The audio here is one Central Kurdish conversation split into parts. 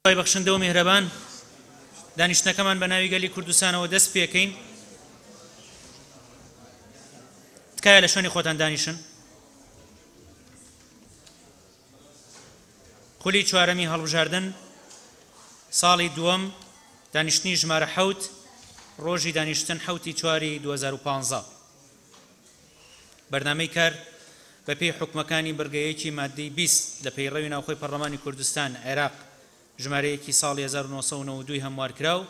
خوای بەخشندە و میهرەبان دانیشتنەکەمان بە ناوی گەلی کوردستانەوە دەست پێکەین. تکایە لە شوێنی خۆتان دانیشن. خولی چوارەمی هەڵبژاردن ساڵی دووەم دانیشتنی ژمارە حەوت ڕۆژی دانیشتن حەوتی چواری 2015. بەرنامەی کار بەپێی حوکمەکانی بڕگە یەکی ماددەی 20 لە پەیڕەوی ناوخۆی پەڕلەمانی کوردستان، عێراق، ژمارە یەکی ساڵی 1992 ی هەموارکراو،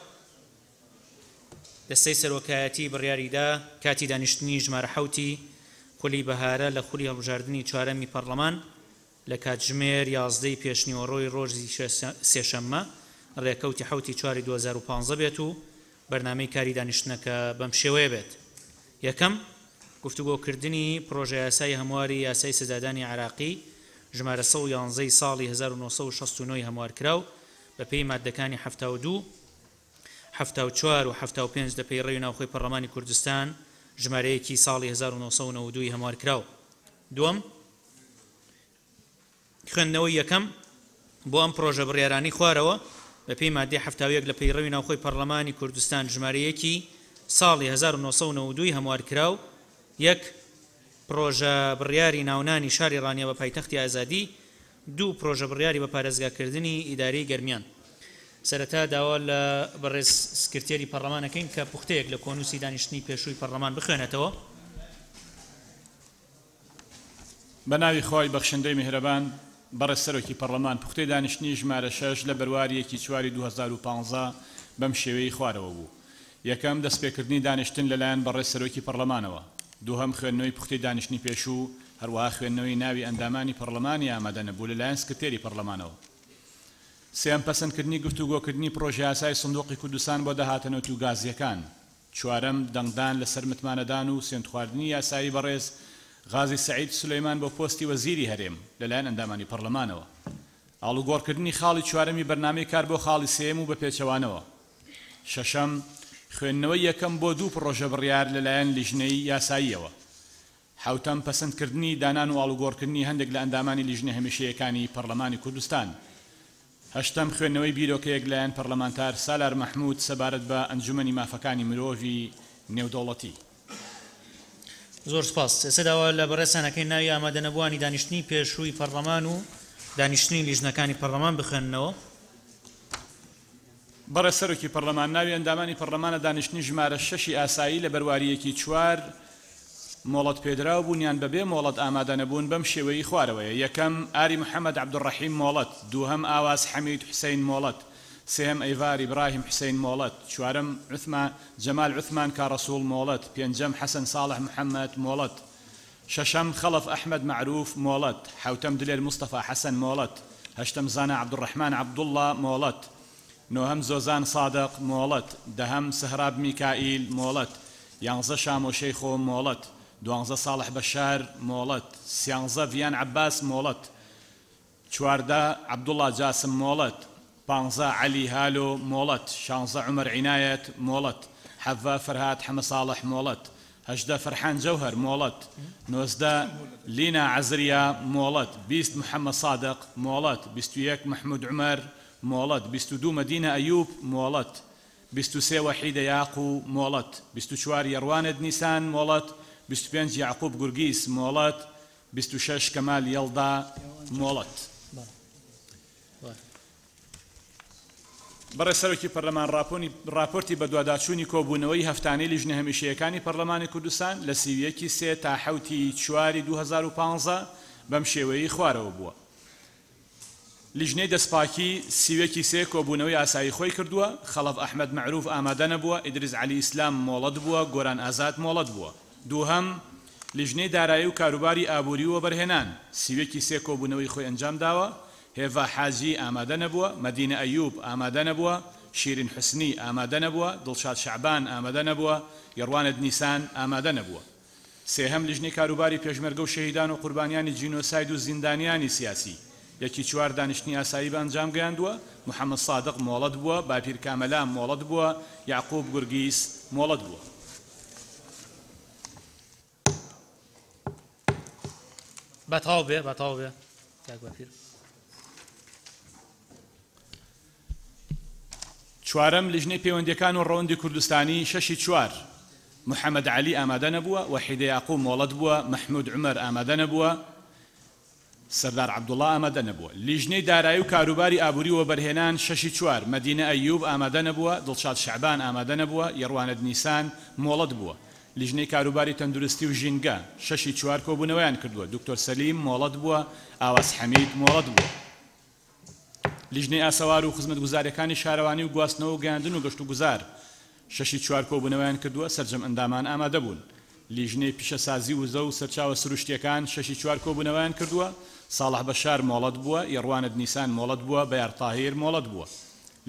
دەستەی سەرۆکایەتی بڕیاری دا کاتی دانیشتنی ژمارە حەوتی خولی بەهارە لە خولی هەڵبژاردنی چوارەمی پەڕلەمان لە کاتژمێر 11 ی پێشنیوەڕۆی ڕۆژی سێشەممە ڕێکەوتی حەوتی چواری 2015 بێت و بەرنامەی کاری دانیشتنەکە بەم شێوەیە بێت. یەکەم، گفتوگۆکردنی پڕۆژەیاسای هەمواری یاسای سزادانی عێراقی ژمارە 111 ی ساڵی 1969 ی هەموارکراو بەپێی ماددەکانی 72، 74 و 75 لە پەیڕەوی ناوخۆی پەڕلەمانی کوردستان ژمارە یەکی ساڵی 1992 ی هەموارکراو. دووەم، خوێندنەوەی یەکەم بۆ ئەم پڕۆژە بڕیارانەی خوارەوە بەپێی ماددەی 71 لە پەیڕەوی ناوخۆی پەڕلەمانی کوردستان ژمارە یەکی ساڵی 1992 ی هەموارکراو، یەک. پڕۆژە بڕیاری ناونانی شاری ڕانیە بە پایتەختی ئازادی، دوو. پڕۆژە بڕیاری بە پارێزگاکردنی ئیدارەی گەرمیان. سەرەتا داوا لە بەڕێز سکرتێری پەڕلەمان ئەکەین کە پوختەیەک لە کۆنووسی دانیشتنی پێشووی پەڕلەمان بخوێنێتەوە. بە ناوی خوای بەخشندەی میهرەبان، بەڕێز سەرۆکی پەڕلەمان پوختەی دانیشتنی ژمارە شەش لە بەرواری یەکی چواری 2015 بەم شێوەیەی خوارەوە بوو، یەکەم، دەستپێکردنی دانیشتن لەلایەن بەڕێز سەرۆکی پەڕلەمانەوە. دووهەم، خوێندنەوەی پوختەی دانیشتنی پێشوو، هەروەها خوێندنەوەی ناوی ئەندامانی پەڕلەمانی ئامادەنەبوو لەلایەن سکرتێری پەڕلەمانەوە. سێیەم، پەسەندکردنی گفتوگۆکردنی پڕۆژەیاسای سندوقی کوردستان بۆ داهاتە نەوتی و گازییەکان. چوارەم، دەنگدان لەسەر متمانەدان و سوێندخواردنی یاسایی بەڕێز غازی سەعید سولەیمان بۆ پۆستی وەزیری هەرێم لەلایەن ئەندامانی پەڕلەمانەوە. ئاڵوگۆڕکردنی خاڵی چوارەمی بەرنامەی کار بۆ خاڵی سێیەم و بەپێچەوانەوە. شەشەم، خوێندنەوەی یەکەم بۆ دوو پڕۆژە بڕیار لەلایەن لیژنەی یاساییەوە. حەوتەم، پەسەندکردنی دانان و ئاڵوگۆڕکردنی هەندێک لە ئەندامانی لیژنە هەمیشەیەکانی پەڕلەمانی کوردستان. هەشتەم، خوێندنەوەی بیرۆکەیەک لایەن پەڕلەمانتار سالار مەحمود سەبارەت بە ئەنجومەنی مافەکانی مرۆڤی نێودەوڵەتی. زۆر سوپاس. ئێستا داوا لە بەڕێزتان ئەکەین ناوی ئامادەنەبووانی دانیشتنی پێشووی پەڕلەمان و دانیشتنی لیژنەکانی پەڕلەمان بخوێننەوە. بەڕێز سەرۆکی پەڕلەمان، ناوی ئەندامانی پەڕلەمان لە دانیشتنی ژمارە شەشی ئاسایی لە بەرواری یەکی چوار مۆڵەت پێدراو بوون یان بەبێ مۆڵەت ئامادەنەبوون بەم شێوەیەی خوارەوەیە، یەکەم، ئاری محەمەد عەبدولڕەحیم مۆڵەت، دووهەم، ئاواز حەمید حوسەین مۆڵەت، سێهەم، ئەیڤار ئیبراهیم حوسەین مۆڵەت، چوارەم، عوثما جەمال عوثمان کاڕەسوڵ مۆڵەت، پێنجەم، حەسەن ساڵح محەمەد مۆڵەت، شەشەم، خەڵەف ئەحمەد مەعروف مۆڵەت، حەوتەم، دلێر مستەفا حەسەن مۆڵەت، هەشتەم، زانا عەبدولڕەحمان عەبدوڵڵا مۆڵەت، نۆهەم، زۆزان سادق مۆڵەت، دەهەم، سهراب میکائیل مۆڵەت، یانزە، شامۆ شەیخۆ مۆڵەت، دوانزە، ساڵح بەشار مۆڵەت، سیانزە، ڤیان عەباس مۆڵەت، 14، عەبدوڵڵا جاسم مۆڵەت، پانزە، عەلی هالۆ مۆڵەت، شانزە، عومەر عینایەت مۆڵەت، حەڤە، فەرهاد حەمەساڵح مۆڵەت، 18، فەرحان جەوهەر مۆڵەت، 19، لینا عەزریا مۆڵەت، 20، محەمەد سادق مۆڵەت، 21، مەحمود عومەر مۆڵەت، 22، مەدینە ئەیوب مۆڵەت، 23، وەحیدە یاقو مۆڵەت، 24، یەڕوانێد نیسان مۆڵەت، 25، یەعقوب گورگیس مۆڵەت، 26، کەمال یەڵدا مۆڵەت. بەڕێز سەرۆکی پەرلەمان ڕاپۆرتی بەدواداچوونی کۆبوونەوەی هەفتانەی لیژنە هەمیشەیەکانی پەرلەمانی کوردستان لە 31 ی سێ تا حەوت ی چواری 2015 بەم شێوەیەی خوارەوە بووە. لیژنەی دەستپاکی 31 ی سێ کۆبوونەوەی ئاسایی خۆی کردووە، خەڵەف ئەحمەد مەعروف ئامادە نەبووە، ئیدریس عەلی ئیسلام مۆڵەت بووە، گۆران ئازاد مۆڵەت بووە. دووهەم، لیژنەی دارایی و کاروباری ئابووری و وەبەرهێنان 31 ی سێ کۆبوونەوەی خۆی ئەنجامداوە، هێڤا حاجی ئامادە نەبووە، مەدینە ئەیوب ئامادە نەبووە، شیرین حوسنی ئامادە نەبووە، دڵشاد شەعبان ئامادە نەبووە، یەڕوانت نیسان ئامادە نەبووە. سێهەم، لیژنەی کاروباری پێشمەرگە و شەهیدان و قوربانیانی جینۆساید و زیندانیانی سیاسی، یەکی چوار دانیشتنی ئاسایی بە ئەنجام گەیاندووە، محەمەد سادق مۆڵەت بووە، باپیر کامەلا مۆڵەت بووە، یەعقوب گورگیس مۆڵەت بووە. با تەواو بێ، با تەواو بێ کاک باپیر. چوارەم، لیژنەی پەیوەندییەکان و ڕەوەندی کوردستانی، شەشی چوار، محەمەد عەلی ئامادە نەبووە، وەحیدە یاقوو مۆڵەت بووە، مەحمود عومەر ئامادە نەبووە، سەردار عەبدوڵا ئامادە نەبووە. لیژنەی دارایی و کاروباری ئابووری و وەبەرهێنان، شەشی چوار، مەدینە ئەیوب ئامادە نەبووە، دڵشاد شەعبان ئامادە نەبووە، یەڕوانەد نیسان مۆڵەت بووە. لیژنەی کاروباری تەندروستی و ژینگە، شەشی چوار کۆبوونەوەیان کردووە، دکتۆر سەلیم مۆڵەت بووە، ئاواز حەمید مۆڵەت بووە. لیژنەی ئاسەوار و خزمەتگوزارییەکانی شارەوانی و گواستنەوە و گەیاندن و گەشتوگوزار، شەشی چوار کۆبوونەوەیان کردووە، سەرجەم ئەندامان ئامادەبوون. لیژنەی پیشەسازی و وزە و سەرچاوە سروشتییەکان، شەشی چوار کۆبوونەوەیان کردووە، ساڵح بەشار مۆڵەت بووە، یەڕوانت نیسان مۆڵەت بووە، بەیار تاهیر مۆڵەت بووە.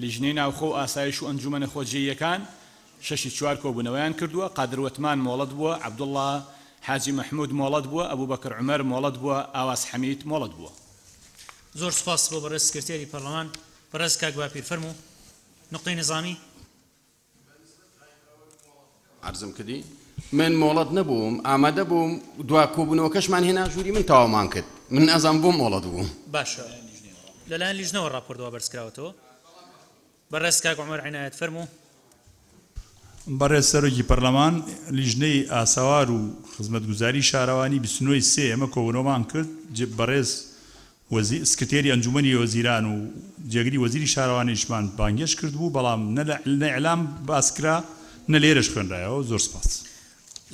لیژنەی ناوخۆ و ئاسایش و ئەنجوومەنە خۆجێییەکان، شەشی چوار کۆبوونەوەیان کردووە، قادر وەتمان مۆڵەت بووە، عەبدوڵڵا حاجی مەحموود مۆڵەت بووە، ئەبوبەکر عومەر مۆڵەت بووە، ئاواز حەمید مۆڵەت بووە. زۆر سوپاس بۆ بەڕێز سکرتێری پەڕلەمان. بەڕێز کاک باپیر فەرموو نوقتەی نیزامی. عەرزم کردی من مۆڵەت نەبووم ئامادە بووم دوا کۆبوونەوەکەشمان هێنا ژووری من تەواومان کرد من نازانم بۆ مۆڵەت بووم. باشە لەلایەن لیژنەوە ڕاپۆرت وا بەرزکراوەتەوە. بەڕێز کاک عومەر عینایەت فەرموو. بەڕێز سەرۆکی پەرلەمان، لیژنەی ئاسەوار و خزمەتگوزاری شارەوانی 29 ی سێ ئێمە کۆبوونەوەمان کرد، بەڕێز وەزیر سکرتێری ئەنجوومەنی وەزیران و جێگری وەزیری شارەوانیشمان بانگهێشت کردبوو، بەڵام نە لە نە ئیعلام باس کرا نە لێرەش خوێنرایەوە. زۆر سپاس.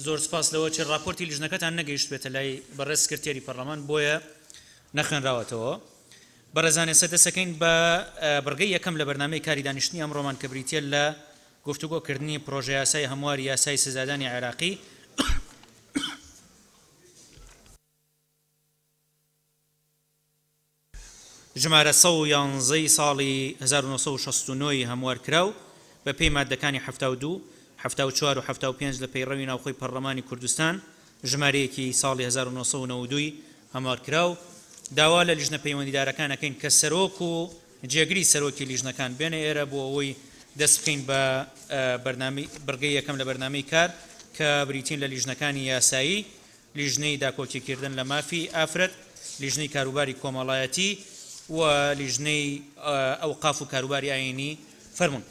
زۆر سپاس. لەوەچێ ڕاپۆرتی لیژنەکەتان نەگەیشتبێتە لای بەڕێز سکرتێری پەرلەمان بۆیە نەخوێنراوەتەوە. بەڕێزان ئێستا دەستەکەین بە بڕگەی یەکەم لە بەرنامەی کاری دانیشتنی ئەمڕۆمان کە بریتییە لە گفتوگۆ کردنی پڕۆژەیاسای هەمواری یاسای سزادانی عێراقی. ژمارە 111 ی ساڵی 1969 ی هەموارکراو بە پێی ماددەکانی 72، 74 و 75 لە پەیڕەوی ناوخۆی پەڕڵەمانی کوردستان ژمارەیەکی ساڵی 1992 ی هەموارکراو، داوا لە لیژنە پەیوەندیدارەکان ئەکەین کە سەرۆک و جێگری سەرۆکی لیژنەکان بێنە ئێرە بۆ ئەوەی دەست بکەین بە بەرنامەی بڕگەی یەکەم لە بەرنامەی کار کە بریتین لە لیژنەکانی یاسایی، لیژنەی داکۆکیکردن لە مافی ئافرەت، لیژنەی کاروباری کۆمەڵایەتی و لیژنەی ئەوقاف و کاروباری ئایینی. فەرموون.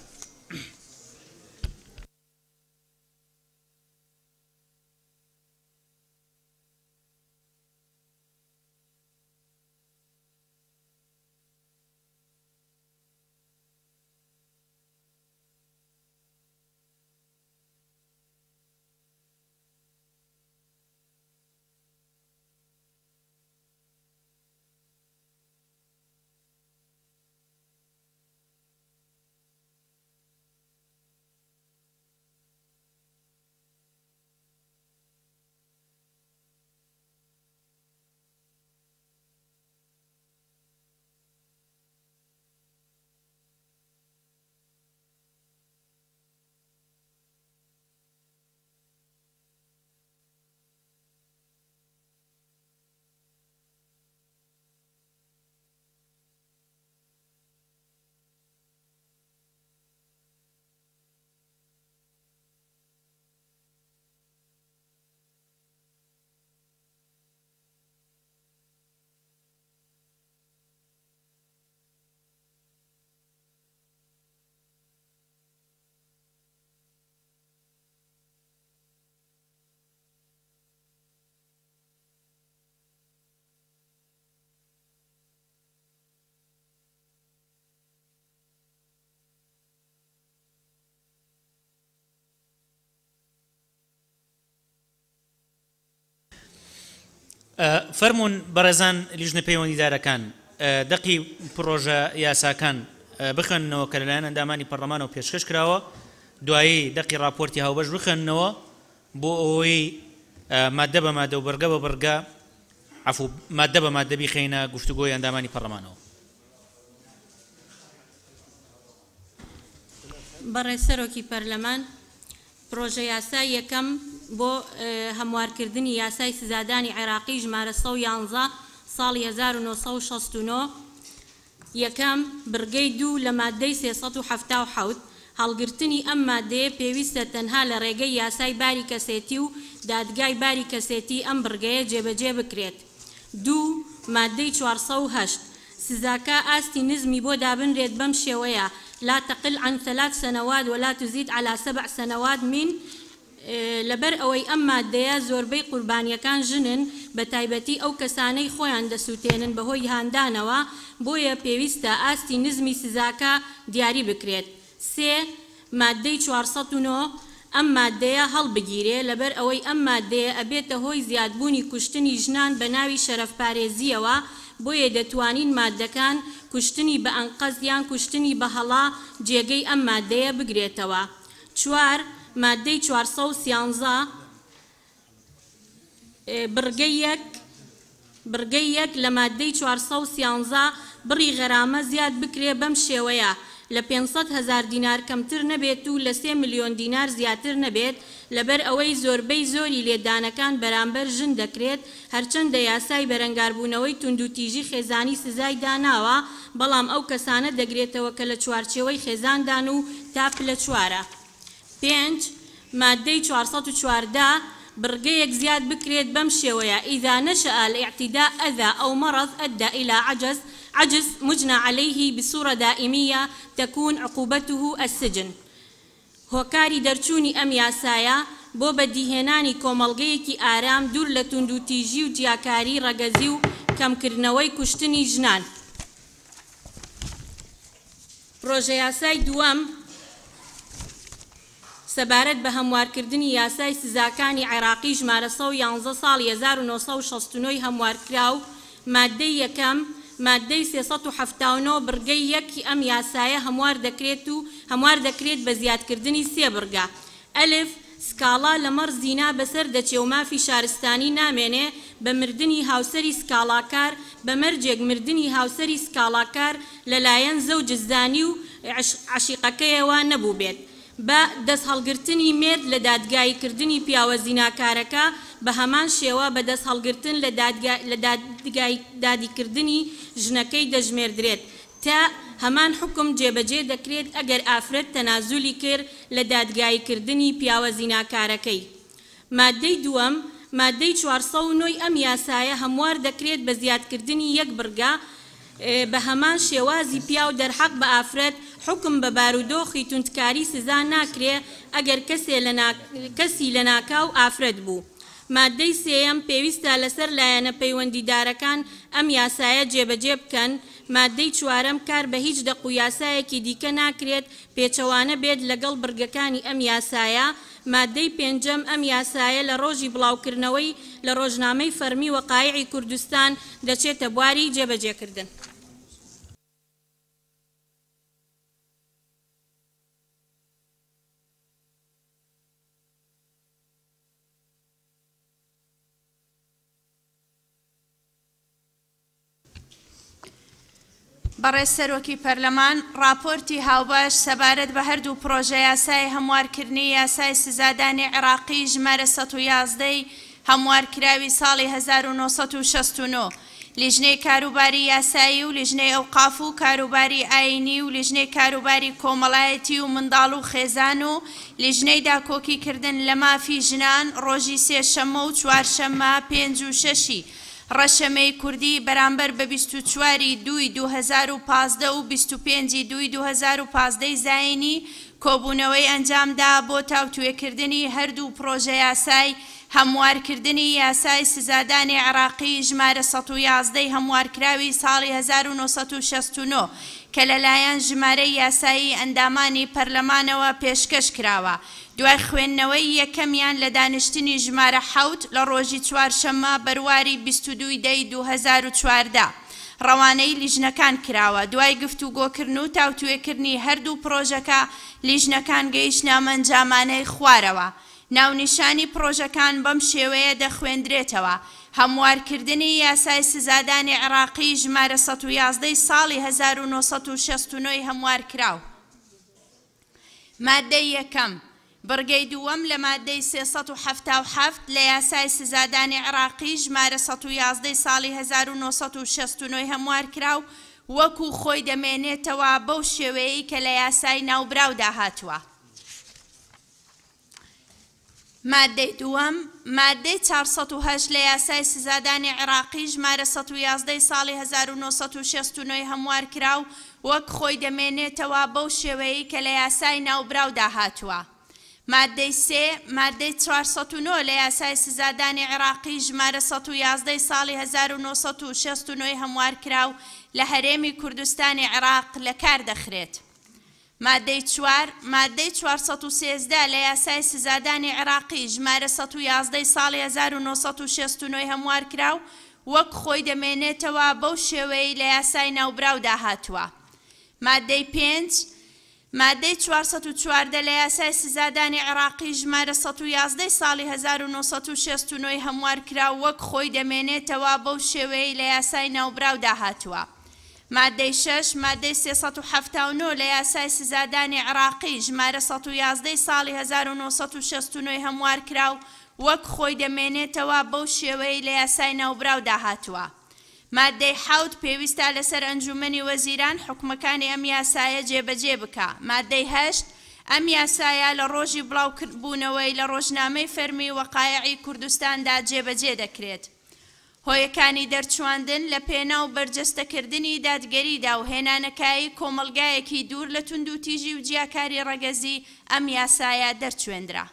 فەرموون بەڕێزان لیژنە پەیوەندیدارەکان دەقی پڕۆژە یاساکان بخوێننەوە کە لەلایەن ئەندامانی پەڕلەمانەوە پێشکەش کراوە، دوایی دەقی ڕاپۆرتی هاوبەش بخوێننەوە بۆ ئەوەی ماددە بە ماددە و بڕگە بە بڕگە عەفو ماددە بە ماددە بیخەینە گفتوگۆی ئەندامانی پەڕلەمانەوە. بەڕێز سەرۆکی پەرلەمان، پڕۆژەیاسای یەکەم بۆ هەموارکردنی یاسای سزادانی عێراقی ژمارە 111 ساڵی 1969، یەکەم، بڕگەی دوو لە ماددەی 377، هەڵگرتنی ئەم ماددەیە پێویستە تەنها لە ڕێگەی یاسای باری کەسێتی و دادگای باری کەسێتی ئەم بڕگەیە جێبەجێ بکرێت. دوو، ماددەی 408. سزاکە ئاستی نزمی بۆ دابنرێت بەم شێوەیە، لا تقل عن ثلاث سنوات ولا تزید علی سبع سنوات من، لەبەر ئەوەی ئەم ماددەیە زۆربەی قوربانییەکان ژنن، بەتایبەتی ئەو کەسانەی خۆیان دەسوتێنن بەهۆی هاندانەوە، بۆیە پێویستە ئاستی نزمی سزاکە دیاری بکرێت. سێ، ماددەی 409، ئەم ماددەیە هەڵبگیرێ، لەبەر ئەوەی ئەم ماددەیە ئەبێتە هۆی زیادبوونی کوشتنی ژنان بە ناوی شەرەفپارێزییەوە، بۆیە دەتوانین ماددەکان، کوشتنی بە ئەنقەست یان کوشتنی بە هەڵە، جێگەی ئەم ماددەیە بگرێتەوە. چوار، ماددەی 413، بڕگەی یەک، بڕگەی یەک لە ماددەی 413 بڕی غەرامە زیاد بکرێ بەم شێوەیە، لە 500 هەزار دینار کەمتر نەبێت و لە 3 ملیۆن دینار زیاتر نەبێت، لەبەر ئەوەی زۆربەی زۆری لێدانەکان بەرامبەر ژن دەکرێت، هەرچەندە یاسای بەرەنگاربوونەوەی توندوتیژی خێزانی سزای داناوە، بەڵام ئەو کەسانە دەگرێتەوە کە لە چوارچێوەی خێزاندان و تا پلە چوارە. پێنج، ماددەی 414، بڕگەیەک زیاد بکرێت بەم شێوەیە، اذا نشأ الاعتداء اذى او مرض ادى الى عجز عجز مجنى علیه بصورە دائمیە تکون عقوبته السجن. هۆکاری دەرچوونی ئەم یاسایە، بۆ بەدیهێنانی کۆمەڵگەیەکی ئارام دوور لە توندوتیژی و جیاکاری ڕەگەزی و کەمکردنەوەی کوشتنی ژنان. پڕۆژەیاسای دووەم، سەبارەت بە هەموارکردنی یاسای سزاکانی عێراقی ژمارە 111 ساڵی 1969 ی هەموارکراو، ماددەی یەکەم، ماددەی 379 بڕگەی یەک ی ئەم یاسایە هەموار دەکرێت و هەموار دەکرێت بە زیادکردنی سێ بڕگە. ئەلف، سکاڵا لەمەڕ زینا بەسەر دەچێ و مافی شارستانی نامێنێ بە مردنی هاوسەری سکاڵاکار بە مەرجێک مردنی هاوسەری سکاڵاکار لە لایەن زەوج الزانی و عەشیقەکەیەوە نەبووبێت. بە، دەست هەڵگرتنی مێرد لە دادگایی کردنی پیاوە زیناکارەکە بە هەمان شێوە بە دەست هەڵگرتن لە لە دادی کردنی ژنەکەی دەژمێردرێت. تە، هەمان حوکم جێبەجێ دەکرێت ئەگەر ئافرەت تەنازولی کرد لە دادگایی کردنی پیاوە زیناکارەکەی. ماددەی دووەم، ماددەی 409 ی ئەم یاسایە هەموار دەکرێت بە زیادکردنی یەک بڕگە، بە هەمان شێوازی پیاو دەرحەق بە ئافرەت حوکم بە بارودۆخی توندکاری سزا ناکرێ ئەگەر کەسێ کەسی لەناکاو ئافرەت بوو. ماددەی سێیەم، پێویستە لەسەر لایەنە پەیوەندیدارەکان ئەم یاسایە جێبەجێ بکەن. ماددەی چوارەم، کار بە هیچ دەق و یاسایەکی دیکە ناکرێت پێچەوانە بێت لەگەڵ بڕگەکانی ئەم یاسایە. ماددەی پێنجەم، ئەم یاسایە لە ڕۆژی بڵاوکردنەوەی لە ڕۆژنامەی فەڕمی وەقایعی کوردستان دەچێتە بواری جێبەجێکردن. بەڕێز سەرۆکی پەرلەمان، ڕاپۆرتی هاوبەش سەبارەت بە هەردوو پڕۆژەیاسای هەموارکردنی یاسای سزادانی عێراقی ژمارە 111 ی هەموارکراوی ساڵی 1969، لیژنەی کاروباری یاسایی و لیژنەی ئەوقاف و کاروباری ئایینی و لیژنەی کاروباری کۆمەڵایەتی و منداڵ و خێزان و لیژنەی داکۆکیکردن لە مافی ژنان ڕۆژی سێشەممە و چوارشەممە پێنج و شەشی ڕەشەمەی کوردی بەرامبەر بە 24 ی دووی 2015 و 25 ی دووی 2015 ی زایینی کۆبوونەوەی ئەنجامدا بۆ تاوتوێکردنی هەردوو پڕۆژەیاسای هەموارکردنی یاسای سزادانی عێراقی ژمارە 111 ی هەموارکراوی ساڵی 1969 کە لەلایەن ژمارەی یاسایی ئەندامانی پەرلەمانەوە پێشکەش کراوە دوای خوێندنەوەی یەکەمیان لە دانیشتنی ژمارە حەوت لە ڕۆژی چوارشەممە بەرواری 22 ی دەی 2014 ڕەوانەی لیژنەکان کراوە. دوای گفتوگۆکردن و تاوتوێکردنی هەردوو پڕۆژەکە لیژنەکان گەیشتنە ئەم ئەنجامانەی خوارەوە. ناونیشانی پڕۆژەکان بەم شێوەیە دەخوێندرێتەوە، هەموارکردنی یاسای سزادانی عێراقی ژمارە 111 ی ساڵی 1969 ی هەموارکراو. ماددەی یەکەم، بڕگەی دووەم لە ماددەی 377 لە یاسای سزادانی عێراقی ژمارە 111 ی ساڵی 1969 ی هەموارکراو وەکو خۆی دەمێنێتەوە بەو شێوەیەی کە لە یاسای ناوبراودا هاتووە. ماددەی دووەم، ماددەی 408 لە یاسای سزادانی عێراقی ژمارە 111 ی ساڵی 1969 ی هەموارکراو وەک خۆی دەمێنێتەوە بەو شێوەیەی کە لە یاسای ناوبراودا هاتووە. ماددەی سێ، ماددەی 409 لە یاسای سزادانی عێراقی ژمارە 111 ی ساڵی 1969 ی هەموارکراو لە هەرێمی کوردستانی عێراق لەکار دەخرێت. ماددەی چوار، ماددەی 413 لە یاسای سزادانی عێراقی ژمارە 111 ی ساڵی 1969 ی هەموارکراو وەک خۆی دەمێنێتەوە بەو شێوەیەی لە یاسای ناوبراودا هاتووە. ماددەی پێنج، ماددەی 414 لە یاسای سزادانی عێراقی ژمارە 111 ی ساڵی 1969 ی هەموارکراو وەک خۆی دەمێنێتەوە بەو شێوەیەی لە یاسای ناوبراودا هاتووە. ماددەی شەش، ماددەی 379 لە یاسای سزادانی عێراقی ژمارە 111 ی ساڵی 1969 ی هەموارکراو وەک خۆی دەمێنێتەوە بەو شێوەیەی لە یاسای ناوبراودا هاتووە. ماددەی حەوت، پێویستە لەسەر ئەنجوومەنی وەزیران حوکمەکانی ئەم یاسایە جێبەجێ بکا. ماددەی هەشت، ئەم یاسایە لە ڕۆژی بڵاوبوونەوەی لە ڕۆژنامەی فەرمی وەقایعی کوردستاندا جێبەجێ دەکرێت. هۆیەکانی دەرچواندن لە پێناو بەرجەستەکردنی دادگەریدا و هێنانەکایەی کۆمەڵگایەکی دوور لە توندوتیژی و جیاکاری ڕەگەزی ئەم یاسایە دەرچوێندرا.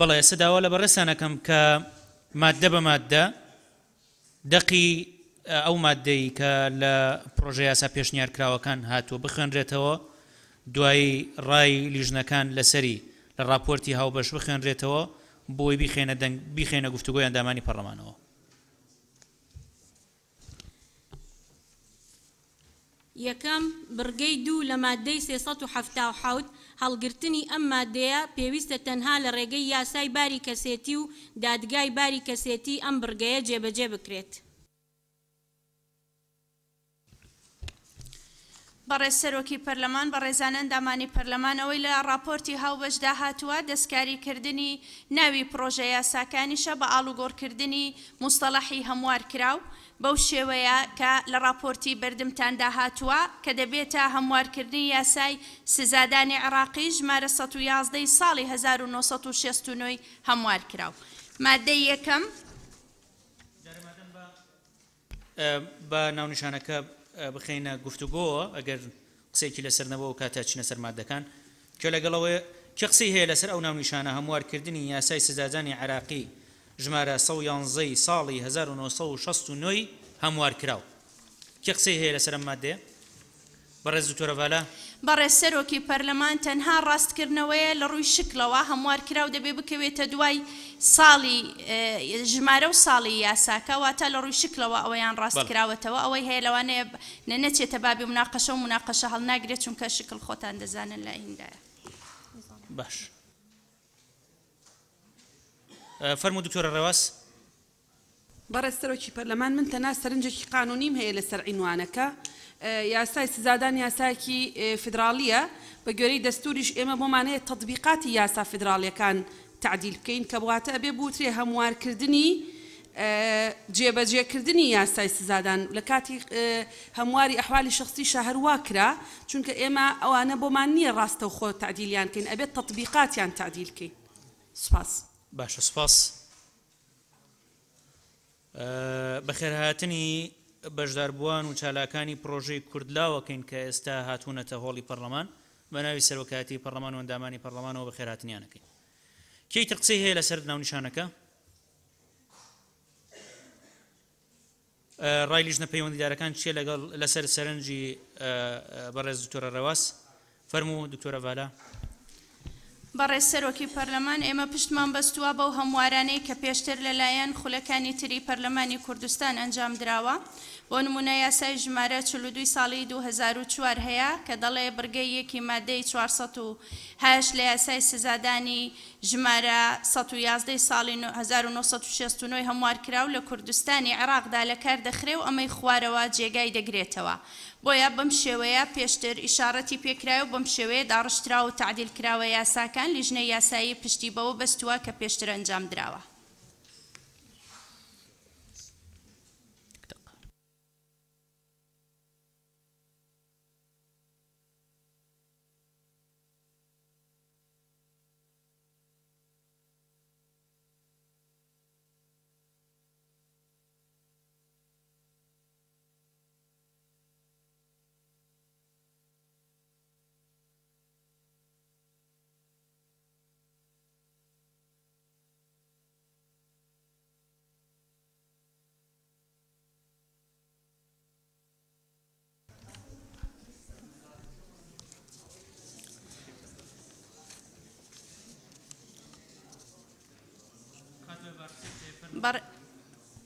بەڵێ ئێستا داوا لە بەڕێزتان ئەکەم کە ماددە بە ماددە دەقی ئەو ماددەی کە لە پڕۆژە یاسا پێشنیارکراوەکان هاتووە بخوێنرێتەوە، دوایی ڕای لیژنەکان لەسەری لە ڕاپۆرتی هاوبەش بخوێنرێتەوە بۆی بیخەینە دەنگ بیخەینە گفتوگۆی ئەندامانی پەڕلەمانەوە. یەکەم، بڕگەی دوو لە ماددەی 377، هەڵگرتنی ئەم ماددەیە پێویستە تەنها لە ڕێگەی یاسای باری کەسێتی و دادگای باری کەسێتی ئەم بڕگەیە جێبەجێ بکرێت. بەڕێز سەرۆکی پەرلەمان، بەڕێزان ئەندامانی پەرلەمان، ئەوەی لە ڕاپۆرتی هاوبەشدا هاتووە، دەستکاریکردنی ناوی پڕۆژە یاساکانیشە بە ئاڵوگۆڕکردنی موستەڵەحی هەموارکراو بەو شێوەیە کە لە ڕاپۆرتی بەردمتاندا هاتووە کە دەبێتە هەموارکردنی یاسای سزادانی عێڕاقی ژمارە 111 ی ساڵی 1969 ی هەموارکراو مادەی یەکەم. با ناونیشانەکە بخەینە گفتوگۆوە ئەگەر قسەیەکی لەسەر نەبوو ئەو کاتە ئەچینە سەر ماددەکان. کێ لەگەڵ ئەوەیە کێ قسەی هەیە لەسەر ئەو ناونیشانە هەموارکردنی یاسای سزادانی عێراقی ژمارە 111 ی ساڵی 1969 ی هەموارکراو؟ کێ قسەی هەیە لەسەر ئەم ماددەیە؟ بەڕێز دکتۆرە ڤالا. بەڕێز سەرۆکی پەرلەمان تەنها ڕاستکردنەوەیە لە ڕووی شکڵەوە، هەموارکراو دەبێ بکەوێتە دوای ساڵی ژمارە و ساڵی یاساکە، واتە لە ڕووی شکڵەوە ئەوەیان ڕاستکراوەتەوە، ئەوەی هەیە لەوانەیە نەچێتە بابی موناقەشە و موناقەشە هەڵناگرێت چونکە شکڵ خۆتان دەزانن لە هیندایە. باش فەرموو دکتۆرە ڕێواس. بەڕێز سەرۆکی پەرلەمان من تەنها سەرنجێکی قانونیم هەیە لەسەر عینوانەکە، یاسای سزادان یاسایەکی فیدراڵیە، بە گوێرەی دەستوریش ئێمە بۆمان هەیە تەتبیقاتی یاسا فیدراڵیەکان تەعدیل بکەین کە واتە ئەبێ بوترێ هەموارکردنی جێبەجێکردنی یاسای سزادان لە کاتی هەمواری ئەحوالی شەخسیشا هەر وا کرا، چونکە ئێمە ئەوانە بۆمان نییە ڕاستەوخۆ تەعدیلیان کەین ئەبێت تەتبیقاتیان تەعدیل کەین. سوپاس. باشە سوپاس. بەخێرهاتنی بەشداربووان و چالاکانی پڕۆژەی کوردلاوەکەین کە ئێستا هاتوونەتە هۆڵی پەڕلەمان، بە ناوی سەرۆکایەتیی پەڕلەمان و ئەندامانی پەڕلەمانەوە بەخێرهاتنیان ئەکەین. کێی تر قسەی هەیە لەسەر ناونیشانەکە؟ ڕای لیژنە پەیوەندیدارەکان چییە لەگەڵ لەسەر سەرنجی بەڕێز دکتۆرە ڕێواس؟ فەرموو دکتۆرە ڤالا. بەڕێز سەرۆکی پەرلەمان، ئێمە پشتمان بەستووە بەو هەموارانەی کە پێشتر لەلایەن خولەکانی تری پەرلەمانی کوردستان ئەنجام دراوە. بۆ نموونە یاسای ژمارە 42 ی ساڵی 2004 هەیە کە دەڵێ بڕگەی یەکی مادەی 408 لە یاسای سزادانی. ژمارە 111 ی ساڵی 1969 ی هەموارکراو لە کوردستانی عێراقدا لەکار دەخرێ و ئەمەی خوارەوە جێگای دەگرێتەوە. بۆیە بەم شێوەیە پێشتر ئیشاڕەتی پێکرایە و بەم شێوەیە داڕشتراو و تەعدیل کراوە یاساکان، لیژنەی یاسایی پشتی بەوە بەستووە کە پێشتر ئەنجام دراوە.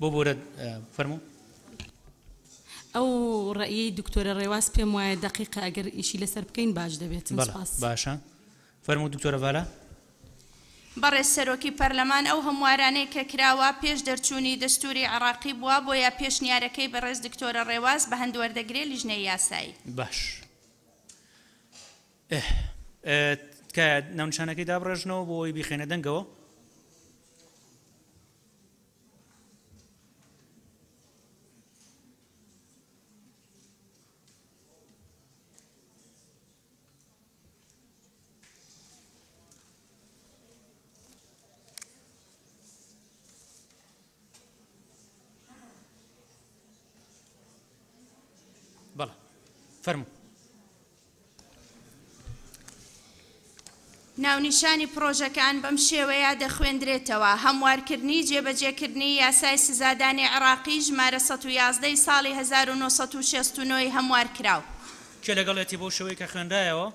ببورە فەرموو. ئەو ڕەئیەی دکتۆرە ڕێواس پێم وایە دەقیقە ئەگەر ئیشی لەسەر بکەین باش دەبێت. بەڵێ سپاس. باشە فەرموو دکتۆرە ڤالا. بەڕێز سەرۆکی پەرلەمان ئەو هەموارانەی کە کراوە پێش دەرچوونی دەستووری عێڕاقی بووە بۆیە پێشنیارەکەی بەڕێز دکتۆرە ڕێواس بە هەند وەردەگرێ لیژنەی یاسایی. باش ئه تکایە ناونیشانەکەی دابڕێژنەوە بۆ ئەوەی بیخەینە دەنگەوە. بەڵێ فەرموو. ناونیشانی پڕۆژەکان بەم شێوەیە دەخوێندرێتەوە، هەموارکردنی جێبەجێکردنی یاسای سزادانی عێڕاقی ژمارە 111 ی ساڵی 1969 ی هەموارکراو. کێ لەگەڵیەتی بەو شێوەی کە خوێنرایەوە؟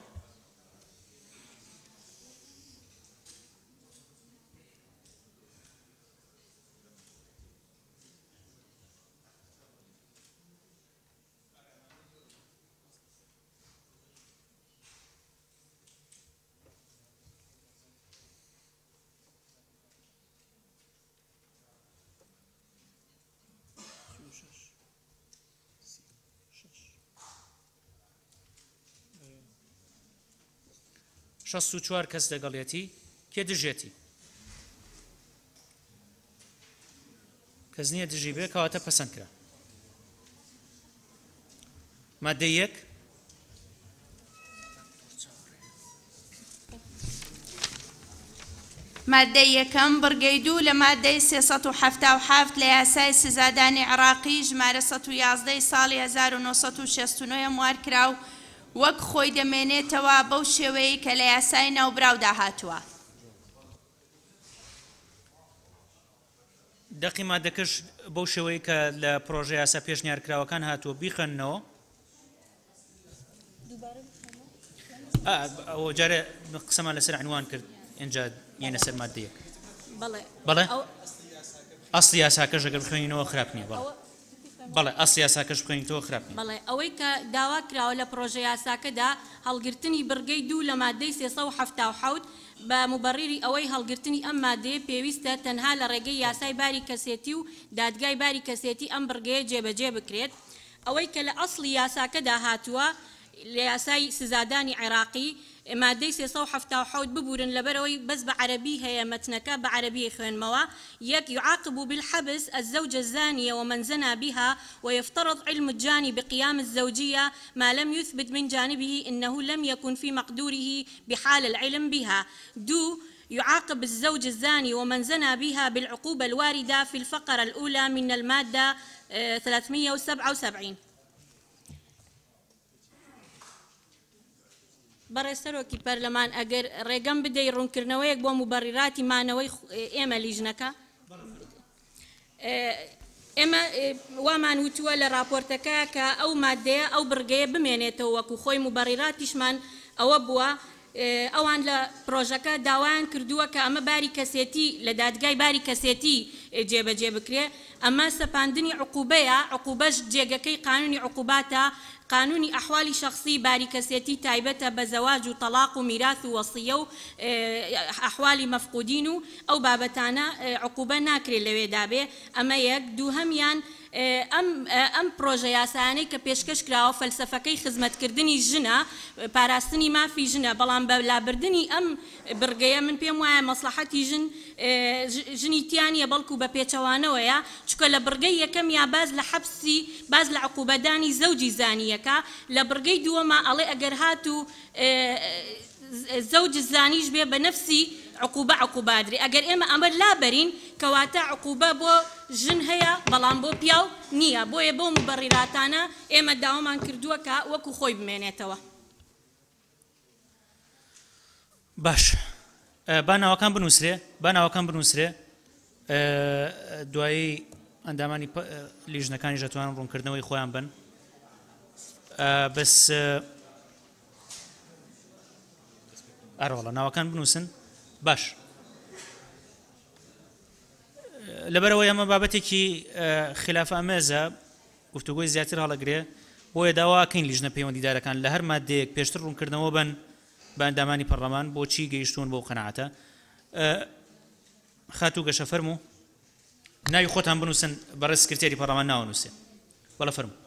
64 کەس لەگەڵیەتی، کێ دژیەتی؟ کەس نییە دژی بێ، کەواتە پەسەند کرا. مادەی یەک. مادەی یەکەم، بڕگەی دوو لە مادەی 377 لە یاسای سزادانی عێڕاقی ژمارە 111 ی ساڵی 1969 هەموارکراو وەک خۆی دەمێنێتەوە بەو شێوەیەی کە لە یاسای ناوبراودا هاتووە. دەقی مادەکەش بەو شێوەیەی کە لە پڕۆژە یاسا پێشنیارکراوەکان هاتووە بیخوێننەوە. ئەوە جارێ قسەمان لەسەر عنوان کرد ئینجا یەنە سەر مادە یەک. بەڵێ ئەسڵی یاساکەش ئەگەر بخوێنینەوە خراپ نییە. بەڵێ بەڵێ ئەسڵی یاساکەش بخوێنیتەوە خراپ نییە. بەڵێ ئەوەی کە داوا کراوە لە پڕۆژە یاساکەدا هەڵگرتنی بڕگەی دوو لە مادەی 377 بە موبەڕیری ئەوەی هەڵگرتنی ئەم مادەیە پێویستە تەنها لە ڕێگەی یاسای باری کەسێتی و دادگای باری کەسێتی ئەم بڕگەیە جێبەجێ بکرێت. ئەوەی کە لە ئەسڵی یاساکەدا هاتووە لە یاسای سزادانی عێراقی مادەی 377 ببورن لەبەرئەوەی بەس بە عەرەبی هەیە مەتنەکە بە عەرەبی ئەیخوێنمەوە یەک يعاقب بالحبس الزوجە الزانیە ومن زنا بها ويفترض علم الجاني بقيام الزوجية ما لم يثبت من جانبه انه لم يكن في مقدوره بحال العلم بها دوو يعاقب الزوج الزاني ومن زنى بها بالعقوبة الواردة في الفقرة الأولى من المادة 377. بەڕێز سەرۆکی پەرلەمان ئەگەر ڕێگەم بدەی ڕوونکردنەوەیەک بۆ موبەڕیراتی مانەوەی ئێمە لیژنەکە ئێمە وامان وتووە لە ڕاپۆرتەکە کە ئەو مادەیە ئەو بڕگەیە بمێنێتەوە وەکو خۆی موبەڕیراتیشمان ئەوە بووە ئەوان لە پرۆژەکە داوایان کردووە کە ئەمە باری کەسێتی لە دادگای باری کەسێتی جێبەجێ بکرێ، ئەمە سەپاندنی عقوبەیە، عقوبەش جێگەکەی قانونی عقوباتە. قانونی ئەحوالی شەخسی باری کەسێتی تایبەتە بە زەواج و تەڵاق و میراث و وەسیە و ئەحوالی مەفقودین و ئەو بابەتانە عقوبە ناکرێ لەوێدا بێ ئەمە یەک. دووهەمیان ئەم ئەم پرۆژە یاسایانەی کە پێشکەش کراوە فەلسەفەکەی خزمەتکردنی ژنە، پاراستنی مافی ژنە، بەڵام بە لابردنی ئەم بڕگەیە من پێم وایە مەسڵەحەتی ژن ژنی تیا نیە بەڵکو بە پێچەوانەوەیە چونکە لە بڕگەی یەکەمیا باس لە حەبسی باس لە عقوبەدانی زەوجی زانیەکە لە بڕگەی دووەما ئەڵێ ئەگەر هاتوو زەوج زانیش بێ بە نەفسی عقوبە عقوبە ئەدرێ ئەگەر ئێمە ئەمە لابەرین کەواتە عقوبە بۆ ژن هەیە بەڵام بۆ پیاو نیە بۆیە بەو موبەڕیراتانە ئێمە داوامان کردووە کە وەکو خۆی بمێنێتەوە. باش با ناوەکان بنووسرێ با ناوەکان بنووسرێ دوایی ئەندامانی لیژنەکانیش دەتوانن ڕوونکردنەوەی خۆیان بن بەس ئەرۆڵە ناوەکان بنووسن باش لەبەرەوەی ئەمە بابەتێکی خلاف ئامێزە گفتوگۆی زیاتر هەڵەگرێ، بۆیە داواکەین لیژنە پەیوەندیدارەکان لە هەر ماددەیەک پێشتر ڕوونکردنەوە بەن بە ئەندامانی پەڕلەمان بۆچی گەیشتوون بەو قەناعەتە. خاتوو گەشە فەرموو ناوی خۆتان بنووسن بەڕێز سکرتێری پەڕلەمان ناوە نووسێ. بەڵێ فەرموو.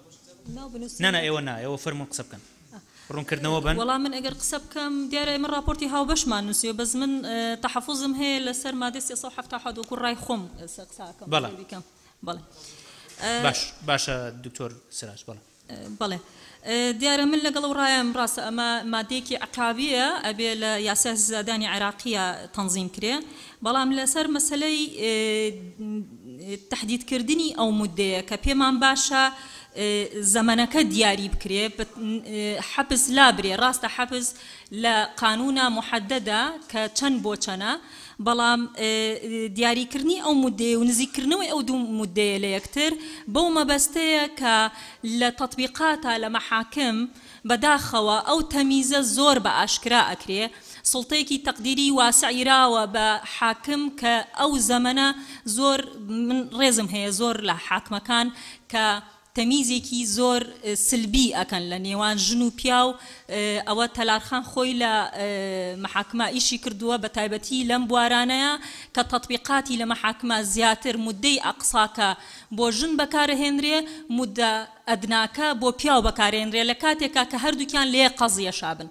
ناو بنووسین؟ نا نا ئێوە نا ئێوە فەرموون قسە بکەن. ڕوونکردنەوە بەن. وەڵا من ئەگەر قسە بکەم دیارە ئێمە ڕاپۆرتی هاوبەشمان نووسیوە بەس من تەحەفوزم هەیە لەسەر مادەی 377 وەکوو ڕای خۆم قسە ئەکەم بەڵێ. بیکەم. بەڵێ. باش باشە دکتۆر سراج بەڵێ. بەڵێ دیارە من لەگەڵ ئەو ڕایەم ڕاستە ئەمە مادەیەکی عقابیە ئەبێ لە یاسای سزادانی عێراقیە تەنزیم کرێ بەڵام لەسەر مەسەلەی تەحدیدکردنی ئەو مودەیە کە پێمان باشە زەمەنەکە دیاری بکرێ حەبس لابرێ ڕاستە حەبس لە قانونا موحەدەدە کە چەند بۆ چەنە بەڵام دیاریکردنی ئەو موددەیە و نزیککردنەوەی ئەو دوو موددەیە لە یەکتر بەو مەبەستەیە کە لە تەتبیقاتا لە مەحاکم بەداخەوە ئەو تەمیزە زۆر بە ئاشکرا ئەکرێ سوڵتەیەکی تەقدیری واسع یراوە بە حاکم کە ئەو زەمەنە زۆر من ڕێزم هەیە زۆر لە حاکمەکان کە تەمیزێکی زۆر سلبی ئەکەن لە نێوان ژن و پیاو ئەوە تەلارخان خۆی لە مەحاکمە ئیشی کردووە بە تایبەتی لەم بوارانەیە کە تەتبیقاتی لە مەحاکمە زیاتر مودەی ئەقساکە بۆ ژن بەکارەهێنرێ مودە ئەدناکە بۆ پیاو بەکارێنرێ لە کاتێکا کە هەردووکیان لە یەک قەزیەشا بن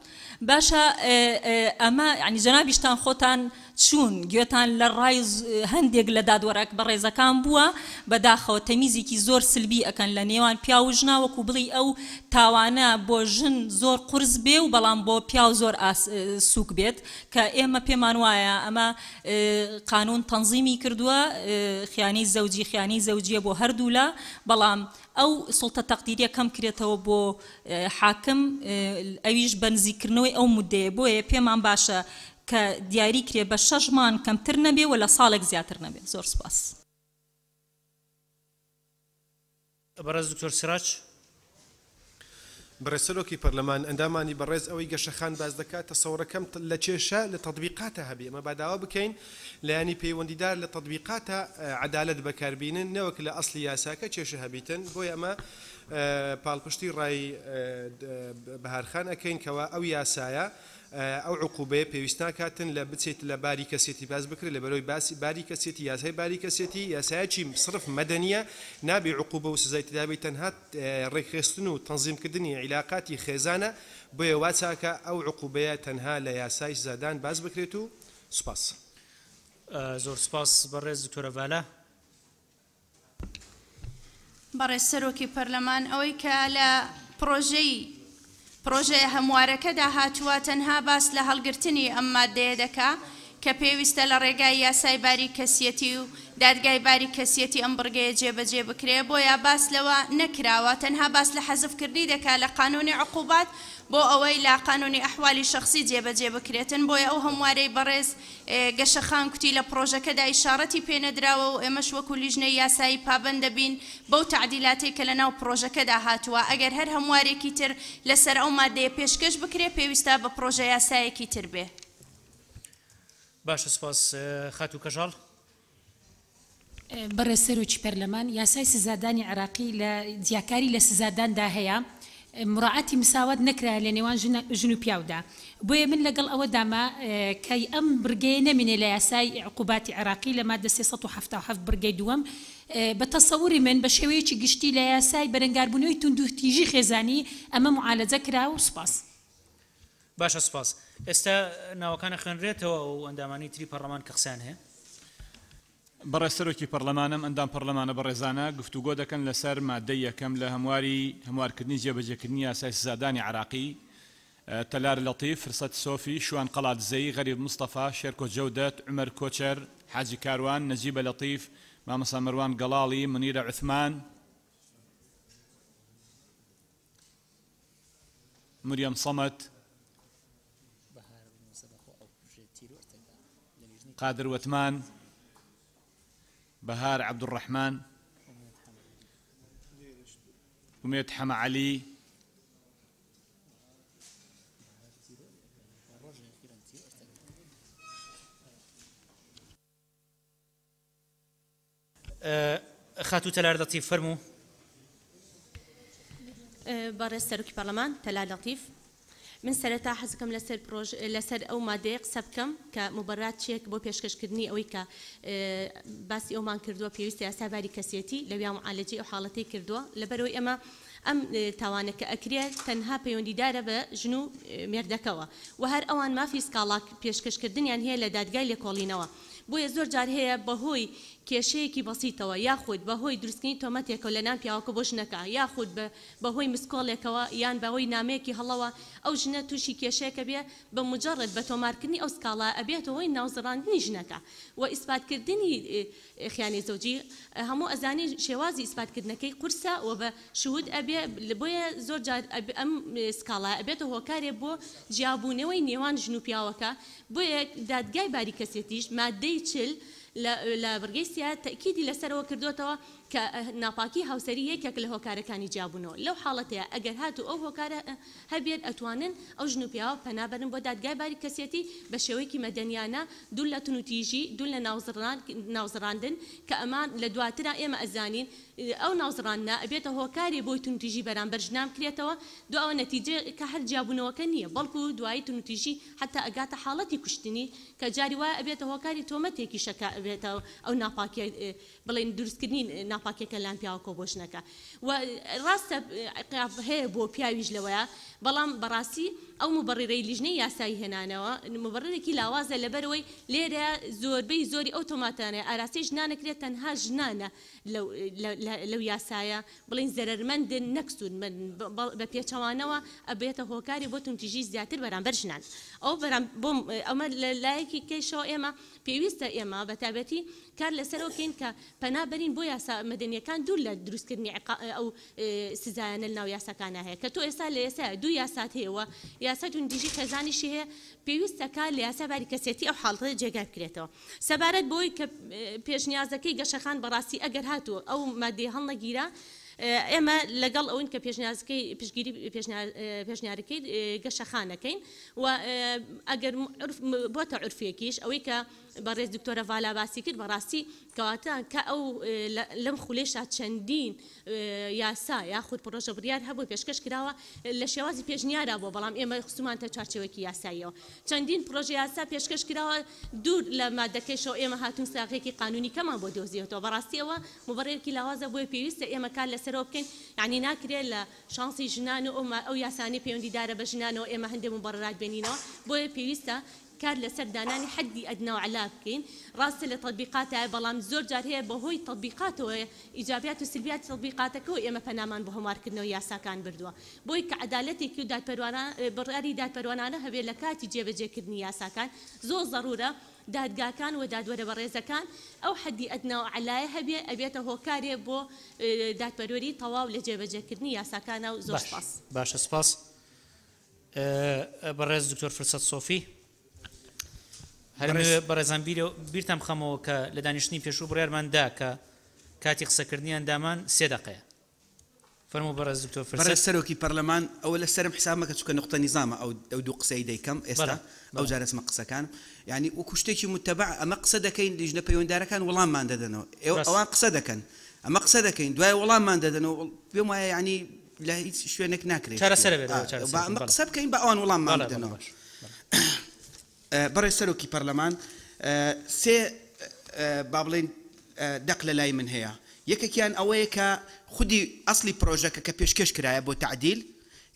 باشە ئەمە یانی جەنابیشتان خۆتان چوون گوێتان لە ڕای هەندێک لە دادوەرە بەڕێزەکان بووە، بەداخەوە تەمیزێکی زۆر سلبی ئەکەن لە نێوان پیاو و ژنا وەکو بڵێی ئەو تاوانە بۆ ژن زۆر قورس بێ و بەڵام بۆ پیاو زۆر ئاس سوک بێت کە ئێمە پێمان وایە ئەمە قانون تەنزیمی کردووە خیانەی زەوجی خیانەی زەوجیە بۆ هەردوولا بەڵام ئەو سوڵتە تەقدیریە کەم کرێتەوە بۆ حاکم ئەویش بە نزیک کردنەوەی ئەو مودەیە بۆیە پێمان باشە کە دیاری کرێ بە شەش مانگ کەمتر نەبێ و لە ساڵێک زیاتر نەبێ. زۆر سوپاس. بەڕێز دکتۆر سراج. بەڕێز سەرۆکی پەرلەمان، ئەندامانی بەڕێز ئەوەی گەشەخان باس دەکات تەسەوڕەکەم لە کێشە لە تەتبیقاتا هەبێ ئێمە با داوا بکەین لایەنی پەیوەندیدار لە تەتبیقاتا عەدالەت بەکاربینن نەوەک لە ئەسڵی یاساکە کێشە هەبیتن بۆیە ئەمە پاڵپشتی ڕای بەهارخان ئەکەین کەوا ئەو یاسایە ئەو عقوبەیە پێویست ناکاتن لە بچێت لە باری کەسێتی باس بکرێت لەبەرەوەی باسی باری کەسێتی یاسای باری کەسێتی یاسایەکی سڕف مەدەنیە نابێ عقوبە و سزای تێدا بێت تەنها ڕێکخستن و تەنزیم کردنی عیلاقاتی خێزانە بۆیە وا چاکە ئەو عقوبەیە تەنها لە یاسای سزادان باس بکرێت و سوپاس. زۆر سوپاس بەڕێز دکتۆرە ڤالە. بەڕێز سەرۆکی پەرلەمان، ئەوەی کە لە پڕۆژەی پڕۆژەیە هەموارەکەدا هاتووە تەنها باس لە هەڵگرتنی ئەم ماددەیە دەکا کە پێویستە لە ڕێگای یاسای باری کەسیەتی و دادگای باری کەسیەتی ئەم بڕگەیە جێبەجێ بکرێ بۆیە باس لەوە نەکراوە تەنها باس لە حەزفکردنی دەکا لە قانونی عقوبات بۆ ئەوەی لە قانونی ئەحوالی شەخسی جێبەجێ بکرێتن بۆیە ئەو هەموارەی بەڕێز گەشە خان کوتی لە پڕۆژەکەدا ئیشاڕەتی پێ نەدراوە و ئێمەش وەکو لیژنەی یاسایی پابەند دەبین بەو تەعدیلاتەی کە لەناو پڕۆژەکەدا هاتووە، ئەگەر هەر هەموارێکی تر لەسەر ئەو مادەیە پێشکەش بکرێ پێویستە بە پڕۆژە یاسایەکی تر بێ. باشە سوپاس خاتوو کەژاڵ. بەڕێز سەرۆکی پەرلەمان، یاسای سزادانی عێراقی لە جیاکاری لە سزاداندا هەیە. مراعاتی مساوات نەکرایە لە نێوان ژن و پیاودا. بۆیە من لەگەڵ ئەوەدامە کە ئەم بڕگەیە نەمێنێ لە یاسای عقوباتی عێراقی لە مادە 377 بڕگەی دووەم. بە تەسەوری من بە شێوەیەکی گشتی لە یاسای بەرەنگاربوونەوەی توندوتیژی خێزانی ئەمە معالەجە کرا و سوپاس. باشە سوپاس. ئێستا ناوەکان ئەخوێنرێتەوە ئەو ئەندامانەی تری پەڕلەمان کە قسەیان هەیە. بەڕێز سەرۆکی پەڕلەمان ئەم ئەندام پەڕلەمانە بەڕێزانە گفتوگۆ دەکەن لەسەر مادەی یەکەم لە هەمواری هەموارکردنی جێبەجێکردنی یاسای سزادانی عێراقی، تەلار لەتیف، فرسەت سۆفی، شوان قەڵادزەیی، غەریب مستەفا، شێرکۆ جەودەت، عومەر کۆچەر، حاجی کاروان، نەجیبە لەتیف، مامۆستا مەروان گەڵاڵی، مونیرە عوسمان، مریەم سەمەد، قادر وەتمان، بەهار عەبدولڕەحمان، ئومێد حەمە عەلی، خاتوو تەلار لەتیف فەرموو. بەڕێز سەرۆکی پەرلەمان تەلار لەتیف، من سەرەتا حەزەکەم لەسەر پرۆژ لەسەر ئەو مادەیە قسە بکەم کە موبەرات چییە بۆ پێشکەشکردنی ئەوەی کە باسی ئەومان کردووە پێویستە یاسا باری کەسێتی لەویا معالەجەی ئەو حاڵەتەی کردووە لەبەرئەوەی ئێمە ئەم تاوانە کە ئەکرێ تەنها پەیوەندیدارە بە ژن و مێردەکەوە و هەر ئەوان مافی سکاڵا پێشکەشکردنیان هەیە لە دادگای لێکۆڵینەوە بۆیە زۆر جار هەیە بەهۆی کێشەیەکی بەسیتەوە یاخود بەهۆی دروستکردنی تۆمەتێکەوە لەنام پیاوەکە بۆ ژنەکە یاخود بەهۆی مسکۆڵێکەوە یان بەهۆی نامەیەکی هەڵەوە ئەو ژنە توشی کێشەیەکە بێ بە موجەڕەد بە تۆمارکردنی ئەو سکاڵا ئەبێتە هۆی ناوزڕاندنی ژنەکە و ئیسپاتکردنی خیانەی زەوجی هەموو ئەزانین شێوازی ئیسپاتکردنەکەی قورسە و بە شهود ئەبێ بۆیە زۆر جار ئەم سکاڵایە ئەبێتە هۆکارێ بۆ جیابوونەوەی نێوان ژن و پیاوەکە بۆیە دادگای باری کەسێتیش ماددەی 40 لە بڕگەی سیا تەئکیدی لەسەرەوە کردۆتەوە کە ناپاکی هاوسەری یەکێکە لە هۆکارەکانی جیابوونەوە لەو حاڵەتەیا ئەگەر هاتوو ئەو هۆکارە هەبێت ئەتوانن ئەو ژن و پیاوە پەنا بەرن بۆ دادگای باری کەسێتی بە شێوەیەکی مەدەنیانە دوور لە تونوتیژی دوور لە ناوزڕاندن کە ئەمە لە دواترا ئێمە ئەزانین ئەو ناوزڕاندنە ئەبێتە هۆکارێ بۆی تونوتیژی بەرامبەر ژنان بکرێتەوە دواوە نەتیجە کە هەر جیابوونەوەکە نییە بەڵکو دوایی تونوتیژی حەتا ئەگاتە حاڵەتی کوشتنی کە جاری وایە ئەبێتە هۆکاری تۆمەتێکیشە کە ئەبێتە ئەو ناپاکیە بڵێین دروستکردنی ناپاکیەکە لان پیاوەکەوە بۆ ژنەکە و ڕاستە عقاب هەیە بۆ پیاویش لەوەیە بەڵام بەڕاستی ئەو موبەڕیرەی لیژنەی یاسایی هێنانەوە موبەڕیرێکی لاوازە لەبەرئەوەی لێرە زۆربەی زۆری ئەو تۆماتانەیە ئاراستەی ژنانە کرێت تەنها ژنانە لەو یاسایە بڵێین زەرەرمەندن نەک سوودمەندن بە پێچەوانەوە ئەبێتە هۆکارێ بۆ توندتیژی زیاتر بەرامبەر ژنان ئەو بەرام بۆ ئەمە لە لایەکی کەیشەوە ئێمە پێویستە ئێمە بە تایبەتی کار لەسەرەوە بکەین کە پەنا بەرین بۆ یاسا مەدەنیەکان دوور لە دروستکردنی ئەو سزایانە لەناو یاساکانا هەیە کە تۆ ئێستا لە ئێستا دوو یاسات هەیە و یاسای توندتیژی خێزانیشی هەیە پێویستە کار لە یاسا باری کەسێتی ئەو حاڵەتە جێگای بکرێتەوە. سەبارەت بەوەی کە پێشنیازەکەی گەشەخان بەڕاستی ئەگەر هاتوو ئەو مادەیە هەڵنەگیرا ئێمە لەگەڵ ئەوین کە پێشنیازەکەی پشتگیری پێشنیارەکەی گەشەخان ئەکەین و ئەگەر بۆتە عورفێکیش ئەوەی کە بەڕێز دکتۆرە ڤالا باسی کرد بەڕاستی کەواتە کە ئەو لەم خولەیشا چەندین یاسا یاخود پڕۆژە بڕیار هەبوو پێشکەش کراوە لە شێوازی پێشنیارا بووە بەڵام ئێمە خستومانتە چوارچێوەیەکی یاساییەوە چەندین پڕۆژە یاسا پێشکەش کراوە دوور لە مادەکەیشەوە ئێمە هاتوون ساغێکی قانونی کەمان بۆ دۆزیەتەوە بەڕاستی ئەوە موبەڕێرکی لاوازە بۆیە پێویستە ئێمە کار لەسەرەوە بکەین یانی ناکرێت لە شانسی ژنان و ئەو یاسانەی پەیوەندیدارە بە ژنانەوە ئێمە هەندێ موبەڕرات بێنینەوە بۆیە پێویستە کار لەسەر دانانی حەدی ئەدنا و عەلا بکەین، ڕاستە لە تەتبیقاتایە بەڵام زۆر جار هەیە بەهۆی تەتبیقاتەوە ئیجابیات و سلبیاتی تەتبیقاتەکەوە ئێمە پەنامان بۆ هەموارکردنەوەی یاساکان بردووە بۆی کە عەدالەتێکی و دادپەروانە بڕیاری دادپەروەرانە هەبێت لە کاتی جێبەجێکردنی یاساکان زۆر زەڕورە دادگاکان و دادوەرە بەڕێزەکان ئەو حەدی ئەدنا و عەلایە هەبێ ئەبێتە هۆکارێ بۆ دادپەروەری تەواو لە جێبەجێکردنی یاساکانا و زۆر باش سوپاس. باشە سوپاس. بەڕێز دکتۆر فرسەت سۆفی هەر بەڕێزان بیرتان بخەمەوە کە لە دانیشتنی پێشوو بڕیارمان دا کە کاتی قسەکردنی ئەندامان سێ دەقەیە. فەرموو بەڕێز دکتۆر فرسەت. بەڕێز سەرۆکی پەرلەمان ئەوە لە سەرم حساب مەکە چونکە نوقتە نیزامە ئەو ئەو دوو قسەی دەیکەم ئێستا ئەو جارە ئەچمە قسەکانم یانی وەکو شتێکی متەبع ئەمە قسە دەکەین لیژنە پەیوەندارەکان وەڵاممان دەدەنەوە ئێوە ئەوان قسە دەکەن ئەمە قسە دەکەین دوای وەڵاممان دەدەنەوە پێم وایە یانی. لە هیچ شوێنێک ناکرێت. چارەسەرە بێت، چارەسەر با ئەمە قسە بکەین با ئەوان وڵاممان بدەنەوە. بەڕێز سەرۆکی پەرلەمان، سێ با بڵێین دەق لە لای من هەیە، یەکێکیان ئەوەیە کە خودی ئەسڵی پرۆژەکە کە پێشکێش کرایە بۆ تەعدیل،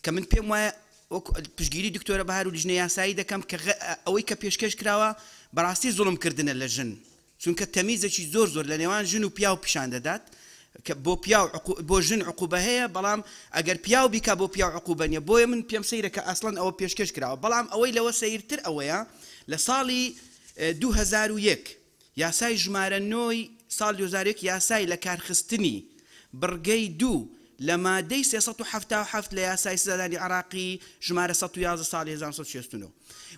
کە من پێم وایە وەکو پشتگیری دکتۆرە بەهار و لیژنەی یاسایی دەکەم کە ئەوەی کە پێشکێش کراوە بەڕاستی زوڵم کردنە لە ژن، چونکە تەمیزێکی زۆر زۆر لە نێوان ژن و پیاو پیشان دەدات کە بۆ پیاو بۆ ژن عقوبە هەیە بەڵام ئەگەر پیاو بیکا بۆ پیاو عقوبە نیە بۆیە من پێم سەیرە کە ئەسڵەن ئەوە پێشکێش کراوە بەڵام ئەوەی لەوە سەیرتر ئەوەیە لە ساڵی 2001 یاسای ژمارە نۆی ساڵ 2001 یاسای لە کارخستنی بڕگەی دوو لە مادەی 377 لە یاسای سزادانی عێراقی ژمارە 111 ساڵی 1969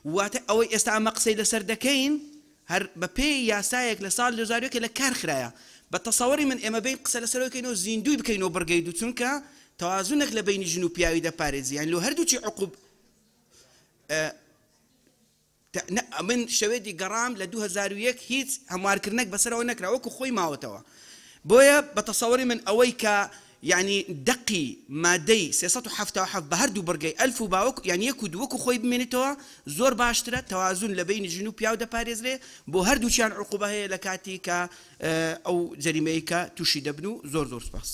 واتە ئەوەی ئێستا ئەمە قسەی لەسەر دەکەین هەر بە پێی یاسایەک لە ساڵی 2001 لە کار خرایە. بە تەسەوەری من ئێمە بێین قسە لەسەر ئەوە بکەین و زیندووی بکەینەوە بڕگەی دوو چونکە تەوازونێک لە بەینی ژن و پیاوی دەپارێزی یانی لۆ هەردووکی عقوب نە من شەوێدی گەڕام لە 2001 هیچ هەموارکردنێک بەسەرەوە نەکرا وەکو خۆی ماوەتەوە بۆیە بە تەسەوەری من ئەوەی کە یانی دەقی مادەی 377 بە هەردوو بڕگەی ئەلف و با وەکو یانی یەک و دوو وەکو خۆی بمێنێتەوە زۆر باشترە تەوازون لە بەینی ژن و پیاو دەپارێزرێ بۆ هەردووکیان عقوبە هەیە لە کاتی کە ئەو جەریمەی کە تووشی دەبن و زۆر زۆر سوپاس.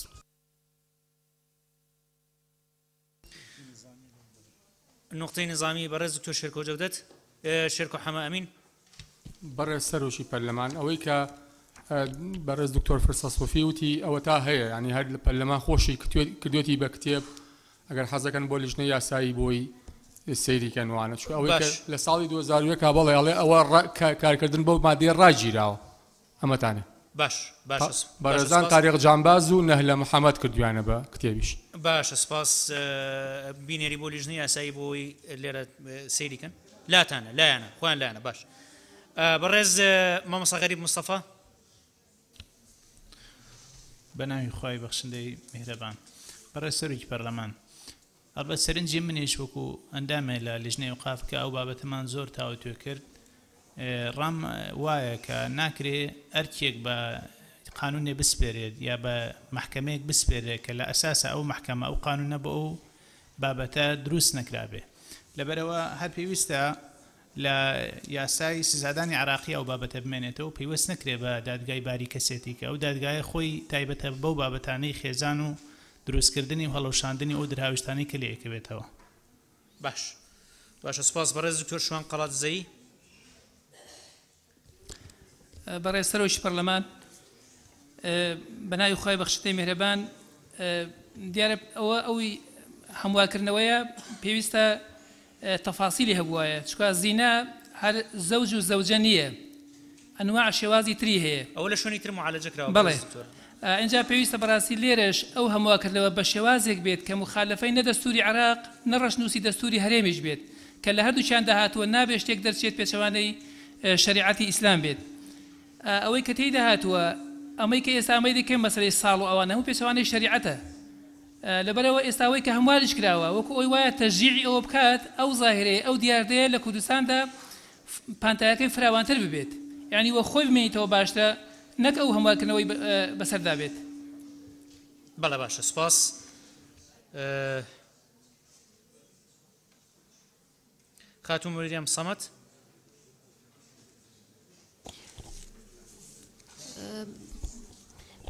نوقتەی نیزامی بەڕێز دکتۆر شێرکۆ جەودەت، شێرکۆ حەمە ئەمین. بەڕێز سەرۆکی پەرلەمان، ئەوەی کە بەڕێز دکتۆر فرسەت سۆفی وتی ئەوەتا هەیە، یانی هەر لە پەرلەمان خۆشی کردوێتی بە کتێب، ئەگەر حەزەکەن بۆ لیژنەی یاسایی بۆی سەیری کەن وانە، چونکە ئەوەی کە لە ساڵی 2001 بەڵێ ئەڵێ ئەوە کارکردن بەو مادەیە ڕاگیراوە. ئەمەتانە. باش باشە باشە بەڕێزان سپاس. تاریق جانباز و نەهلە محەمەد کردویانە بە کتێبیش. باشە سپاس بینێری بۆ لیژنەی یاسایی بۆ ئەوەی لێرە سەیری کەن لاتانە لایانە خۆیان لایانە باش بەڕێز مامۆستا غەریب مستەفا. بەناوی خوای بەخشندەی میهرەبان. بەڕێز سەرۆکی پەرلەمان، ئەڵبەت سەرنجی منیش وەکو ئەندامێ لە لیژنەی ئەوقاف کە ئەو بابەتەمان زۆر تاوتوێ کرد، ڕام وایە کە ناکرێ ئەرکێک بە قانونێ بسپێرێت یا بە مەحکەمەیەک بسپێرێ کە لە ئەساسا ئەو مەحکەمە ئەو قانونە بۆ ئەو بابەتە دروست نەکرابێ. لەبەرئەوە هەر پێویستە لە یاسای سزادانی عێراقی ئەو بابەتە بمێنێتەوە و پەیوەست نەکرێ بە دادگای باری کەسێتی کە ئەو دادگایە خۆی تایبەتە بەو بابەتانەی خێزان و دروستکردنی و هەڵوشاندنی ئەو درهاویشتانەی کە لێ ئەکەوێتەوە. باش باشە سوپاس بەڕێز دکتۆر شوان قەڵادزەیی. بەڕێز سەرۆکی پەرلەمان، بەناوی خوای بەخشندەی میهرەبان، دیارە ئەوە ئەوی هەموارکردنەوەیە پێویستە تەفاسیلی هەبوایە، چونکە زینا هەر زەوج و زەوجە نییە، ئەنواع شێوازی تری هەیە. ئەوە لە شوێنی تر معالەجە کراوە بەڵێ بەڕێز دکتۆر. ئینجا پێویستە بەڕاستی لێرەش ئەو هەموارکردنەوە بە شێوازێک بێت کە موخالەفەی نە دەستوری عێراق نە ڕەشنووسی دەستوری هەرێمیش بێت کە لە هەردووکیاندا هاتووە نابێت شتێک دەرچێت پێچەوانەی شەریعەتی ئیسلام بێت. ئەوەی کە تێیدا هاتووە ئەمەی کە ئێستا ئەمەی دەکەین مەسەلەی ساڵ و ئەوانە هەموو پێچەوانەی شەریعەتە. لەبەرئەوە ئێستا ئەوەی کە هەمواریش کراوە وەکو ئەوی وایە تەشجیعی ئەوە بکات ئەو زاهیرەیە ئەو دیاردەیە لە کوردستاندا پانتایەکەی فراوانتر ببێت یانی وە خۆی بمێنیتەوە باشترە نەک ئەو هەموارکردنەوەی بەسەردا بێت. بەڵێ باشە سوپاس. خاتوو مریەم سەمەد.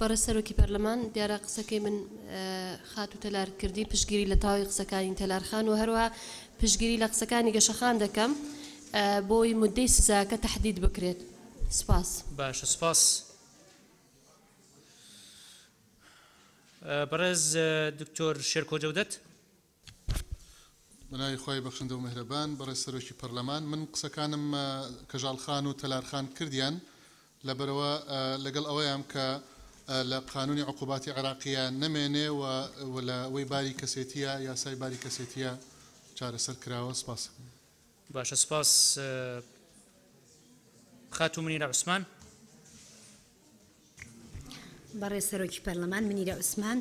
بەڕێز سەرۆکی پەرلەمان، دیارە قسەکەی من خاتوو تەلار کردی، پشتگیری لە تەواوی قسەکانی تەلار خان و هەروەها پشتگیری لە قسەکانی گەشەخان دەکەم بۆی مودەی سزاکە تەحدید بکرێت. سپاس. باشە سپاس. بەڕێز دکتۆر شێرکۆ جەودەت. بەناوی خوای بەخشندە و میهرەبان، بەڕێز سەرۆکی پەرلەمان، من قسەکانم کەژاڵ خان و تەلار خان کردیان، لەبەرئەوە لەگەڵ ئەوەیام کە لە قانونی عقوباتی عێراقیە نەمێنێ و لە وەی باری کەسێتیە، یاسای باری کەسێتیە چارەسەر کراوە. سپاس. باشە سپاس خاتوو منیرە عوسمان. بەڕێز سەرۆکی پەرلەمان، منیرە عوسمان.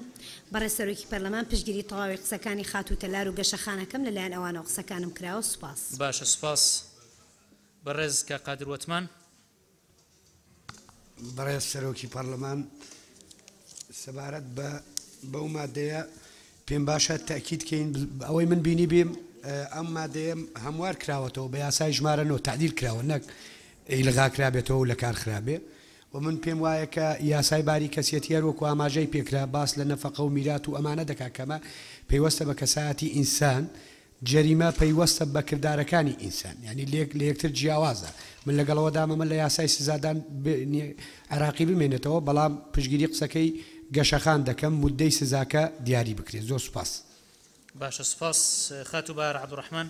بەڕێز سەرۆکی پەرلەمان، پشتگیری تەواوی قسەکانی خاتوو تەلار و گەشەخانەکەم، لەلایەن ئەوانەوە قسەکانم کراوە، سوپاس. باشە سوپاس. بەڕێز کاک قادر وەتمان. بەڕێز سەرۆکی پەرلەمان، سەبارەت بە بەو مادەیە پێم باشە تەئکید کەین ئەوەی من بینیبیم ئەم مادەیە هەموار کراوەتەوە بە یاسای ژمارە نۆ تەعدیل کراوە نەک ئیلغا کرابێتەوە و لەکار خرابێ و من پێم وایە کە یاسای باری کەسیەتی هەر وەکو ئاماژەی پێکرا باس لە نەفەقە و میرات و ئەمانە دەکا کەمە پەیوەستە بە کەسایەتی ئینسان جەریمە پەیوەستە بە کردارەکانی ئینسان یانی لێک لە یەکتر جیاوازە من لەگەڵ ئەوەدام ئەمە لە یاسای سزادان عێراقی بمێنێتەوە بەڵام پشتگیری قسەکەی گەشەخان دەکەم موددەی سزاکە دیاری بکرێت زۆر سوپاس. باشە سوپاس خاتوو بەهار عەبدولڕەحمان.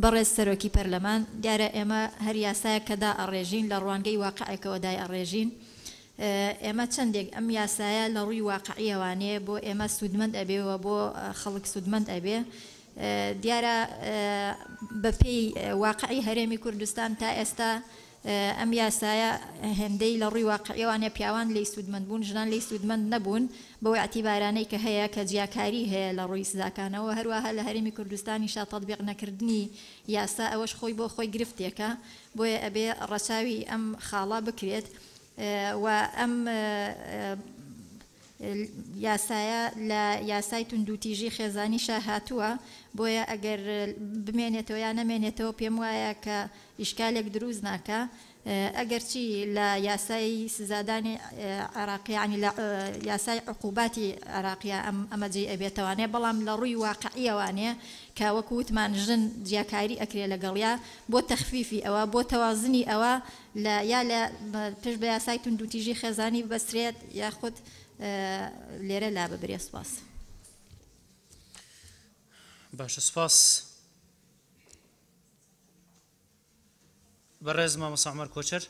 بەڕێز سەرۆکی پەرلەمان، دیارە ئێمە هەر یاسایەک کە دائەڕێژین لە ڕوانگەی واقعێکەوە دایئەڕێژین. ئێمە چەندێک ئەم یاسایە لە ڕووی واقعییەوانێ بۆ ئێمە سوودمەند ئەبێ و بۆ خەڵک سوودمەند ئەبێ. دیارە بە پێی واقعی هەرێمی کوردستان تا ئێستا ئەم یاسایە هێندەی لە ڕووی واقعیەوانە پیاوان لێی سوودمەند بوون، ژنان لێی سوودمەند نەبوون، بەو ئیعتیبارانەی کە هەیە کە جیاکاری هەیە لە ڕووی سزاکانەوە، هەروەها لە هەرێمی کوردستانیشا تەتبیق نەکردنی یاسا ئەوەش خۆی بۆ خۆی گرفتێکە، بۆیە ئەبێ ڕەچاوی ئەم خاڵە بکرێت و ئەم یاسایە لە یاسای توندوتیژی خێزانیشا هاتووە، بۆیە ئەگەر بمێنێتەوە یا نەمێنێتەوە پێم وایە کە ئیشکالێک دروست ناکا، ئەگەرچی لە یاسای سزادانی عێراقی یانی لە یاسای عقوباتی عێراقیا ئەم ئەمە جێی ئەبێتەوانێ، بەڵام لە ڕووی واقعیەوانێ کە وەکو وتمان ژن جیاکاری ئەکرێ لەگەڵیا بۆ تەخفیفی ئەوە بۆ تەوازنی ئەوە لە یا لە پشت بە یاسای توندوتیژی خێزانی ببەسترێت یاخود لێرە لاببرێ سوپاس. باشە سوپاس بەڕێز مامۆستا عومەر کۆچەر.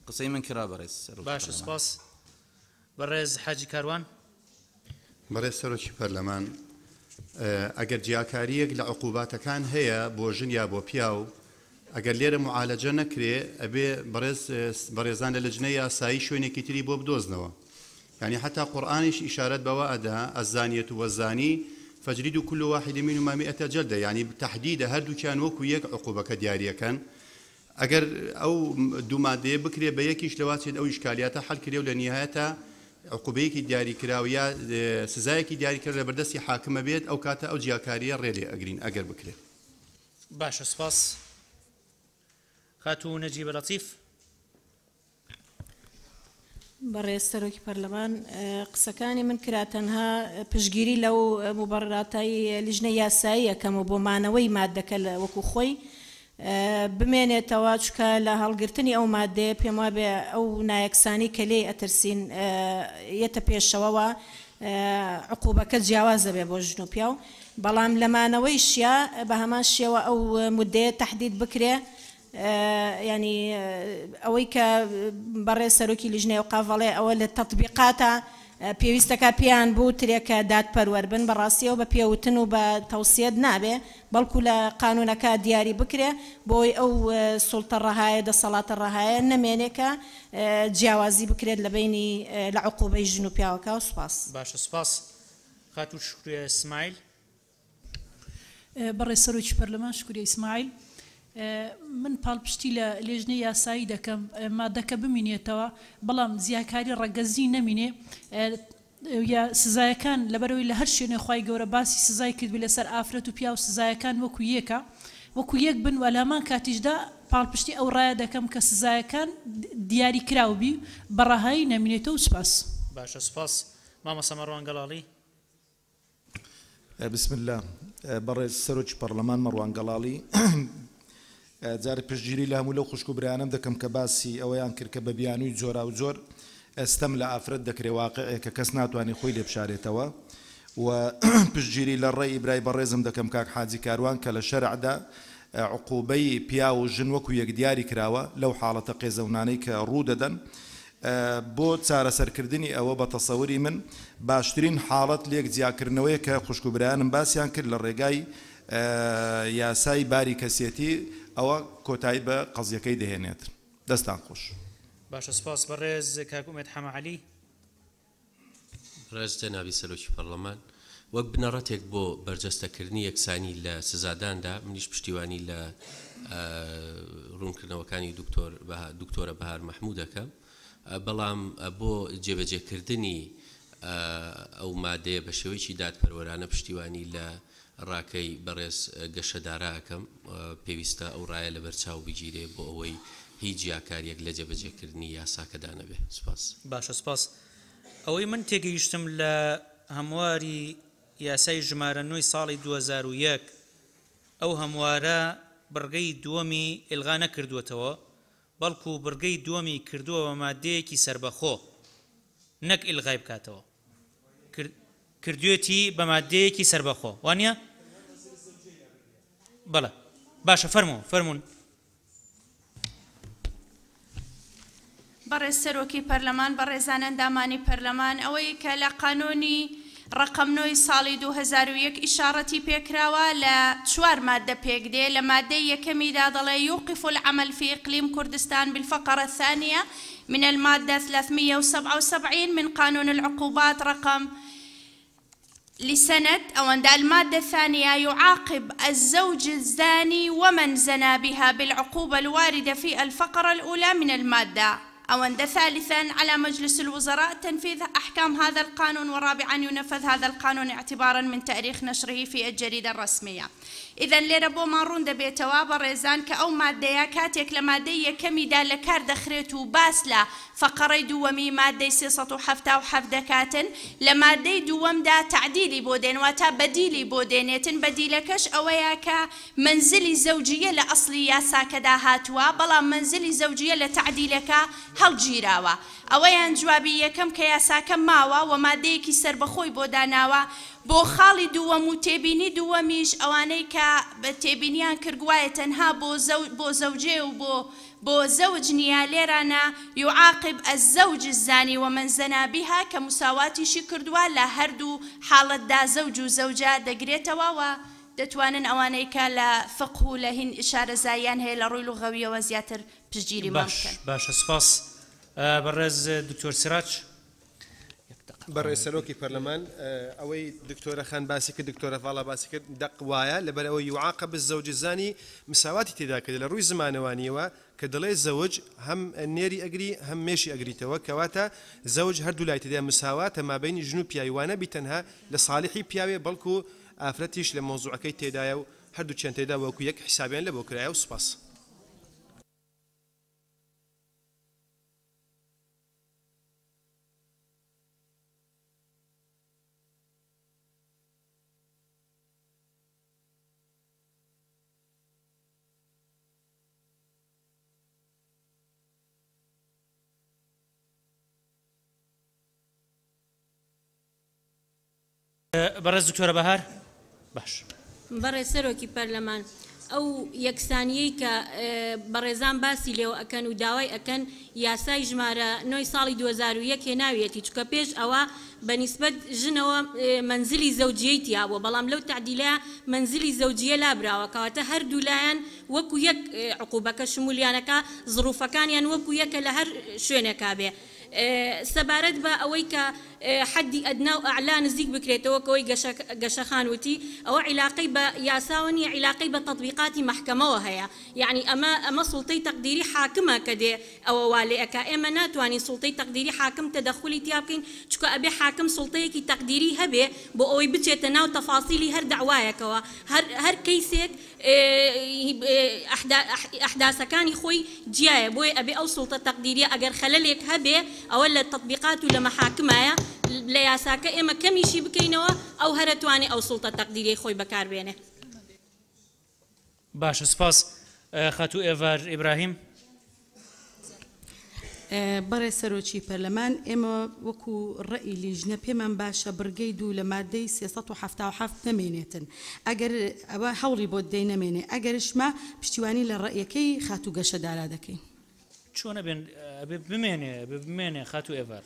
قسەی من کرا بەڕێز سەرۆکی باشە پەرلەمان. سوپاس بەڕێز حاجی کاروان. بەڕێز سەرۆکی پەرلەمان، ئەگەر جیاکارییەک لە عقوباتەکان هەیە بۆ ژن یا بۆ پیاو، ئەگەر لێرە معالەجە نەکرێ ئەبێ بەڕێز بەڕێزان لە لجنەی یاسایی شوێنێکی تری بۆ بدۆزنەوە. یانی حەتا قورئانیش ئیشارەت بەوە ئەدا، الزانیە والزانی فاجلدوا کل واحد منهما مئة جلدە، یانی تەحدیدە هەردووکیان وەکو یەک عقوبەکە دیاریەکەن. ئەگەر ئەو دوو مادەیە بکرێ بە یەکیش لەواچێت ئەو ئیشکالیاتە حەل کرێ و لە نیهایەتا عقوبەیەکی دیاریکراو یا سزایەکی دیاریکراو لەبەردەستی حاکمە بێت ئەو کاتە ئەو جیاکارییە ڕێ لێ ئەگرین ئەگەر بکرێ. باشە سپاس خاتوو نەجیبە لەتیف. بەڕێز سەرۆکی پەرلەمان، قسەکانی من کرا تەنها پشتگیری لەو موبەڕراتەی لیژنەی یاسایی ئەکەم و بۆ مانەوەی ماددەکە لە وەکو خۆی بمێنێتەوە، چونکە لە هەڵگرتنی ئەو ماددەیە پێم وابێ ئەو نایەکسانی کە لێی ئەترسین یەتە پێشەوە و عقوبەکە جیاواز ئەبێ بۆ ژن و پیاو، بەڵام لە مانەوەیشیا بە هەمان شێوە ئەو موددەیە تەحدید بکرێ یانی ئەوەی کە بەڕێز سەرۆکی لیژنەی ئەوقاف ئەڵێ ئەوە لە تەتبیقاتە پێویستەکە پێیان بوترێ کە دادپەروەر بن، بەڕاستی ئەو بە پێوتن و بە تەوسیەت نابێ بەڵکو لە قانونەکە دیاری بکرێ بۆی ئەو سوڵتە ڕەهایە دەسەڵاتە ڕەهایە نەمێنێ کە جیاوازی بکرێت لە بەینی لە عقوبەی ژن و پیاوەکە سوپاس. باشە سوپاس خاتوو شوکریە سمایل. بەڕێز سەرۆکی پەرلەمان شکریە ئیسماعیل، من پاڵپشتی لە لێژنەی یاسایی دەکەم مادەکە بمینێتەوە، بەڵام جیاکاری ڕەگەزی نەمینێ یا سزایەکان لەبەرئەوەی لە هەر شوێنێ خوای گەورە باسی سزای کردبێ لەسەر ئافرەت و پیاو سزایەکان وەکو یەکە وەکو یەک بن و لە هەمان کاتیشدا پاڵپشتی ئەو ڕایە دەکەم کە سزایەکان دیاری کراو بی بە ڕەهایی نەمینێتەوە سوپاس. باشە سوپاس مامۆستا مەڕوان گەڵاڵی. بسم اللە بەڕێز سەرۆکی پەڕلەمان مەڕوان گەڵاڵی جارێ پشتگیری لە هەموو لەو خوشک و برایانەم دەکەم کە باسی ئەوەیان کرد کە بە بیانووی جۆراوجۆر ستەم لە ئافرەت دەکرێ واقعێکە کەس ناتوانێ خۆی لێ بشارێتەوە و پشتگیری لە ڕێی برای بەڕێزم دەکەم کاک حاجی کاروان کە لە شەرعدا عقوبەی پیاو و ژن وەکو یەک دیاری کراوە لەو حاڵەتە قێزەونانەی کە ڕوو دەدەن بۆ چارەسەرکردنی ئەوە بە تەسەوری من باشترین حاڵەت لێک جیاکردنەوەیە کە خوشک و برایانم باسیان کرد لە ڕێگای یاسای باری کەسێتی ئەوە کۆتایی بە قەزیەکەی دەهێنێت. دەستان خۆش. باشە سوپاس بەڕێز کاک ئومێد حەمە عەلی. بەڕێز جەنابی سەرۆکی پەڕلەمان. وەک بنەڕەتێک بۆ بەرجەستەکردنی یەکسانی لە سزاداندا، منیش پشتیوانی لە ڕوونکردنەوەکانی دکتۆر دکتۆرە بەهار مەحموود دەکەم، بەڵام بۆ جێبەجێکردنی ئەو مادەیە بە شێوەیەکی دادپەروەرانە پشتیوانی لە ڕاکەی بەڕێز گەشە دارا ئەکەم، پێویستە ئەو ڕایە لەبەرچاو بگیرێ بۆ ئەوەی هیچ جیاکارییەک لە جێبەجێکردنی یاساکەدا نەبێ. سوپاس. باشە سوپاس. ئەوەی من تێگەیشتم لە هەمواری یاسای ژمارە نۆی ساڵی 2001 ئەو هەموارە بڕگەی دووەمی ئیلغا نەکردووەتەوە بەڵکو بڕگەی دووەمی کردووە بە ماددەیەکی سەربەخۆ نەک ئیلغای بکاتەوە کردوێتی بە ماددەیەکی سەربەخۆ وانە؟ بەڵێ باشە فەرموو فەرمونون. بەڕێز سەرۆکی پەرلەمان، بەڕێزان ئەندامانی پەرلەمان، ئەوەی کە لە قانوونی ڕەقەم نۆ ی ساڵی 2001 ئیشاڕەتی پێکراوە لە چوار ماددە پێک دێ، لە ماددەی یەکەمیدا دەڵێ یوقف العمل فی اقلیم کوردستان بالفقرە الثانیە من المادە 377 من قانون العقوبات رقم لسنة ئەوەندە المادە الثانیە يعاقب الزوج الزاني ومن زنا بها بالعقوبة الواردة في الفقرة الأولى من المادة ئەوەندە ثالثا على مجلس الوزراء تنفيذ أحكام هذا القانون ورابعا ينفذ هذا القانون اعتبارا من تأريخ نشره في الجريدة الرسمية ئیذەن لێرە بۆمان ڕوون دەبێتەوە بەڕێزان کە ئەو ماددەیە کاتێک لە ماددەی یەکەمیدا لە کار دەخرێت و باس لە فەقەڕەی دووەمی ماددەی 377 دەکاتن لە ماددەی دووەمدا تەعدیلی بۆ دێن واتە بەدیلی بۆ دێنێتن بەدیلەکەش ئەوەیە کە مەنزلی زەوجییە لە ئەسڵی یاساکەدا هاتووە بەڵام مەنزلی زەوجییە لە تەعدیلەکە هەڵگیراوە ئەوەیان جوابی یەکەم کە یاساکە ماوە و ماددەیەکی سەربەخۆی بۆ داناوە بۆ خاڵی دووەم و تێبینی دووەمیش ئەوانەی کە تێبینیان کرد گوایە تەنها بۆ بۆ زەوجەیە و بۆ بۆ زەوج نییە لێرانە یعاقب الزوج الزانی ومن زنا بها کە مساواتیشی کردووە لە هەردوو حاڵەتدا زەوج و زەوجە دەگرێتەوە و دەتوانن ئەوانەی کە لە فقه و لە هین شارەزاییان هەیە لە ڕووی لوغەویەوە زیاتر پشتگیریمان باش بکەن. باشە سوپاس بەڕێز دکتۆر سراج. بەڕێز سەرۆکی پەرلەمان، ئەوەی دکتۆرە خان باسی کرد، دکتۆرە ڤاڵا باسی کرد، دەق وایە، لەبەر ئەوەی یوعاقب الزوج الزانی مساواتی تێدا کردە لە ڕووی زمانەوانییەوە کە دەڵێ زەوج هەم نێری ئەگری هەم مێشی ئەگریتەوە، کەواتە زەوج هەردوو لای تێدا مساواتە مابەینی ژن و پیاوی، وانەبی تەنها لە ساڵحی پیاوێ بەڵکو ئافرەتیش لە مەوزوعەکەی تێدایە و هەردووکیان تێدا وەکو یەک حیسابیان لەبۆ کرایە و سوپاس. بەڕێز دکتۆرە بەهار باش. بەڕێز سەرۆکی پەرلەمان ئەو یەکسانیەی کە بەڕێزان باسی لێوە ئەکەن و داوای ئەکەن یاسای ژمارە نۆی ساڵی 2001 هێناویەتی چونکە پێش ئەوە بە نیسبەت ژنەوە مەنزلی زەوجیەی تیابووە بەڵام لەو تەعدیلە مەنزلی زەوجیە لابراوە کەواتە هەردوو لایان وەکو یەک عقوبەکە شمولیانەکە زڕوفەکانیان وەکو یەکە لە هەر شوێنێکا بێ سەبارەت بە ئەوەی کە حەدی ئەدنا و ئەعلا نزیک بکرێتەوە کە ئەوەی گەشەخان وتی ئەوە عیلاقەی بە یاساوە نییە عیلاقەی بە تەتبیقاتی مەحکەمەوە هەیە یەعنی ئەمە ئەمە سوڵتەی تەقدیری حاکمە کە دێ ئەوە وا لێ ئەکا ئێمە ناتوانین سوڵتەی تەقدیری حاکم تەدەخولی تیا بکەین چونکە ئەبێ حاکم سوڵتەیەکی تەقدیری هەبێ بۆ ئەوەی بچێتە ناو تەفاسیلی هەر دەعوایەکەوە هەر هەر کەیسێک ئەحداسەکانی خۆی جیایە بۆیە ئەبێ ئەو سوڵتە تەقدیریە ئەگەر خەلەلێک هەبێ ئەوە لە تەتبیقات و لە مەحاکمایە لە یاساکە ئێمە کەمیشی بکەینەوە ئەو هەرە توانێ ئەو سوڵتە تەقدیریەی خۆی بەکار بێنێ. باشە سوپاس خاتوو ئێڤار ئیبراهیم. بەڕێز سەرۆکی پەرلەمان، ئێمە وەکو ڕەئی لیژنە پێمان باشە بڕگەی دوو لە ماددەی 377 نەمێنێتن، ئەگەر ئەوە هەوڵی بۆ دەدەین نەمێنێ، ئەگەرش ما پشتیوانی لە ڕەئیەکەی خاتوو گەشە دارا دەکەین. چۆن ئەبێ ئەبێ بمێنێ ئەبێ بمێنێ خاتوو ئێڤار.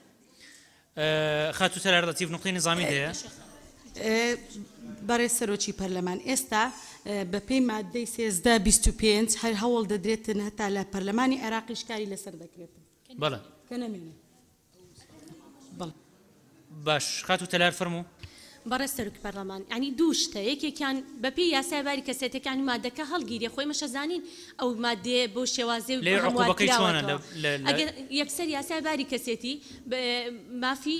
خاتوو تەلار لەتیف نوقتەی نیزامی هەیە؟ بەڕێز سەرۆکی پەرلەمان، ئێستا بەپێی ماددەی 13 25 هەر هەوڵ دەدرێتن هەتا لە پەرلەمانی عێراقیش کاری لەسەر دەکرێتن بەڵێ کە نەمێنێ. بەڵێ. باش خاتوو تەلار فەرموو. بەڕێز سەرۆکی پەرلەمان یانی دوو شتە یەکێکیان بەپێی یاسای باری کەسێتەکانی مادەکە هەڵگیرێ خۆی ئێمەش ئەزانین ئەو مادەیە بەو شێوازەی لێ هەموار عقوبەکەی چۆنە کراوەتەوە لە لە ئەگەر یەکسەر یاسای باری کەسێتی مافی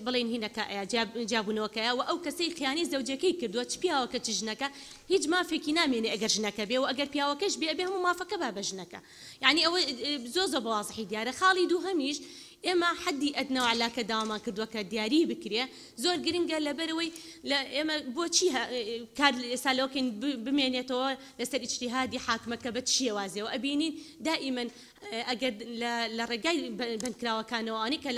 بڵێین هینەکە ئەیا جیابوونەوەکەیە وە ئەو کەسەی خیانەی زەوجەکەی کردووە چ پیاوەکە چ ژنەکە هیچ مافێکی نامێنێ ئەگەر ژنەکە بێ وە ئەگەر پیاوەکەش بێ ئەبێ هەموو مافەکە با بە ژنەکە یانی ئەوە زۆر زۆر بە وازحی دیارە خاڵی دووهەمیش ئێمە حەدی ئەدنا و عەلا کە داوامان کردووە کە دیاری بکرێ زۆر گرنگە لەبەرئەوەی لە ئێمە بۆچی کار ئێستا لەوە کەین بمێنێتەوە لەسەر ئیجتیهادی حاکمەکە بە چ شێوازێەوە ئەبینین دائیمەن ئەگەر لە ڕێگای بەندکراوەکانەوە ئەوانەی کە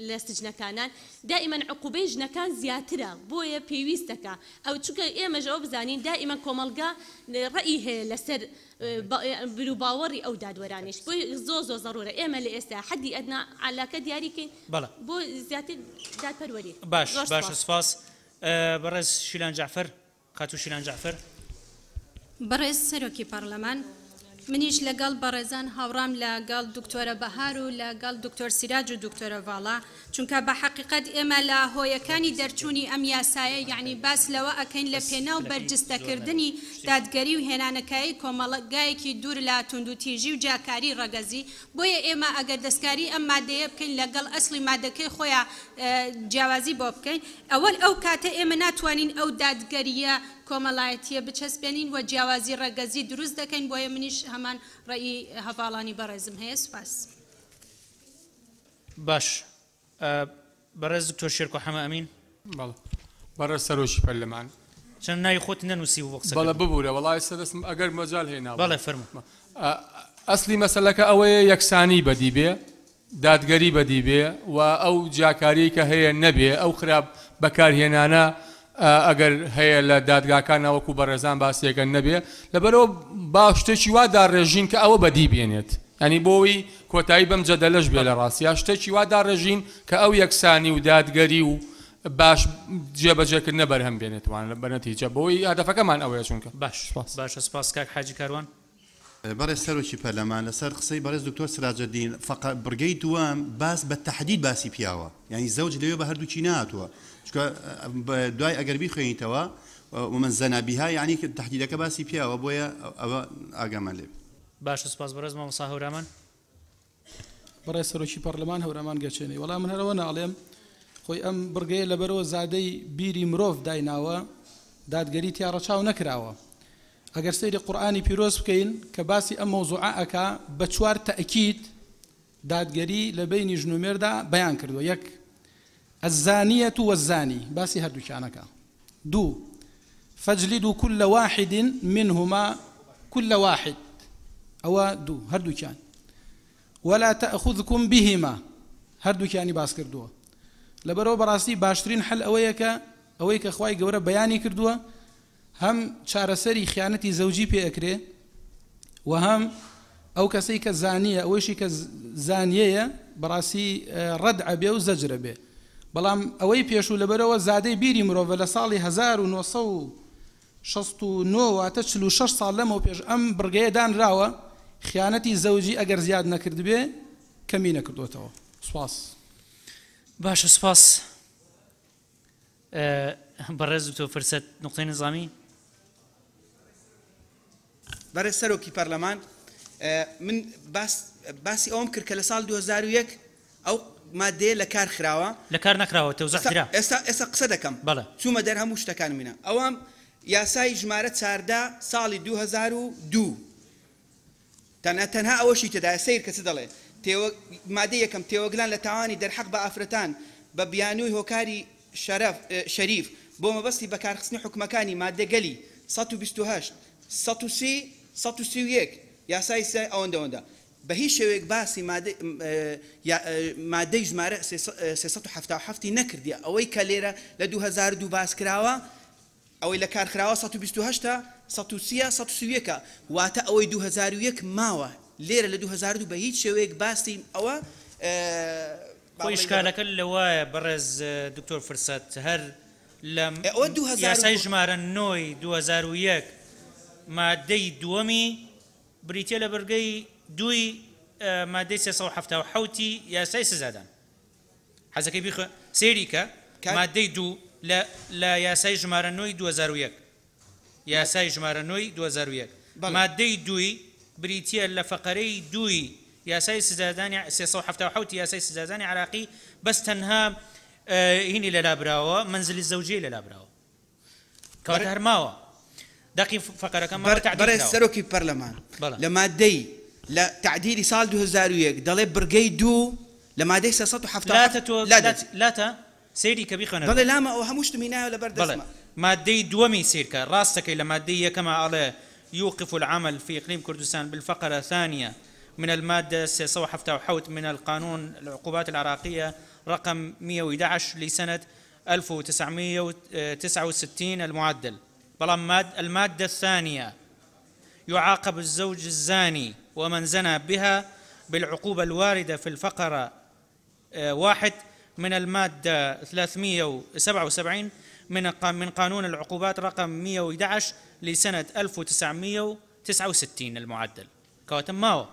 لە سجنەکانان دائیمەن عقوبەی ژنەکان زیاترە بۆیە پێویستەکە ئەو چونکە ئێمەش ئەوە بزانین دائیمەن کۆمەڵگا ڕەئی هەیە لەسەر بیروباوەڕی ئەو دادوەرانەیش بۆیە زۆر زۆر زەڕورە ئێمە لە ئێستا حەدی ئەدنا عەلاکە دیاری کەین بەڵێ. بۆ زیاتر دادپەروەری. باش زۆر باشە سوپاس. سوپاس. بەڕێز شیلان جەعفەر، خاتوو شیلان جەعفەر. بەڕێز سەرۆکی پەڕلەمان، منیش لە گەڵ بەڕێزان هاوڕام لە گەڵ دکتۆرە بەهار و لە گەڵ دکتۆر سیراج و دکتۆرە ڤاڵا، چونکە بە حەقیقەت ئێمە لە هۆیەکانی دەرچوونی ئەم یاسایە یەعنی باس لەوە ئەکەین لە پێناو بەرجستەکردنی دادگەری و هێنانەکایەی کۆمەڵگایەکی دوور لە توندوتیژی و جیاکاری ڕەگەزی بۆیە ئێمە ئەگەر دەستکاری ئەم مادەیە بکەین لە گەڵ ئەسڵی مادەکەی خۆیا جیاوازی بۆ بکەین ئەوە ئەو کاتە ئێمە ناتوانین ئەو دادگەرییە کۆمەڵایەتییە بچەسپێنین و جیاوازی ڕەگەزی دروست دەکەین بۆیە منیش هەمان ڕەئی هەڤاڵانی بەڕێزم هەیە سوپاس. باش بەڕێز دکتۆر شێرکۆ حەمە ئەمین. بەڵێ بەڕێز سەرۆکی پەرلەمان. چەند ناوی خۆت نەنووسیبوو بۆ قسەکردن. بەڵێ ببورە وەڵا ئێستا دەستم ئەگەر مەجال هەیە ناڵێم. بەڵێ فەرموو. ئەسلی مەسەلەکە ئەوەیە یەکسانی بەدی بێ، دادگەری بەدی بێ و ئەو جیاکاریەی کە هەیە نەبێ، ئەو خراپ بەکارهێنانە ئەگەر هەیە لە دادگاکانا وەکو بەڕێزان باسیەکەن نەبێ، لەبەرئەوە با شتێکی وا داڕێژین کە ئەوە بەدی بێنێت، یانی بۆ ئەوەی کۆتایی بەم جەدەلەش بێ لە ڕاستیا شتێکی وا داڕێژین کە ئەو یەکسانی و دادگەری و باش جێبەجێکردنە بەرهەم بێنێت وان بە نەتیجە بۆی هەدەفەکەمان ئەوەیە چونکە. باش باشە سپاس کاک حاجی کاروان. بەڕێز سەرۆکی پەرلەمان لەسەر قسەی بەڕێز دکتۆر سراجەدین فەقە بڕگەی دووەم باس بە تەحدید باسی پیاوە یانی زەوج لەوێ بە هەردووکی نەهاتووە چونکە دوای ئەگەر بیخوێنیتەوە ومن زنا بها یانی تەحدیدەکە باسی پیاوە بۆیە ئەوە ئاگامان لێ بێت. باشە سوپاس بەڕێز مامۆستا هەورامان. بەڕێز سەرۆکی پەڕلەمان هەورامان گەچێنەی وەڵا من هەر ئەوە ناڵێم خۆی ئەم بڕگەیە لەبەرەوە زادەی بیری مرۆڤ دایناوە دادگەری تیا ڕەچاو نەکراوە ئەگەر سەیری قورئانی پیرۆز بکەین کە باسی ئەم مەوزوعە ئەکا بە چوار تەئکید دادگەری لە بەینی ژن و مێردا بەیان کردووە یەک الزانیە والزانی باسی هەردووکیان ئەکا دوو فاجلدوا كل واحد منهما كل واحد ئەوە دوو هەردووکیان ولا تأخذكم بهما هەردووکیانی باس کردووە لەبەرەوە بەڕاستی باشترین حل ئەوەیە کە ئەوەی کە خوای گەورە بەیانی کردووە هەم چارەسەری خیانەتی زەوجی پێ ئەکرێ و هەم ئەو کەسەی کە زانیە ئەوەیشی کە زانیەیە بەڕاستی ڕەد ئەبێ و زەجر ئەبێ بەڵام ئەوەی پێشوو لەبەرەوە زادەی بیری مرۆڤە لە ساڵی 1969 واتە 46 ساڵ لەمەو پێش ئەم بڕگەیە دانراوە خیانەتی زەوجی ئەگەر زیاد نەکردبێ کەمی نەکردوێتەوە سوپاس. باشە سوپاس. بەڕێز دکتۆر فرسەت نوقتەی نزامی. بەڕێز سەرۆکی پەرلەمان من باس باسی ئەوەم کرد کە لە ساڵ 2001 ئەو مادەیە لە کار خراوە. لە کار نەخراوە تەوزع کرا. ئێستا ئێستا قسە دەکەم. بەڵێ. چوومە دەر هەموو شتەکانم هینا. ئەوە یاسای ژمارە 14 ساڵی 2002 تەنها تەنها ئەوەشی تێدایە سەیر کە چ دەڵێ تێوە مادەی یەکەم تێوەگلان لە تاوانی دەرحەق بە ئافرەتان بە بیانووی هۆکاری شەرەف شەریف بۆ مەبەستی بەکارخستنی حوکمەکانی ماددەگەلی 128 130 131 یاسای سزای ئەوەندە ئەوەندە بە هیچ شێوەیەک باسی مادەی مادەی ژمارە 377 ی نەکردیە ئەوەی کە لێرە لە 2002 باس کراوە ئەوەی لە کار خراوە 128 ە، 130 ە، 131 ە، واتە ئەوەی 2001 ماوە لێرە لە 2002 بە هیچ شێوەیەک باسی ئەوە با خۆ بڵێین لە ئیشکالەکە لەوایە بەڕێز دکتۆر فرسەت هەر لە ئەوە دوو هەزار و یاسای دوو. ژمارە نۆ ی 2001 مادەی دووەمی بریتیە لە بڕگەی دووی مادەی 377 ی یاسای سزادان. حەزەکەی بیخوێ سەیری کە کاک مادەی دوو. لە لە یاسای ژمارە نۆی 2001 یاسای ژمارە نۆی 2001 مادەی دووی بریتییە لە فەقەرەی دووی یاسای سزادانی 377 یاسای سزادانی عراقی بەس تەنها هینی لەلا براوە منزلی زەوجیەی لەلا براوە کەواتە هەر ماوە دەقی فەقەرەکە ماوە تەعدیل بەڕێز کراوە. سەرۆکی پەرلەمان بەڵێ. لە مادەی لە تەعدیلی ساڵ 2001 دەڵێ بڕگەی دوو لە مادەی 377 لاتە تۆ لا لات لاتە سەیری کە بیخوێنەرەوە. بەڵێ لامە ئەوە هەموو شتم هینایەوە لەبەر بەڵێ دەستمە. مادەی دووەمی سەیرکە ڕاستەکەی لە مادەی یەکەما ئەڵێ يوقف العمل في إقليم كردستان بالفقرة الثانية من المادة 377 من القانون العقوبات العراقية رقم 111 لسنة 1969 المعدل بەڵام المادة الثانية يعاقب الزوج الزاني ومن زنى بها بالعقوبة الواردة في الفقرة واحد من المادة 377 من قانون العقوبات رقم 111 لسنة 1969 المعدل. کەواتە ماوە.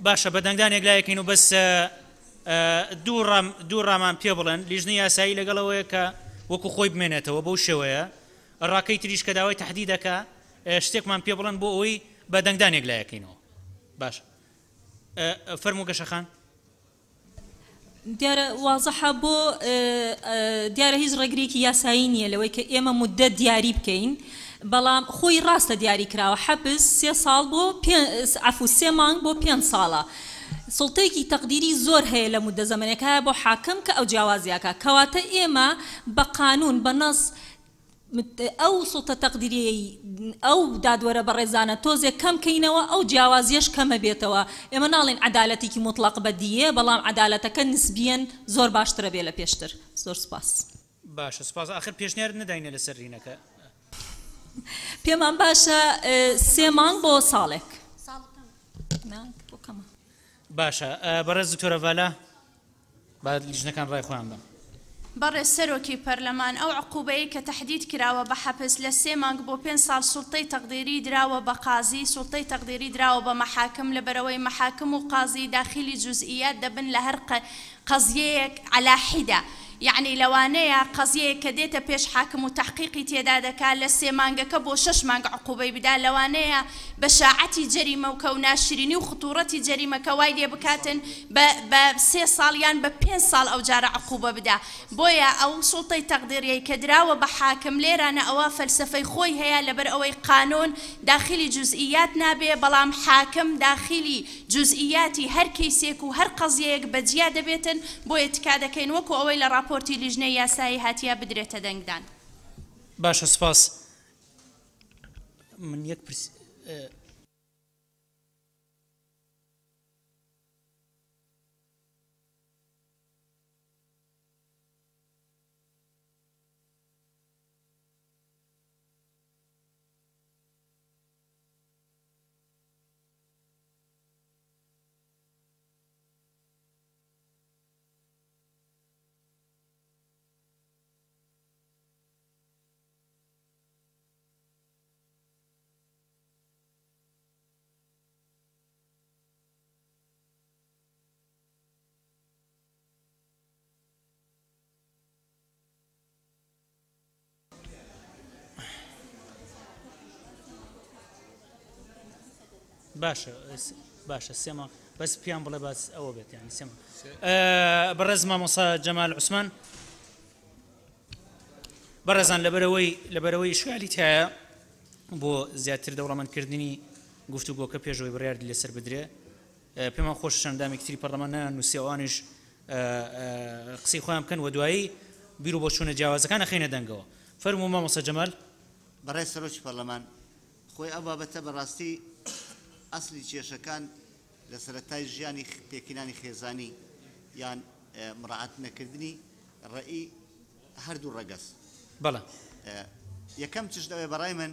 باشە بە دەنگدان یەکلایەکەین و بەس دوو ڕامان پێ بڵێن. لیژنەی یاسایی لەگەڵ ئەوەیە کە وەکو خۆی بمێنێتەوە بەو شێوەیە، ڕاکەی تریش کە داوای تەحدید دەکا شتێکمان پێ بڵێن بۆ ئەوەی بە دەنگدان یەکلایەکەینەوە. باشە فەرموو گەشەخان. دیارە وازحە بۆ دیارە هیچ ڕێگرێکی یاسایی نییە لەوەی کە ئێمە موددە دیاری بکەین بەڵام خۆی ڕاستە دیاری کراوە حەبس سێ ساڵ بۆ عەفو سێ مانگ بۆ پێنج ساڵە سوڵتەیەکی تەقدیری زۆر هەیە لە موددە زەمەنێکایە بۆ حاکم کە ئەو جیاوازیاکە کەواتە ئێمە بە قانون بە نەس ئەو سوڵتە تەقدیریەی ئەو دادوەرە بەڕێزانە تۆزێک کەم کەینەوە ئەو جیاوازیەش کەمە بێتەوە ئێمە ناڵێین عەدالەتێکی موتڵەق بەدییە بەڵام عەدالەتەکە نسبیەن زۆر باشترە بێ لە پێشتر زۆر سوپاس. باشە سوپاس ئاخر پێشنیارت نەداینە لەسەر رینەکە. پێمان باشە سێ مانگ بۆ ساڵێک. باشە بەڕێز دکتۆرە ڤالا. با لیژنەکان ڕای خۆیان بەن. بەڕێز سەرۆکی پەرلەمان، ئەو عقوبەیەی کە تەحدید کراوە بە حەپس لە سێ مانگ بۆ پێنج ساڵ سوڵتەی تەقدیری دراوە بە قازی، سوڵتەی تەقدیری دراوە بە مەحاکم، لەبەرئەوەی مەحاکم و قازی داخیلی جوزئیات دەبن لە هەر قەزیەیەک عەلا حیدە، یەعنی لەوانەیە قەزیەیەک کە دێتە پێش حاکم و تەحقیقی تێدا دەکا لە سێ مانگەکە بۆ شەش مانگ عقوبەی بدا، لەوانەیە بەشاعەتی جەریمەوکە و ناشرینی و خطوڕەتی جەریمەکە وای لێ بکاتن بە بە سێ ساڵ یان بە پێنج ساڵ ئەو جارە عقوبە بدا بۆیە ئەو سوڵتەی تەقدیریەی کە دراوە بە حاکم لێرانە ئەوە فەلسەفەی خۆی هەیە لەبەر ئەوەی قانون داخیلی جوزئیات نابێ بەڵام حاکم داخیلی جوزئیاتی هەر کەیسێک و هەر قەزیەیەک بە جیا دەبێتن بۆیە تکا دەکەین وەکو ئەوەی لە ڕاپۆرتی لیژنەی یاسایی هاتیە بدرێتە دەنگدان. باشە سوپاس من یەک پرس. باشە باشە سێ مانگ بەس پێیان بڵێ باس ئەوە بێت یانی سێ مانگ بەڕێز مامۆسا جەمال عوسمان بەڕێزان لەبەرەوەی لەبەرەوەی ئیشکالی تایە بۆ زیاتر دەوڵەمەندکردنی گفتوگۆکە پێشەوەی بڕیاری لەسەر بدرێ پێمان خۆشە چەند ئەندامێکی تری پەرلەمان نایان نووسی ئەوانیش قسەی خۆیان بکەن و دوایی بیر و بۆچوونە جیاوازەکان ئەخەینە دەنگەوە. فەرموو مامۆستا جەمال. بەڕێز سەرۆکی پەرلەمان، خۆی ئەو بابەتە بەڕاستی ئەسلی کێشەکان لە سەرەتای ژیانی پێکهێنانی خێزانی یان مڕاعەت نەکردنی ڕەئی هەردوو ڕەگەز. بەڵێ. یەکەم چشت ئەوەیە بەڕای من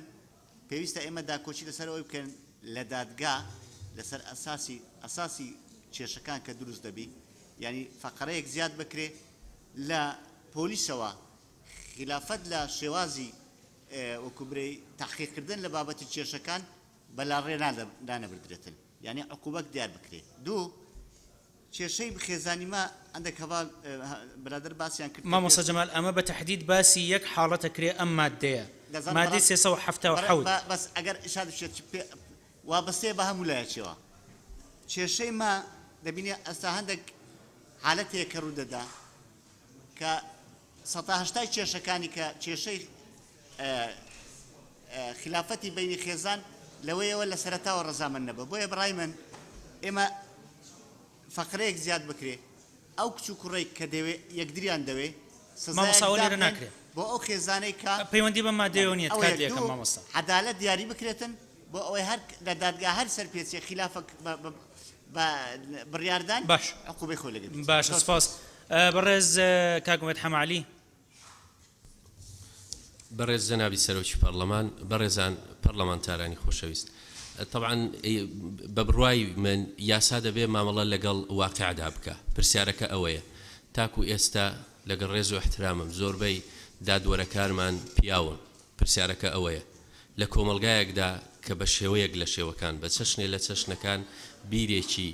پێویستە ئێمە داکۆکی لەسەر ئەوەی بکەین لە دادگا لەسەر ئەساسی ئەساسی کێشەکان کە دروست دەبی یانی فەقەرەیەک زیاد بکرێ لە پۆلیسەوە خیلافەت لە شێوازی وەکو برێی تەحقیق کردن لە بابەتی کێشەکان بە لاڕێ نانەبردرێتن یانی عقوبەک دیار بکرێ دوو کێشەی خێزانی ما هەندێک هەڤال برادەر باسیان کرد کە مامۆستا جەمال ئەمە بە تەحدید باسی یەک حاڵەت ئەکرێ ئەم ماددەیە دەزانم مادەی بەڕاست 377. بە بەس ئەگەر ئیشاد بچێت چ پێ وابەستەیە بە هەموو لایەکیەوە کێشەی ما دەبینی ئەستا هەندێک حالەت هەیە کە ڕوو دەدا کە سەتا هەشتای کێشەکانی کە کێشەی خلافەتی بینی خێزان لەوەیەوە لە سەرەتاوە ڕەزامەند نەبە بۆیە بەڕای من ئێمە فەقرەیەک زیاد بکرێ ئەو کچ و کوڕێک کە دەوێ یەکدریان دەوێ مامۆستا سزایەک ئەوە لێرە دابنێن ناکرێ بۆ ئەو خێزانەی کە پەیوەندی بەم مادەیەوە نییە ئەوە تکات یەک لێکەم دوو مامۆستا. عەدالەت دیاری بکرێتن بۆ ئەوەی هەر لە دادگا هەر سەرپێچیەک خیلافەک بە بە بڕیاردان باش عقوبەی خۆی لەگەر بێت. باشە زۆر سپاس سپاس. بەڕێز کاک ئومێد حەمەعەلی. بەڕێز جەنابی سەرۆکی پەڕلەمان، بەڕێزان پەڕلەمانتارانی خۆشەویست، تەبعەن بە بڕوای من یاسا دەبێ مامەڵە لەگەڵ واقیعدا بکا، پرسیارەکە ئەوەیە تاکو ئێستا لەگەڵ ڕێز و ئیحترامم زۆربەی دادوەرەکانمان پیاون، پرسیارەکە ئەوەیە لە کۆمەڵگایەکدا کە بە شێوەیەک لە شێوەکان، بە چەشنێ لە چەشنەکان بیرێکی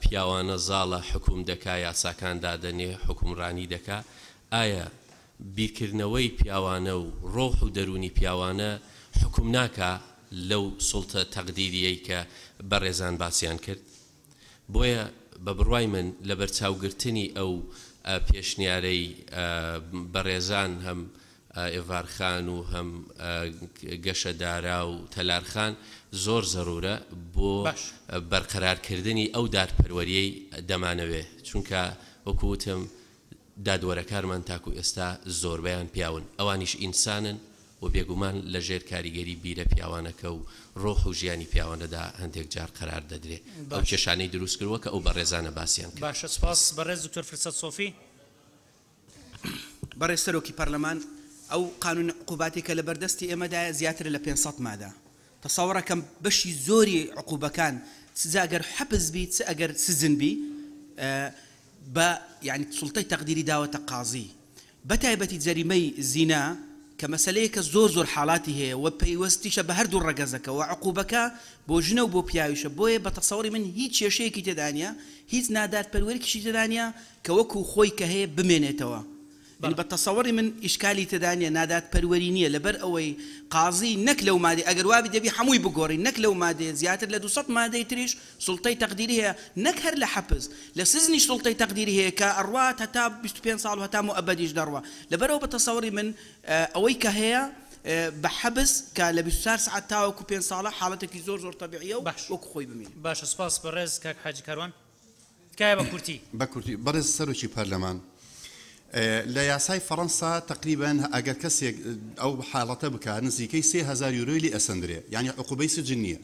پیاوانە زاڵە حوکم دەکا یاساکان دادەنێ حوکمڕانی دەکا ئایا بیرکردنەوەی پیاوانە و ڕۆح و دەروونی پیاوانە حوکم ناکا لەو سوڵتە تەقدیریەی کە بەڕێزان باسیان کرد؟ بۆیە بە بڕوای من لەبەرچاوگرتنی ئەو پێشنیارەی بەڕێزان هەم ئێڤار خان و هەم گەشە دارا و تەلار خان زۆر زەرورە بۆ بەرقەرارکردنی ئەو دادپەروەریەی دەمانەوێ چونکە وەکو وتم دادوەرەکارمان تاکو ئێستا زۆربەیان پیاون، ئەوانیش ئینسانن و بێگومان لە ژێر کاریگەری بیرە پیاوانەکە و ڕۆح و ژیانی پیاوانەدا هەندێک جار قەرار دەدرێ. ئەو کێشانەی دروست کردووە کە ئەو بەڕێزانە باسیان کرد. باشە سوپاس بەڕێز دکتۆر فرسەت سۆفی. بەڕێز سەرۆکی پەرلەمان، ئەو قانون عقوباتەی کە لەبەردەستی ئێمەدایە زیاترە لە 500 مادە. تەسەوڕەکەم بەشی زۆری عقوبەکان چ جا گەر حەپس بی چ ئەگەر سجن بی بە یانی سوڵتەی تەقدیری داوەتە قازی بە تایبەتی جەریمەی زینا کە مەسەلەیەکە زۆر زۆر حاڵاتی هەیە و پەیوەستیشە بە هەردوو ڕەگەزەکە و عقوبەکە بۆ ژنە و بۆ پیاویشە بۆیە بە تەسەوڕی من هیچ کێشەیەکی تێدا نیە هیچ نادادپەروەریکیشی تێدا نیە کە وەکو خۆی کە هەیە بمێنێتەوە یانی بە تەسەوڕی من ئیشکالی تێدا نیە، نادادپەروەری نیە، لەبەر ئەوەی قازی نەک لەو مادەی، ئەگەر وابی دەبی حەمووی بگۆڕین، نەک لەو مادەیە زیاتر لە 200 مادەی تریش سوڵتەی تەقدیری هەیە، نەک هەر لە حەپس، لە سجنیش سوڵتەی تەقدیری هەیە کە ئەڕوات هەتا 25 ساڵ و هەتا موئەبەدیش دەڕوا. لەبەرئەوە بە تەسەوڕی من ئەوەی کە هەیە بە حەبس کە لە 24 سەعات تاوەکو پێنج ساڵە حاڵەتێکی زۆر زۆر تەبیعیە و وەکو خۆی بمینێ. باشە سوپاس بەڕێز کاک حاجی کاروان. تکایە بە کورتی. بە کورتی بەڕێز سەرۆکی پەرلەمان لە یاسای فەڕەنسا تەقریبەن ئەگەر کەسێک ئەو حاڵەتە بکات نزیکەی 3000 یورۆی لێ ئەسەندرێ یعنی عقوبەی سجن نییە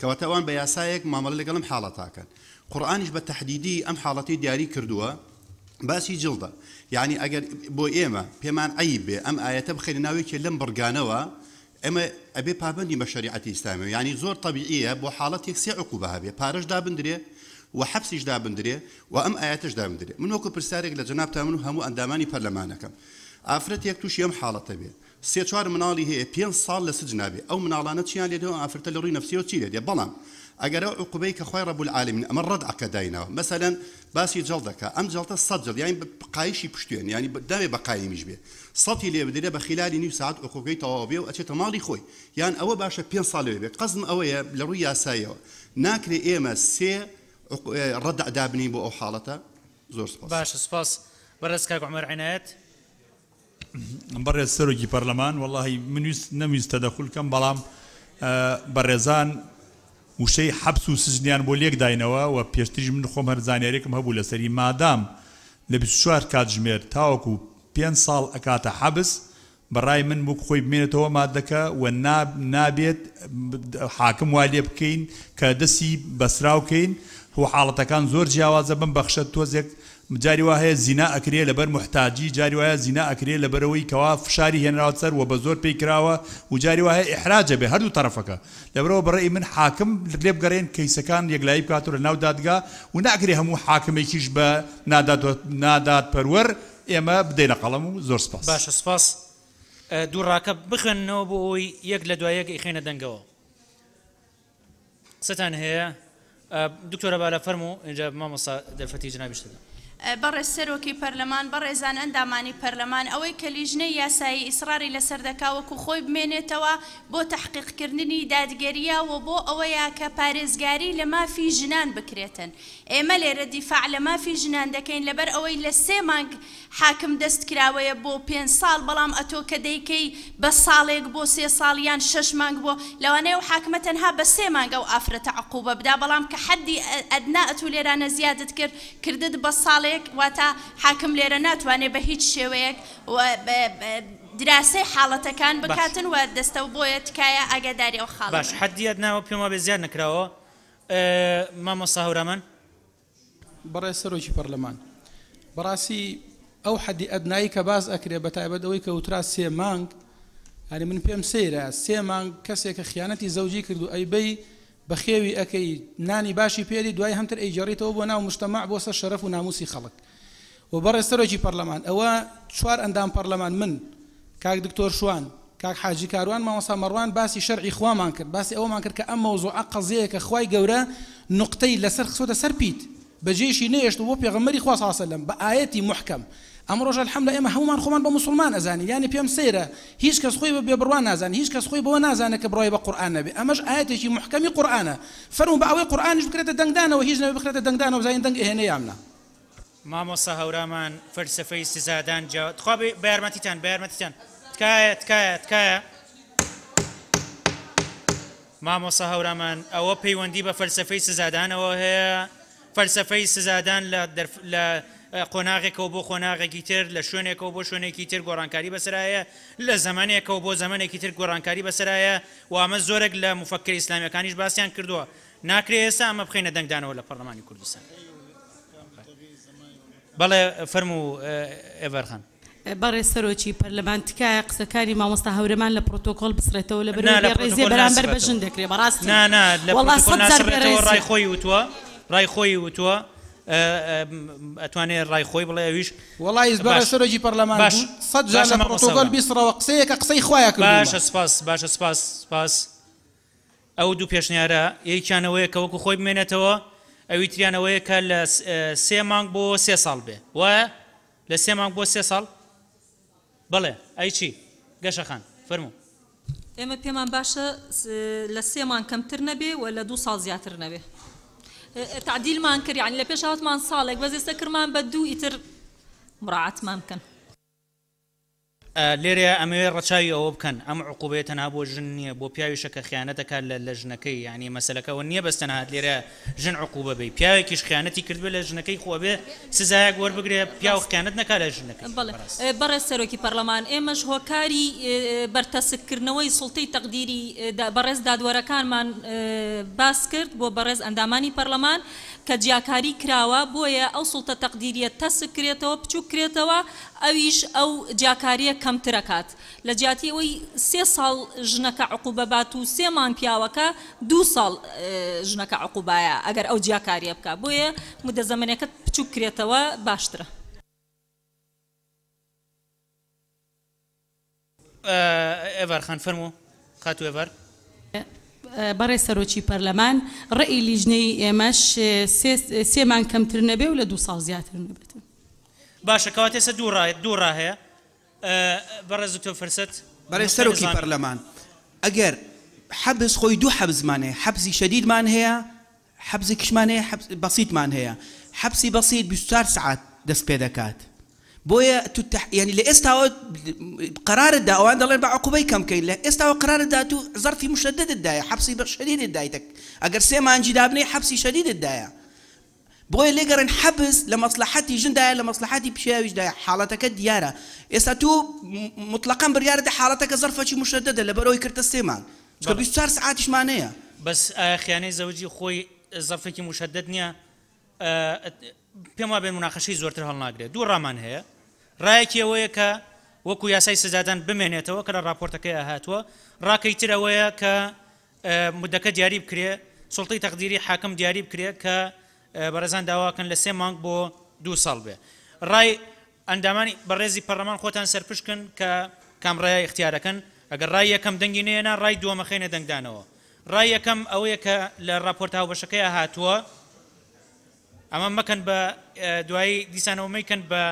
کەواتە ئەوان بە یاسایەک مامەڵە لەگەڵ ئەم حاڵەتاکەن قورئانیش بە تەحدیدی ئەم حاڵەتی دیاری کردووە باسی جڵدە یعنی ئەگەر بۆ ئێمە پێمان عەیب بێ ئەم ئایەتە بخەینە ناو یەکێ لەم بڕگانەوە ئێمە ئەبێ پابەندین بە شەریعەتی ئیسلامیەوە یانی زۆر تەبیعیە بۆ حاڵەتێک سێ عقوبە هەبێ پارەش دابندرێ و حەپسیش دابندرێ و ئەم ئایەتەش دابندرێ من وەکو پرسیارێک لە جەنابتان من و هەموو ئەندامانی پەرلەمانەکەم ئافرەتێک تووشی ئەم حاڵەتە بێ سێ چوار مناڵی هەیە پێنج ساڵ لە سجنا بێ ئەو مناڵانە چیان لێ دێ ئەو ئافرەتە لە ڕووی نەفسیەوە چی لێ دێ بەڵام ئەگەر ئەو عقوبەی کە خوای رب العالمین ئەمە ڕەدعەکە دایناوە مەسەلەن باسی جەڵدەکە ئەم جەڵتە سەد جەڵد یانی قایشی پشتێن یانی داوێ بە قایمیش بێ سەتی لێ بدرێ بە خیلالی نیو سەعات عقوبەکەی تەواو بێ و ئەچێتە ماڵی خۆی یان ئەوە باشە پێنج ساڵ لەوێ بێ قەزم ئەوەیە لە ڕووی یاساییەوە ناکرێ ئێمە سێ ڕەدع دابنین بۆ ئەو حاڵەتە زۆر سپاس. باشە سوپاس بەڕێز کاک عومەر عینایەت. بەڕێز سەرۆکی پەرلەمان وەڵاهی من ویست نەمویست تەدەخول کەم بەڵام بەڕێزان وشەی حەبس و سجنیان بۆ لێک داینەوە و پێشتریش من خۆم هەر زانیارێکم هەبوو لەسەری مادام لە 24 کاتژمێر تاوەکو پێنج ساڵ ئەکاتە حەبس بەڕای من وەک خۆی بمێنێتەوە مادەکە و نابێت حاکم وا لێ بکەین کە دەستی بەسراو کەین و حاڵەتەکان زۆر جیاوازە بم بەخشە تۆزێک جاری وا هەیە زینا ئەکرێ لەبەر موحتاجی جاری وایە زینا ئەکرێ لەبەرئەوەی کەوا فشاری هێنراوەتە سەر وە بەزۆر پێی کراوە و جاری وا هەیە ئیحراج ئەبێ هەردوو تەڕەفەکە لەبەرئەوە بەڕەئی من حاکم لێبگەڕێن کەیسەکان یەکلایی بکاتەوە لەناو دادگا و ناکرێ هەموو حاکمێکیش بە نادادپەروەر ئێمە بدەینە قەڵەم و زۆر سپاس. باشە سپاس دوو ڕاکە بخوێننەوە بۆ ئەوەی یەک لە دوای یەک ئەیخەینە دەنگەوە. قسەتان هەیە دکتۆرە بالە فەرموو ئینجا مامۆستا دەرفەتی جەنابیش دەدەم. بەڕێز سەرۆکی پەرلەمان، بەڕێزان ئەندامانی پەرلەمان، ئەوەی کە لیژنەی یاسایی ئیسڕاری لەسەر دەکا وەکو خۆی بمێنێتەوە بۆ تەحقیقکردنی دادگەرییە و بۆ ئەوەیە کە پارێزگاری لە مافی ژنان بکرێتن. ئێمە لێرە دیفاع لە مافی ژنان دەکەین لەبەر ئەوەی لە سێ مانگ حاکم دەست کراوەیە بۆ پێنج ساڵ بەڵام ئەتۆ کە دەیکەی بە ساڵێک بۆ سێ ساڵ یان شەش مانگ بۆ لەوانەیە ئەو حاکمە تەنها بە سێ مانگ ئەو ئافرەتە عقوبە بدا بەڵام کە حەدی ئەدنا ئەتوو لێرانە زیادت کرد کردت بە ساڵێک واتە حاکم لێرە ناتوانێ بە هیچ شێوەیەک دراسەی حاڵەتەکان بکاتن و دەستە و بۆیە تکایە ئاگاداری ئەو خاڵە باش بن. حەدی ئەدنا پێم وابێ زیاد نەکراوە مامۆستا هەورامان. بەڕێز سەرۆکی پەرلەمان بەڕاستی ئەو حەدی ئەدنایی کە باس ئەکرێ بە تایبەت ئەوەی کە وترا سێ مانگ یانی من پێم سەیرە سێ مانگ کەسێک کە خیانەتی زەوجی کرد و ئەیبەی بەخێوی ئەکەی نانی باشی پێدی دوای هەمتر ئەیگێڕیتەوە بۆ ناو مجتەمەع بۆ سەر شەرەف و ناموسی خەڵک و بەڕێز سەرۆکی پەرلەمان ئەوە چوار ئەندام پەرلەمان من کاک دکتۆر شوان. کاک حاجی کاروان مامۆستا مەڕوان باسی شەرعی خوامان کرد باسی ئەوەمان کرد کە ئەم مەوزوعە قەزیەیەکە خوای گەورە نوقتەی لەسەر خستۆتە سەر پیت بەجێیشی نەهێشتوە بۆ پێغەمبەری خوا صلی اللە علیە وسلم بە ئایەتی موحکەم ئەمڕۆش الحمدللە ئێمە هەموومان خۆمان بە موسوڵمان ئەزانین یانی پێم سەیرە هیچ کەس خۆی بە بێبڕوا نازانێ هیچ کەس خۆی بەوە نازانێ کە بڕوای بە قورئان نەبێ ئەمەش ئایەتێکی موحکەمی قورئانە فەرموو بە ئەوەی قورئانیش بکرێتە دەنگدانەوە هیچ نەبێ بخرێتە دەنگدانەوە بزانین دەنگ ئەهێنێ یان نا. مامۆستا هەورامان فەلسەفەی سزادان جیا تخوا بە یارمەتیتان بە یارمەتیتان تکایە تکایە تکایە مامۆستا هەورامان ئەوە پەیوەندی بە فەلسەفەی سزادانەوە هەیە فەلسەفەی سزادان لە لە قۆناغێکەوە بۆ قۆناغێکی تر لە شوێنێکەوە بۆ شوێنێکی تر گۆڕانکاری بەسەرایە لە زەمەنێکەوە بۆ زەمەنێکی تر گۆڕانکاری بەسەرایە و ئەمە زۆرێک لە مفەکر ئیسلامیەکانیش باسیان کردووە ناکرێ ئێستا ئەمە بخەینە دەنگدانەوە لە پەرلەمانی کوردستان. بەڵێ فەرموو ئێڤار خان. بەڕێز سەرۆکی پەرلەمان تکایە قسەکانی مامۆستا هەورەمان لە پڕۆتۆکۆڵ بسڕێتەوە لەبەرئەوەی نا لە بێڕێزیە پڕۆتۆکۆل بەرامبەر بە ناسڕێتەوە. ژن دەکرێ بەڕاستی نا نا لە وەڵا پڕۆتۆکۆل سەد جار ناسڕێتەوە ڕای بێڕێزیە. خۆی وتووە ڕای خۆی وتووە ئەتوانێ ڕای خۆی بڵێ ئەویش وەڵا ئیز بەڕێز باش سەرۆکی پەرلەمان باش دوو سەد جار باشە لە مامۆستا پڕۆتۆکۆل هەورامان. بیسڕەوە قسەیەکە قسەی خوایە کردوومە. باشە سپاس باشە سپاس سپاس. ئەو دوو پێشنیارە یەکیان ئەوەیە کە وەکو خۆی بمێنێتەوە، ئەوی تریان ئەوەیە کە لە سێ مانگ بۆ سێ ساڵ بێ. وایە؟ لە سێ مانگ بۆ سێ ساڵ؟ بەڵێ. ئەی چی؟ گەشە خان، فەرموو. ئێمە پێمان باشە لە سێ مانگ کەمتر نەبێ و لە دوو ساڵ زیاتر نەبێ. تەعدیلمان کرد، یەعنی لە پێش هاتمان ساڵێک، بەس ئێستا کردمان بە دوو، ئیتر موراعاتمان بکەن. لێرەیا ئەمەوێ ڕەچاوی ئەوە بکەن ئەم عقوبەیە تەنها بۆ ژن نیە بۆ پیاویشە کە خیانەت ئەکات لە لە ژنەکەی یانی مەسەلەکە ئەوە نیە بەس تەنها لێرە ژن عقوبە بێی پیاوێکیش خیانەتی کردبێ لە ژنەکەی خۆ ئەبێ سزایەک وەربگرێ پیاو ڕاستە. خیانەت نەکا لە ژنەکەی بەڵێ بەڕاست. بەڕێز سەرۆکی پەڕلەمان ئێمەش هۆکاری بەرتەسک کردنەوەی سوڵتەی تەقدیری بەڕێز دادوەرەکانمان باس کرد بۆ بەڕێز ئەندامانی پەڕلەمان کە جیاکاری کراوە بۆیە ئەو سوڵتە تەقدیریە تەسک کرێتەوە بچوک کرێتەوە ئەویش ئەو جیاکاریە کەمترەکات لە جیاتی ئەوەی سێ ساڵ ژنەکە عقوبە بات و سێ مانگ پیاوەکە دوو ساڵ ژنەکە عقوبایە ئەگەر ئەو جیاکاریە بکا بۆیە مودە زەمەنەکە بچوک کرێتەوە باشترە. ئێڤار خان فەرموو خاتوو ئێڤار. بەڕێز سەرۆکی پەرلەمان، ڕەئی لیژنەیی ئێمەش سێ مانگ کەمتر نەبێ و لە دوو ساڵ زیاتر نەبێت. باشە کەواتە ئێستا دوو ڕا دوو ڕا هەیە. بەڕێز دکتۆر فرسەت بەڕێز نوقتەی سەرۆکی نظامی. پەرلەمان، ئەگەر حەبس خۆی دوو حەبسمان هەیە، حەبسی شەدیدمان هەیە، حەبسێکیشمان هەیە حەبس بەسیتمان هەیە، حەبسی بەسیت 24 سەعات دەست پێدەکات، بۆیە تو تە یانی لە ئێستاوە قەرارت دا ئەوان دەڵێن بە عقوبەی کەم کەین لە ئێستاوە قەرارت دا تو زەرفی مشەددت دایە حەبسی بە شەدیدت دایتە ئەگەر سێ مانگی دابنێی حەبسی شەدیدت دایە بۆیە لێگەڕێن حەبس لە مەسڵەحەتی ژن دایە لە مەسڵەحەتی پیاویش دایە حاڵەتەکە دیارە ئێستا تو موتڵەقەن بڕیارت دا حاڵەتەکە زەرفەکی مشەددە لەبەرئەوەی کردتە سێ مانگ چونکە بەڵێ. 24 سەعاتیشمان هەیە. بەس ئایا خیانەی زەوجی خۆی زەرفێکی مشەدد نیە؟ پێم وابێت موناقەشەی زۆرتر هەڵناگرێت. دوو ڕامان هەیە، ڕایەکی ئەوەیە کە وەکو یاسای سزادان بمێنێتەوە کە لە ڕاپۆرتەکەیا هاتووە، ڕاکەی تر ئەوەیە کە مدەکە دیاری بکرێ، سوڵتەی تەقدیری حاکم دیاری بکرێ کە بەڕێزان داواکەن لە سێ مانگ بۆ دوو ساڵ بێ. ڕای ئەندامانی بەڕێزی پەڕلەمان خۆتان سەرپشکن کە کام ڕایە ئیختیارەکەن، ئەگەر ڕای یەکەم دەنگی نەیەنا ڕای دووەم ئەخەینە دەنگدانەوە. ڕای یەکەم ئەوەیە کە لە ڕاپۆرتە هاوبەشەکەیا هاتووە، ئەمە مەکەن بە دوایی دیسانەوە مەیکەن بە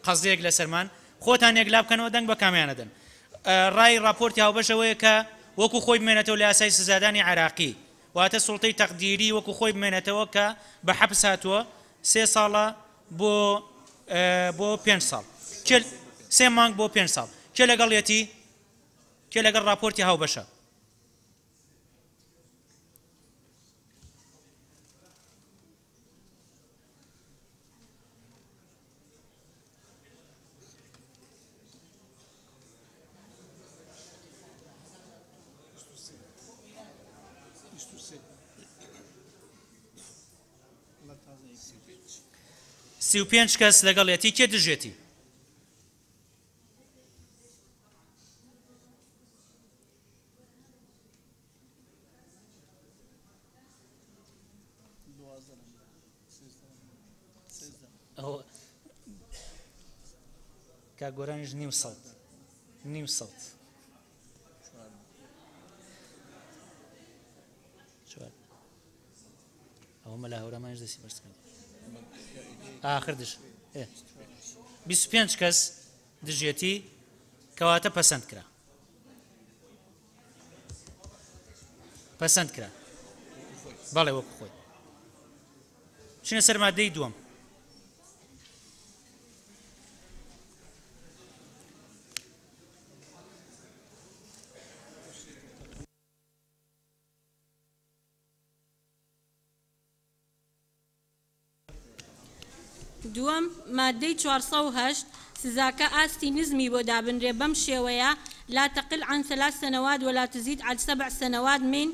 قەزیەک لەسەرمان، خۆتان یەکلا بکەنەوە دەنگ بە کامیان ئەدەن. ڕای ڕاپۆرتی هاوبەش ئەوەیە کە وەکو خۆی بمێنێتەوە لە یاسای سزادانی عێراقی، واتە سوڵتەی تەقدیری وەکو خۆی بمێنێتەوە کە بە حەپس هاتووە سێ ساڵە بۆ بۆ پێنج ساڵ کێ سێ مانگ بۆ پێنج ساڵ کێ لەگەڵیەتی کێ لەگەڵ ڕاپۆرتی هاوبەشە؟ 35 کەس لەگەڵیەتی کێ دژێتی؟ کاک گۆرانیش نیو سەوت نیو سەوت. ئەوە مەلا هەورامانیش دەستی بەرز کرد. ئاخر دژ. ئێ. 25 کەس دژیەتی کەواتە پەسەند کرا. پەسەند کرا. بەڵێ وەکو خۆی. بچینە سەر مادەی دووەم. دووەم، ماددەی 408، سزاکە ئاستی نزمی بۆ دابنرێ بەم شێوەیە، لا تقل عن ثلاث سنوات ولا تزید عل سبع سنوات من،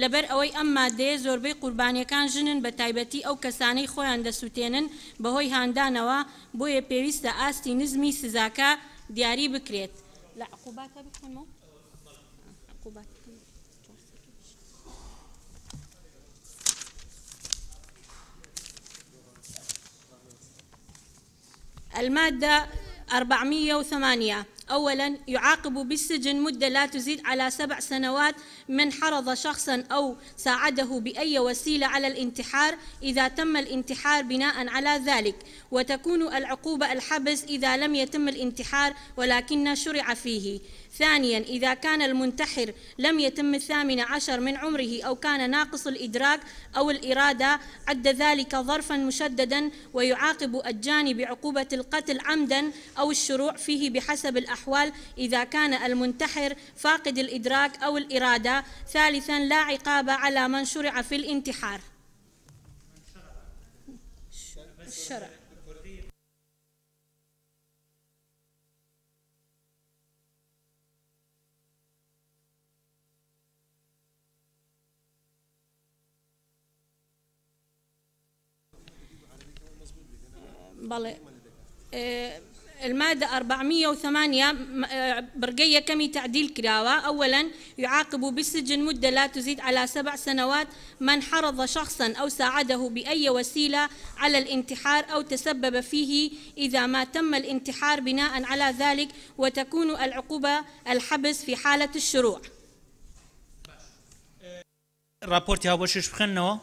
لەبەر ئەوەی ئەم ماددەیە زۆربەی قوربانیەکان ژنن بەتایبەتی ئەو کەسانەی خۆیان دەسوتێنن بەهۆی هاندانەوە، بۆیە پێویستە ئاستی نزمی سزاکە دیاری بکرێت. لە عقوباتە بخوێنمەوە؟ عقوبات. المادة 408 أولا يعاقب بالسجن مدة لا تزيد على 7 سنوات من حرض شخصا أو ساعده بأي وسيلة على الانتحار إذا تم الانتحار بناء على ذلك، وتكون العقوبة الحبس إذا لم يتم الانتحار ولكن شرع فيه. ثانيا إذا كان المنتحر لم يتم 18 من عمره أو كان ناقص الإدراك أو الإرادة عد ذلك ظرفا مشددا، ويعاقب الجاني بعقوبة القتل عمدا أو الشروع فيه بحسب الأحوال إذا كان المنتحر فاقد الإدراك أو الإرادة. ثالثا لا عقاب على من شرع في الانتحار. الشرع. بەڵێ المادة 408 برقية كمي تعديل كراوة. أولا يعاقب بالسجن مدة لا تزيد على 7 سنوات من حرض شخصا أو ساعده بأي وسيلة على الانتحار أو تسبب فيه إذا ما تم الانتحار بناء على ذلك، وتكون العقوبة الحبس في حالة الشروع. راپۆرتی هاوبەشیش بخوێننەوە.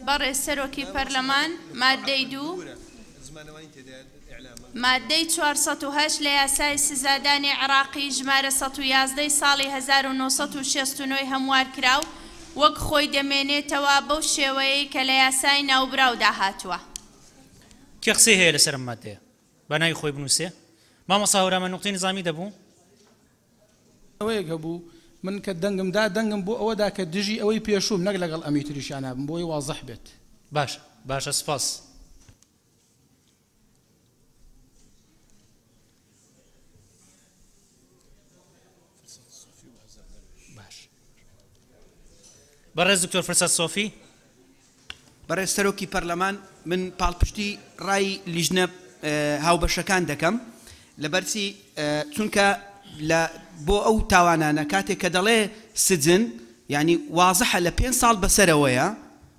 بەڕێز سەرۆکی پەرلەمان، مادەی 2، مادەی 408 لە یاسای سزادانی عێراقی ژمارە 111 ساڵی 1969 هەموار کراو وەک خۆی دەمێنێتەوە بەو شێوەیەی کە لە یاسای ناوبراودا هاتووە. کێ قسەی هەیە لەسەر ئەم مادەیە؟ بە ناوی خۆی بنووسێ. مامۆستا هەورامان نوقتەی نظامی دەبوو؟ ئەوەیەک هەبوو من کە دەنگم دا دەنگم بۆ ئەوەدا کە دژی ئەوەی پێشووم نەک لەگەڵ ئەمی تریشیان بم بۆی وازح بێت. باشە باشە سپاس. باش بەڕێز دکتۆر فرسەت سۆفی. بەڕێز سەرۆکی پەرلەمان، من پاڵپشتی ڕای لیژنە هاوبەشەکان دەکەم لەبەرچی چونکە لە بۆ ئەو تاوانانە کاتێک کە دەڵێ سجن یعنی وازحە لە 5 ساڵ بەسەرەوەیە،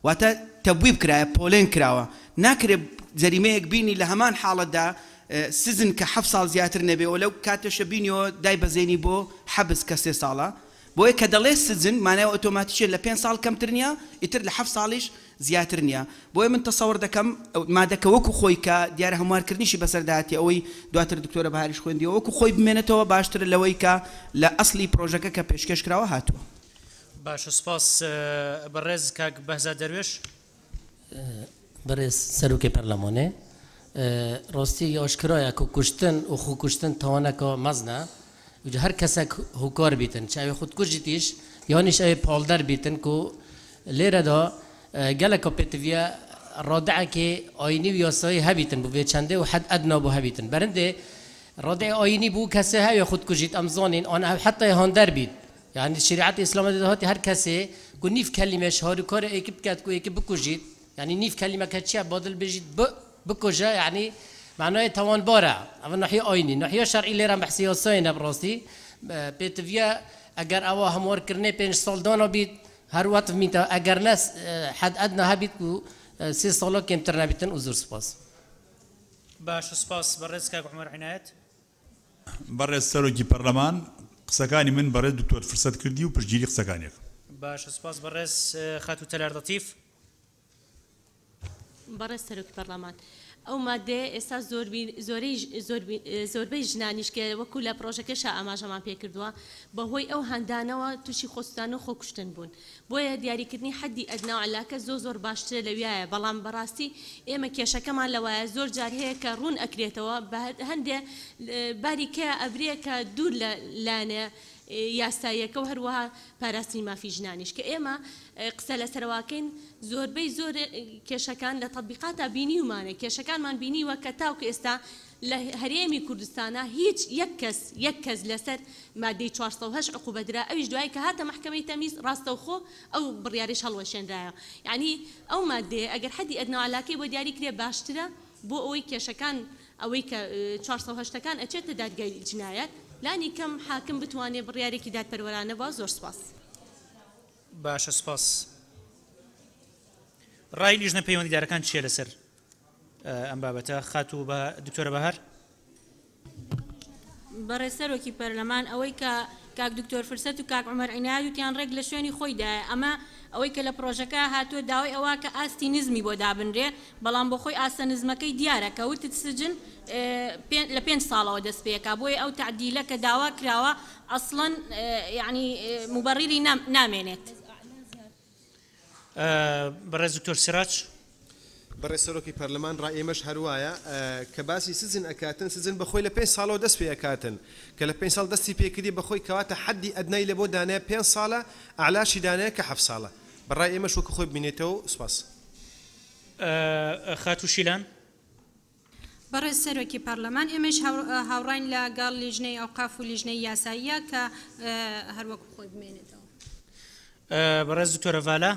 واتە تەبویب کرایە پۆلێن کراوە، ناکرێت جەریمەیەک بینی لە هەمان حاڵەتدا سجن کە 7 ساڵ زیاتر نەبێ و لەو کاتەشە بینیەوە دای بەزێنی بۆ حەبس کە 3 ساڵە. بۆیە کە دەڵێ سجن مانای ئۆتۆماتیکیە لە 5 ساڵ کەمتر نییە، ئیتر لە 7 ساڵیش زیاتر نییە. بۆیە من تەسەوڕ دەکەم مادەکە وەکو خۆی کە دیارە هەموارکردنیشی بەسەرداهاتی ئەوەی دواتر دکتۆرە بەهاریش خوێندیەوە وەکو خۆی بمێنێتەوە باشترە لەوەی کە لە ئەسلی پرۆژەکە کە پێشکەش کراوە هاتووە. باشە سپاس. بەڕێز کاک بەهزاد دەروێش. بەڕێز سەرۆکی پەرلەمانێ، ڕاستی ئاشکرایە کە کوشتن و خۆکوشتن تاوانەکە مەزنە، هەر کەسێک هۆکار بیتن چ ئەوێ خودکوژیتیش یانیش ئەوێ پاڵدەر بیتن کو لێرەدا گەلەکە پێتڤە ڕادعێکی ئاینی و یاسایی هەبیتن بۆ چەندێ و حد ئەدنا بۆ هەبیتن. بەرندێ ڕادع ئاینی بوو کەسێ هەوێ خودکوژیت ئەم زانین ئەن ئەو حتی هاندەر بیت، یعنی شریعت ئیسلام دەهاتی هەر کەسێ کو نیف کەلیمەش هاروکار ئێکی بکات کو ئێکی بکوژیت، یعنی نیف کەلیمە کە چییە بادل بژیت بکوژە، یعنی معنای تاوانبارە. ئەوە ناحیە ئاینی، ناحیە شەرعی لێرە بەحسی یاسایی نەبڕاستی پێتڤە ئەگەر ئەوە هەموارکردنێ 5 ساڵ دانا بیت هەر وەتف میتە، ئەگەر نە حد ئەدنا هەبیت و 3 ساڵە کەمتر نەبیتن. و زۆر سپاس. باشە سپاس. بەڕێز کاک عومەر عینایەت. بەڕێز سەرۆکی پەرلەمان، قسەکانی من بەڕێز دکتۆر فرسەت کردی و پشتگیری قسەکانی ئەکەم. باشە سوپاس بەڕێز خاتوو تەلار لەتیف. بەڕێز سەرۆکی پەڕلەمان ئەو ماددەیە ئێستا زۆربی زۆربەی ژنانیش کە وەکو لە پڕۆژەکەشا ئاماژەمان پێکردووە بەهۆی ئەو هاندانەوە تووشی خۆسوتان و خۆکوشتن بوون بۆیە دیاریکردنی حەدی ئەدنا و عەلاکە زۆر زۆر باشترە لەویایە بەڵام بەڕاستی ئێمە کێشەکەمان لەوایە زۆر جار هەیە کە ڕوون ئەکرێتەوە بە هەندێ باری کەیا ئەبرێ کە دوور لە لایەنە یاساییەکە و هەروەها پاراستنی مافی ژنانیش کە ئێمە قسە لەسەرەوەکەین زۆربەی زۆر کێشەکان لە تەتبیقاتا بینیومانە کێشەکانمان بینیوە کە تاوکو ئێستا لە هەرێمی کوردستانا هیچ یەک کەس یەک کەس لەسەر مادەی 408 عقوبە درا ئەویش دوای کە هاتە مەحکەمەی تەمیز ڕاستەوخۆ ئەو بڕیارەیش هەڵوەشێنرایەوە یەعنی ئەو مادەیە ئەگەر حەدی ئەدنا و عەلاکەی بۆ دیاری کرێ باشترە بۆ ئەوەی کێشەکان ئەوەی کە 408 ەکان ئەچێتە دادگای جنایەت لانی کەم حاکم بتوانێ بڕیارێکی دادپەروەرانە با زۆر سوپاس. باشە سوپاس. ڕای لیژنە پەیوەندیدارەکان چییە لەسەر ئەم بابەتە خاتوو بە دکتۆرە بەهار؟ بەڕێز سەرۆکی پەرلەمان ئەوەی کە کاک دکتۆر فرسەت و کاک عومەر عینایەت وتیان ڕێک لە شوێنی خۆیدایە ئەمە ئەوەی کە لە پڕۆژەکە هاتووە داوای ئەوە کە ئاستی نزمی بۆ دابنرێ بەڵام بۆ خۆی ئاستە نزمەکەی دیارە کە وتت سجن لە پێنج ساڵەوە دەست پێکا بۆیە ئەو تەعدیلە کە داوا کراوە ئەسڵەن یەعنی موبەڕیری نامێنێت. بەڕێز دکتۆر سراج. بەڕێز سەرۆکی پەرلەمان ڕای ئێمەش هەروایە کە باسی سجن ئەکاتن سجن بەخۆی لە پێنج ساڵەوە دەست پێ ئەکاتن کە لە پێنج ساڵ دەستی پێکردی بەخۆی کەواتە حەدی ئەدنای لەبۆ دانایە پێنج ساڵە ئەعلاشی دانایە کە حەفت ساڵە بەڕای ئێمەش وەکو خۆی بمینێتەوە سوپاس. خاتوو شیلان. بەڕێز سەرۆکی پەڕلەمان ئێمەیش هاوڕاین لە گەڵ لیژنەی ئەوقاف و لیژنەی یاساییە کە هەر وەکو خۆی بمێنێتەوە. بەڕێز دکتۆرە ڤالا.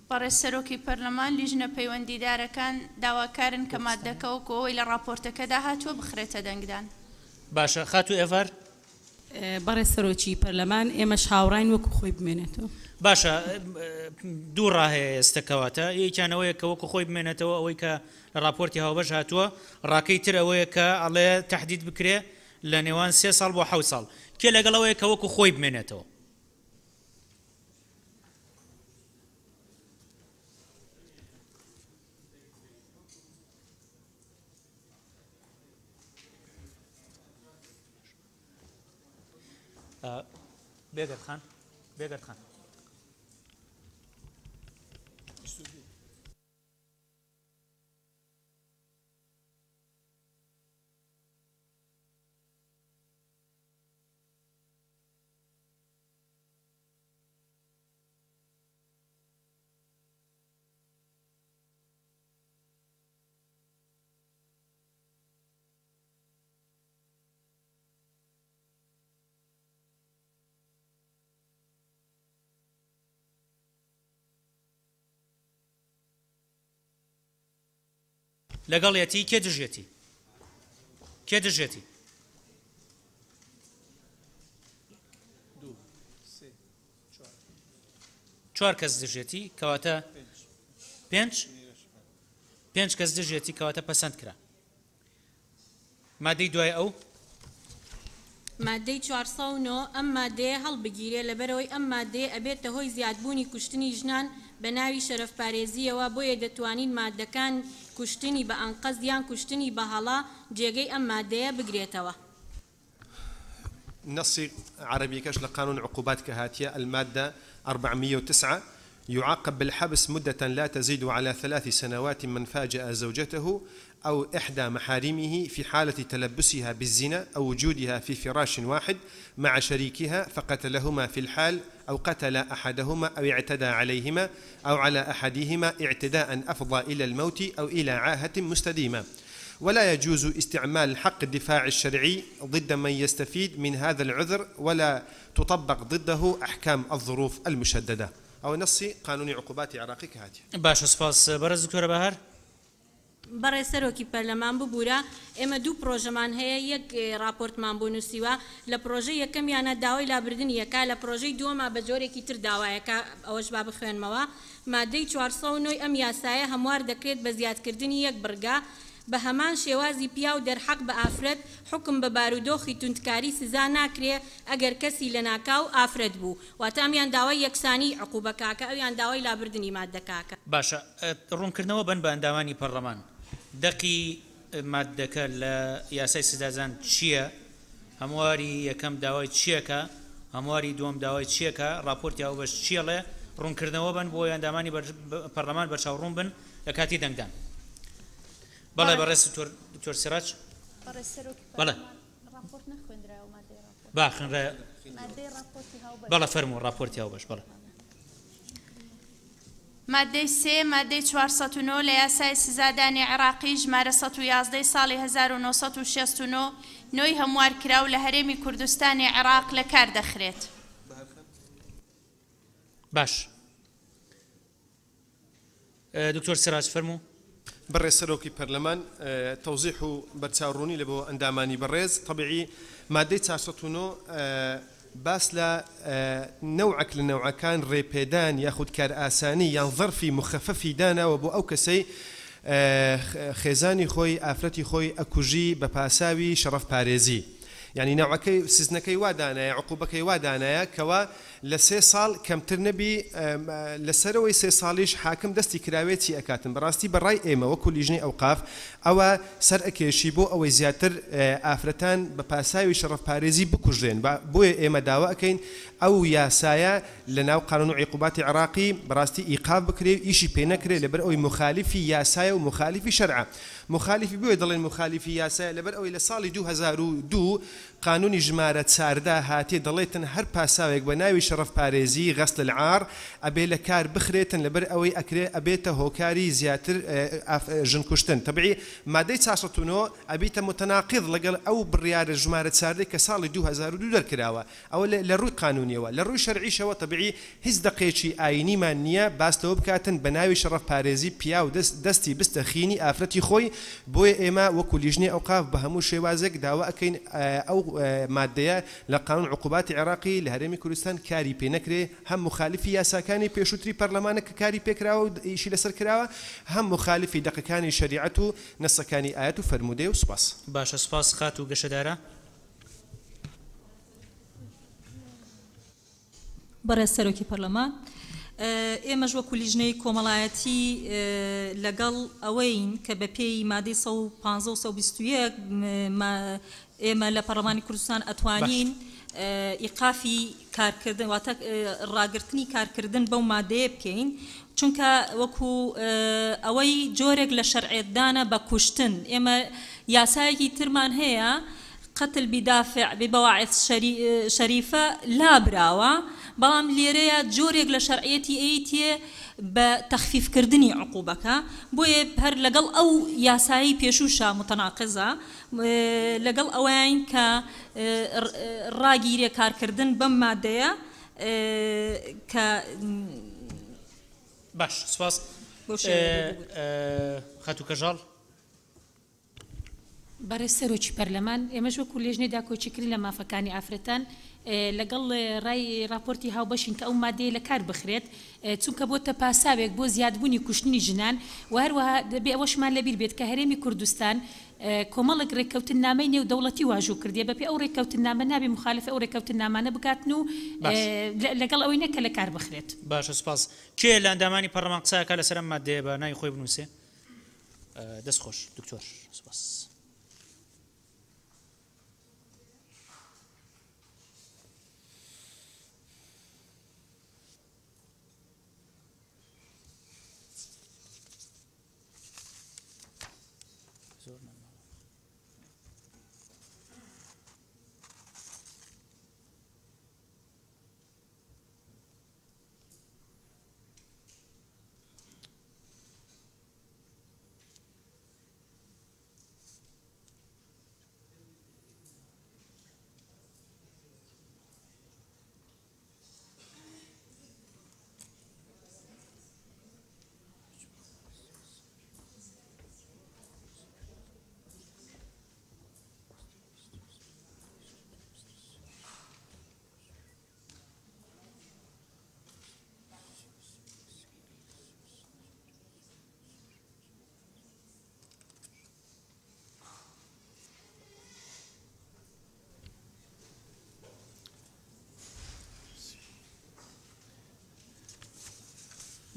بەڕێز سەرۆکی پەرلەمان، لیژنە پەیوەندیدارەکان داواکارن کە ماددەکە وەکو ئەوەی لە ڕاپۆرتەکەدا هاتووە بخرێتە دەنگدان. باشە خاتوو ئێڤار. بەڕێز سەرۆکی پەرلەمان، ئێمەش هاوڕاین وەکو خۆی بمێنێتەوە. باشە دوو ڕا هەیە ئێستە کەواتە یەکیان ئەوەیە کە وەکو خۆی بمێنێتەوە ئەوەی کە لە ڕاپۆرتی هاوبەش هاتووە، ڕاکەی تر ئەوەیە کە ئەڵێ تەحدید بکرێ لە نێوان سێ ساڵ بۆ حەوت ساڵ. کێ لەگەڵ ئەوەیە کە وەکو خۆی بمێنێتەوە؟ بێگەرد خان بێگەرد خان. لەگەڵیەتی کێ دژیەتی کێ دژیەتی؟ چوار کەس دژێتی کەواتە پێنج پێنج کەس دژێتی کەواتە پەسەند کرا. مادەی دوای ئەو. مادەی 409، ئەم مادەیە هەڵبگیرێ لەبەرئەوەی ئەم مادەیە ئەبێتە هۆی زیادبوونی کوشتنی ژنان بە ناوی شەرەفپارێزییەوە بۆیە دەتوانین مادەکان کوشتنی بە ئەنقەست یان کوشتنی بە هەڵە جێگەی ئەم مادەیە بگرێتەوە. نەصی عەرەبیەکەش لە قانون عقوبات کە هاتیە، المادە 409، يعاقب بالحبس مدة لا تزيد على ثلاث سنوات من فاجأ زوجته أو إحدى محارمه في حالة تلبسها بالزنا أو وجودها في فراش واحد مع شريكها فقتلهما في الحال أو قتل أحدهما أو اعتدى عليهما أو على أحدهما اعتداء أفضى إلى الموت أو إلى عاهة مستديمة ولا يجوز استعمال حق الدفاع الشرعي ضد من يستفيد من هذا العذر ولا تطبق ضده أحكام الظروف المشددة ئەوە نەسی قانونی عقوباتی عێراقی کە هاتیە. باشە سوپاس بەڕێز دکتۆرە بەهار. بەڕێز سەرۆکی پەرلەمان ببورە ئێمە دوو پڕۆژەمان هەیە یەک ڕاپۆرتمان بۆ نوسیوە لە پڕۆژەی یەکەمیانا داوای لابردنی یەکا لە پڕۆژەی دووەما بە جۆرێکی تر داوایەکا ئەوەش با بخوێنمەوە مادەی 409 ی ئەم یاسایە هەموار دەکرێت بە زیادکردنی یەک بڕگە. بە هەمان شێوازی پیاو دەرحەق بە ئافرەت حوکم بە بارودۆخی توندکاری سزا ناکرێ ئەگەر کەسی لەناکاو ئافرەت بوو واتە ئەمیان داوای یەکسانی عقوبە کاکە ئەویان داوای لابردنی ماددە کاکە. باشە ڕوونکردنەوە بەن بە ئەندامانی پەڕلەمان دەقی ماددەکە لە یاسای سزادان چییە؟ هەمواری یەکەم داوای چیەکا؟ هەمواری دووەم داوای چیەکا؟ ڕاپۆرتی هاوبەش چیەڵێ؟ ڕوونکردنەوە بەن بۆ ئەندامانی پەڕلەمان بەرچاو ڕوون بن لە کاتی دەنگدان. بەڵێ بەڕێز دکتۆر سراج. بەڕێز سەرۆکی بەڵێ. پەرلەمان ڕاپۆرت نەخوێندرایەوە مادەی ڕاپۆرت. با خوێنرایە. مادەی ڕاپۆرتی هاوبەش. بەڵێ فەرموو ڕاپۆرتی هاوبەش بەڵێ. مادەی سێ مادەی 409 لە یاسای سزادانی عێراقی ژمارە 111 ی ساڵی 1969 نۆی هەموارکراو لە هەرێمی کوردستانی عێراق لە کار دەخرێت. باش دکتۆر سراج فەرموو. بەڕێز سەرۆکی پەرلەمان تەوزیح و بەرچاوڕوونی لە بۆ ئەندامانی بەڕێز تەبیعی مادەی 409 باس لە نەوعەک لە نەوعەکان ڕێپێدان یاخود کارئاسانی یان زەرفی موخەفەفی داناوە بۆ ئەو کەسەی خێزانی خۆی ئافرەتی خۆی ئەکوژی بە پاساوی شەڕەف پارێزی یانی نەوعەکەی سزنەکەی وا دانایە عقوبەکەی وا دانایە کەوا لە سێ ساڵ کەمتر نەبی لە سەرەوەی سێ ساڵیش حاکم دەستی کراوێ چی ئەکاتن بەڕاستی بە ڕای ئێمە وەکو لیژنەی ئەوقاف ئەوە سەر ئەکێشی بۆ ئەوەی زیاتر ئافرەتان بە پاساوی شەڕەف پارێزی بکوژرێن بۆیە ئێمە داوا ئەکەین ئەو یاسایە لە ناو قانون عیقوباتی عێڕاقی بەڕاستی ئیقاف بکرێ و ئیشی پێ نەکرێ لەبەر ئەوەی موخالیفی یاسایە و موخالیفی شەرعە موخالیفی بۆیە دەڵێن موخالیفی یاسایە لەبەر ئەوەی لە ساڵی 2002 قانونی ژمارە 14 هاتیە دەڵێتن هەر پاساوێک بە ناوی شەڕەف پارێزی، غسل العار، ئەبێ لە کار بخرێتن لەبەر ئەوەی ئەکرێ ئەبێتە هۆکاری زیاتر ژن کوشتن تەبعی مادەی 409 ئەبیتە متناقض لەگەڵ ئەو بڕیارە ژمارە چاردەی کە ساڵی 2002 دەرکراوە ئەوە لە ڕووی قانونیەوە لە ڕووی شەرعیشەوە تەبعی هیچ دەقێکی ئاینیمان نیە باس لەوە بکاتن بە ناوی شەڕەف پارێزی پیاو دەست دەستی بستە خینی ئافرەتی خۆی بۆیە ئێمە وەکو لیژنەی ئەوقاف بە هەموو شێوازێک داوا ئەکەین ئەو مادەیە لە قانون عقوباتی عێراقی لە هەرێمی کوردستان کاری پێ نەکرێ هەم موخالیفی یاساکانی پێشووتری پەرلەمانە کە کاری پێکراوە و ئیشی لەسەر کراوە هەم موخالیفی دەقەکانی شەریعەت و نەسەکانی ئایەت و فەرموودەیە و سوپاس. باشە سوپاس خاتوو گەشەدارە. بەڕێز سەرۆکی پەرلەمان، ئێمەش وەکو لیژنەی کۆمەڵایەتی لەگەڵ ئەوەین کە بەپێی مادەی 115 و 121 ئێمە لە پەرلەمانی کوردستان ئەتوانین ئیقافی کارکردن واتە ڕاگرتنی کارکردن بەو مادەیە بکەین، چونکە وەکو ئەوەی جۆرێک لە شەرعێتدانە بە کوشتن، ئێمە یاسایەکی ترمان هەیە قتل بدافع ببواعث شریفە لابراوە، بەڵام لێرەیا جۆرێک لە شەرعیەتی ئەیتێ بە تەخفیف کردنی عقوبەکە، بۆیە هەر لەگەڵ ئەو یاسایەی پێشووشا متناقضە، لەگەڵ ئەوەین کە ڕاگیرێ کارکردن بەم مادەیە کە. باش سوپاس بەو شێوەیە بوو. خاتوو کەژاڵ. بەڕێز سەرۆکی پەرلەمان، ئێمەش وەکو لێژنەی داکۆکیکردن لە مافەکانی ئافرەتان لەگەڵ ڕای ڕاپۆرتی هاوبەشین کە ئەو مادەیە لە کار بخرێت، چونکە بۆتە پاساوێک بۆ زیادبوونی کوشتنی ژنان و هەروەها دەبێ ئەوەشمان لەبیر بێت کە هەرێمی کوردستان کۆمەڵێک ڕێککەوتننامەی نێودەوڵەتی واژوو کردیە، بەپێی ئەو ڕێککەوتننامە نابێ موخالەفەی ئەو ڕێککەوتننامانە بکاتن و لەگەڵ ئەوەی نە کە لە کار بخرێت. باشە سوپاس. کێ لە ئەندامانی پەرلەمان قسە ئەکا لەسەر ئەم مادەیە با ناوی خۆی بنووسێ؟ دەست خۆش دکتۆر سوپاس.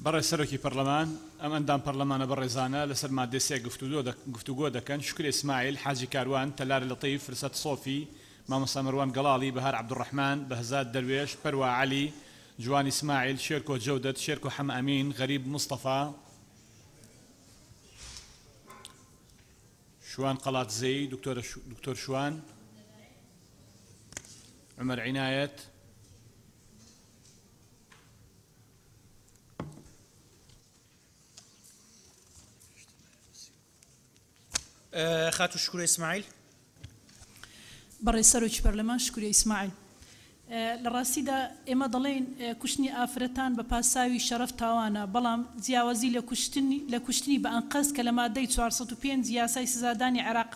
بەڕێز سەرۆکی پەرلەمان، ئەم ئەندام پەرلەمانە بەڕێزانە لەسەر ماددەی سێ گفتوگۆ دەکەن، شوکر ئیسماعیل، حاجی کاروان، تەلار لەتیف، فرسەت سۆفی، مامۆستا مەروان گەڵاڵی، بەهار عەبدولڕەحمان، بەهزاد دەروێش، پەروا عەلی، جوان ئیسماعیل، شێرکۆ جەودەت، شێرکۆ حەمەئەمین، غەریب مستەفا، شوان قەڵاتزەیی، دکتۆر شوان، عومەر عینایەت. خاتوو شکورە ئیسماعیل. بەڕێز سەرۆکی پەرلەمان شکورە ئیسماعیل لە ڕاستیدا ئێمە دەڵێین کوشتنی ئافرەتان بە پاساوی شەرەف تاوانە بەڵام جیاوازی لە کوشتنی لە کوشتنی بە ئەنقەست کە لە مادەی 405 یاسای سزادانی عێراق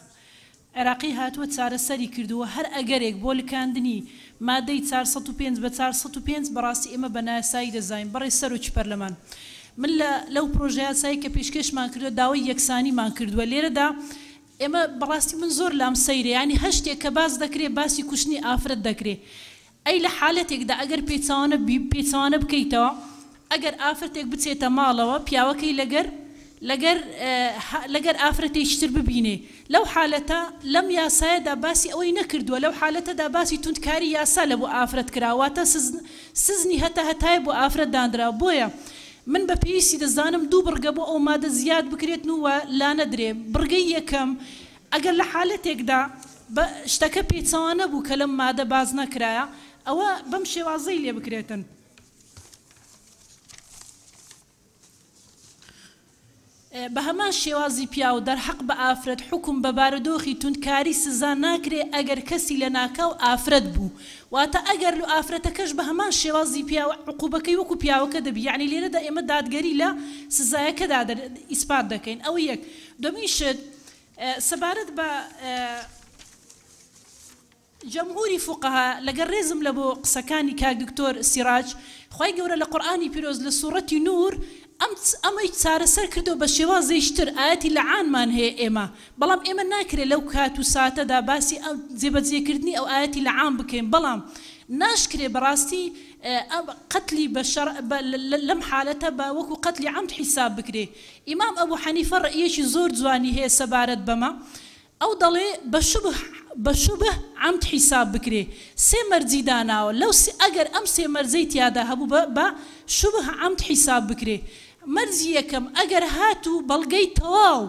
عێراقی هاتووە چارەسەری کردووە، هەر ئەگەرێک بۆ لکاندنی مادەی 405 بە 405 بەڕاستی ئێمە بە نایاسایی دەزانین. بەڕێز سەرۆکی پەرلەمان من لە لەو پرۆژەیاسایەی کە پێشکێشمان کردووە داوای یەکسانیمان کردووە لێرەدا ئێمە بەڕاستی من زۆر لام سەیرە یانی هەر شتێک کە باس دەکرێ باسی کوشتنی ئافرەت دەکرێ ئەی لە حالەتێکدا ئەگەر پێچەوانە پێچەوانە بکەیتەوە ئەگەر ئافرەتێک بچێتە ماڵەوە پیاوەکەی لەگەر لەگەر لەگەر ئافرەتێکی تر ببینێ لەو حالەتە لەم یاسایەدا باسی ئەوەی نەکردووە لەو حالەتەدا باسی توندکاری یاسا لە بۆ ئافرەت کرا واتە سزنی هەتا هەتایە بۆ ئافرەت دانرا بۆیە من بە پێویستی دەزانم دوو بڕگە بۆ ئەو مادە زیاد بکرێتن و لانەدرێ بڕگەی یەکەم ئەگەر لە حالەتێکدا بە شتەکە پێچەوانە بوو کە لەم مادە باس نەکرایە ئەوە بەم شێوازەی لێ بکرێتن. بە هەمان شێوازی پیاو دەرحەق بە ئافرەت حوکم بە بارودۆخی توندکاری سزا ناکرێ ئەگەر کەسی لەناکاو ئافرەت بوو واتە ئەگەر لو ئافرەتەکەش بە هەمان شێوازی پیاو عقوبەکەی وەکو پیاوەکە دەبی یەعنی لێرەدا ئێمە دادگەری لە سزایەکەدا ئیسپات دەکەین ئەوە یەک دوەمین شت سەبارەت بە جمهوری فوقها، لەگەر رێزم لە بۆ قسەکانی کاک دکتۆر سیراج، خوای گەورە لە قورئانی پیرۆز لە سوڕەتی نور ئەم ئەمەی چارەسەر کردوە بە شێوازێکی تر ئایەتی لەعانمان هەیە ئێمە بەڵام ئێمە ناکرێ لەو کات و ساتەدا باسی ئەم جێبەجێ کردنی ئەو ئایەتی لەعان بکەین بەڵام ناشکرێ بەڕاستی ئەم قەتلی بە شەڕ بە لەم حالەتە بە وەکو قەتلی عەمد حیساب بکرێ ئیمام ئەبو حەنیفە ڕەئیەکی زۆر جوانی هەیە سەبارەت بەمە ئەو دەڵێ بە شوبه بە شوبه عەمد حیساب بکرێ سێ مەرجی داناوە لەو سێ ئەگەر ئەم سێ مەرجەی تیادا هەبوو بە بە شوبه عەمد حیساب بکرێ مەرجی یەکەم ئەگەر هاتوو بەڵگەی تەواو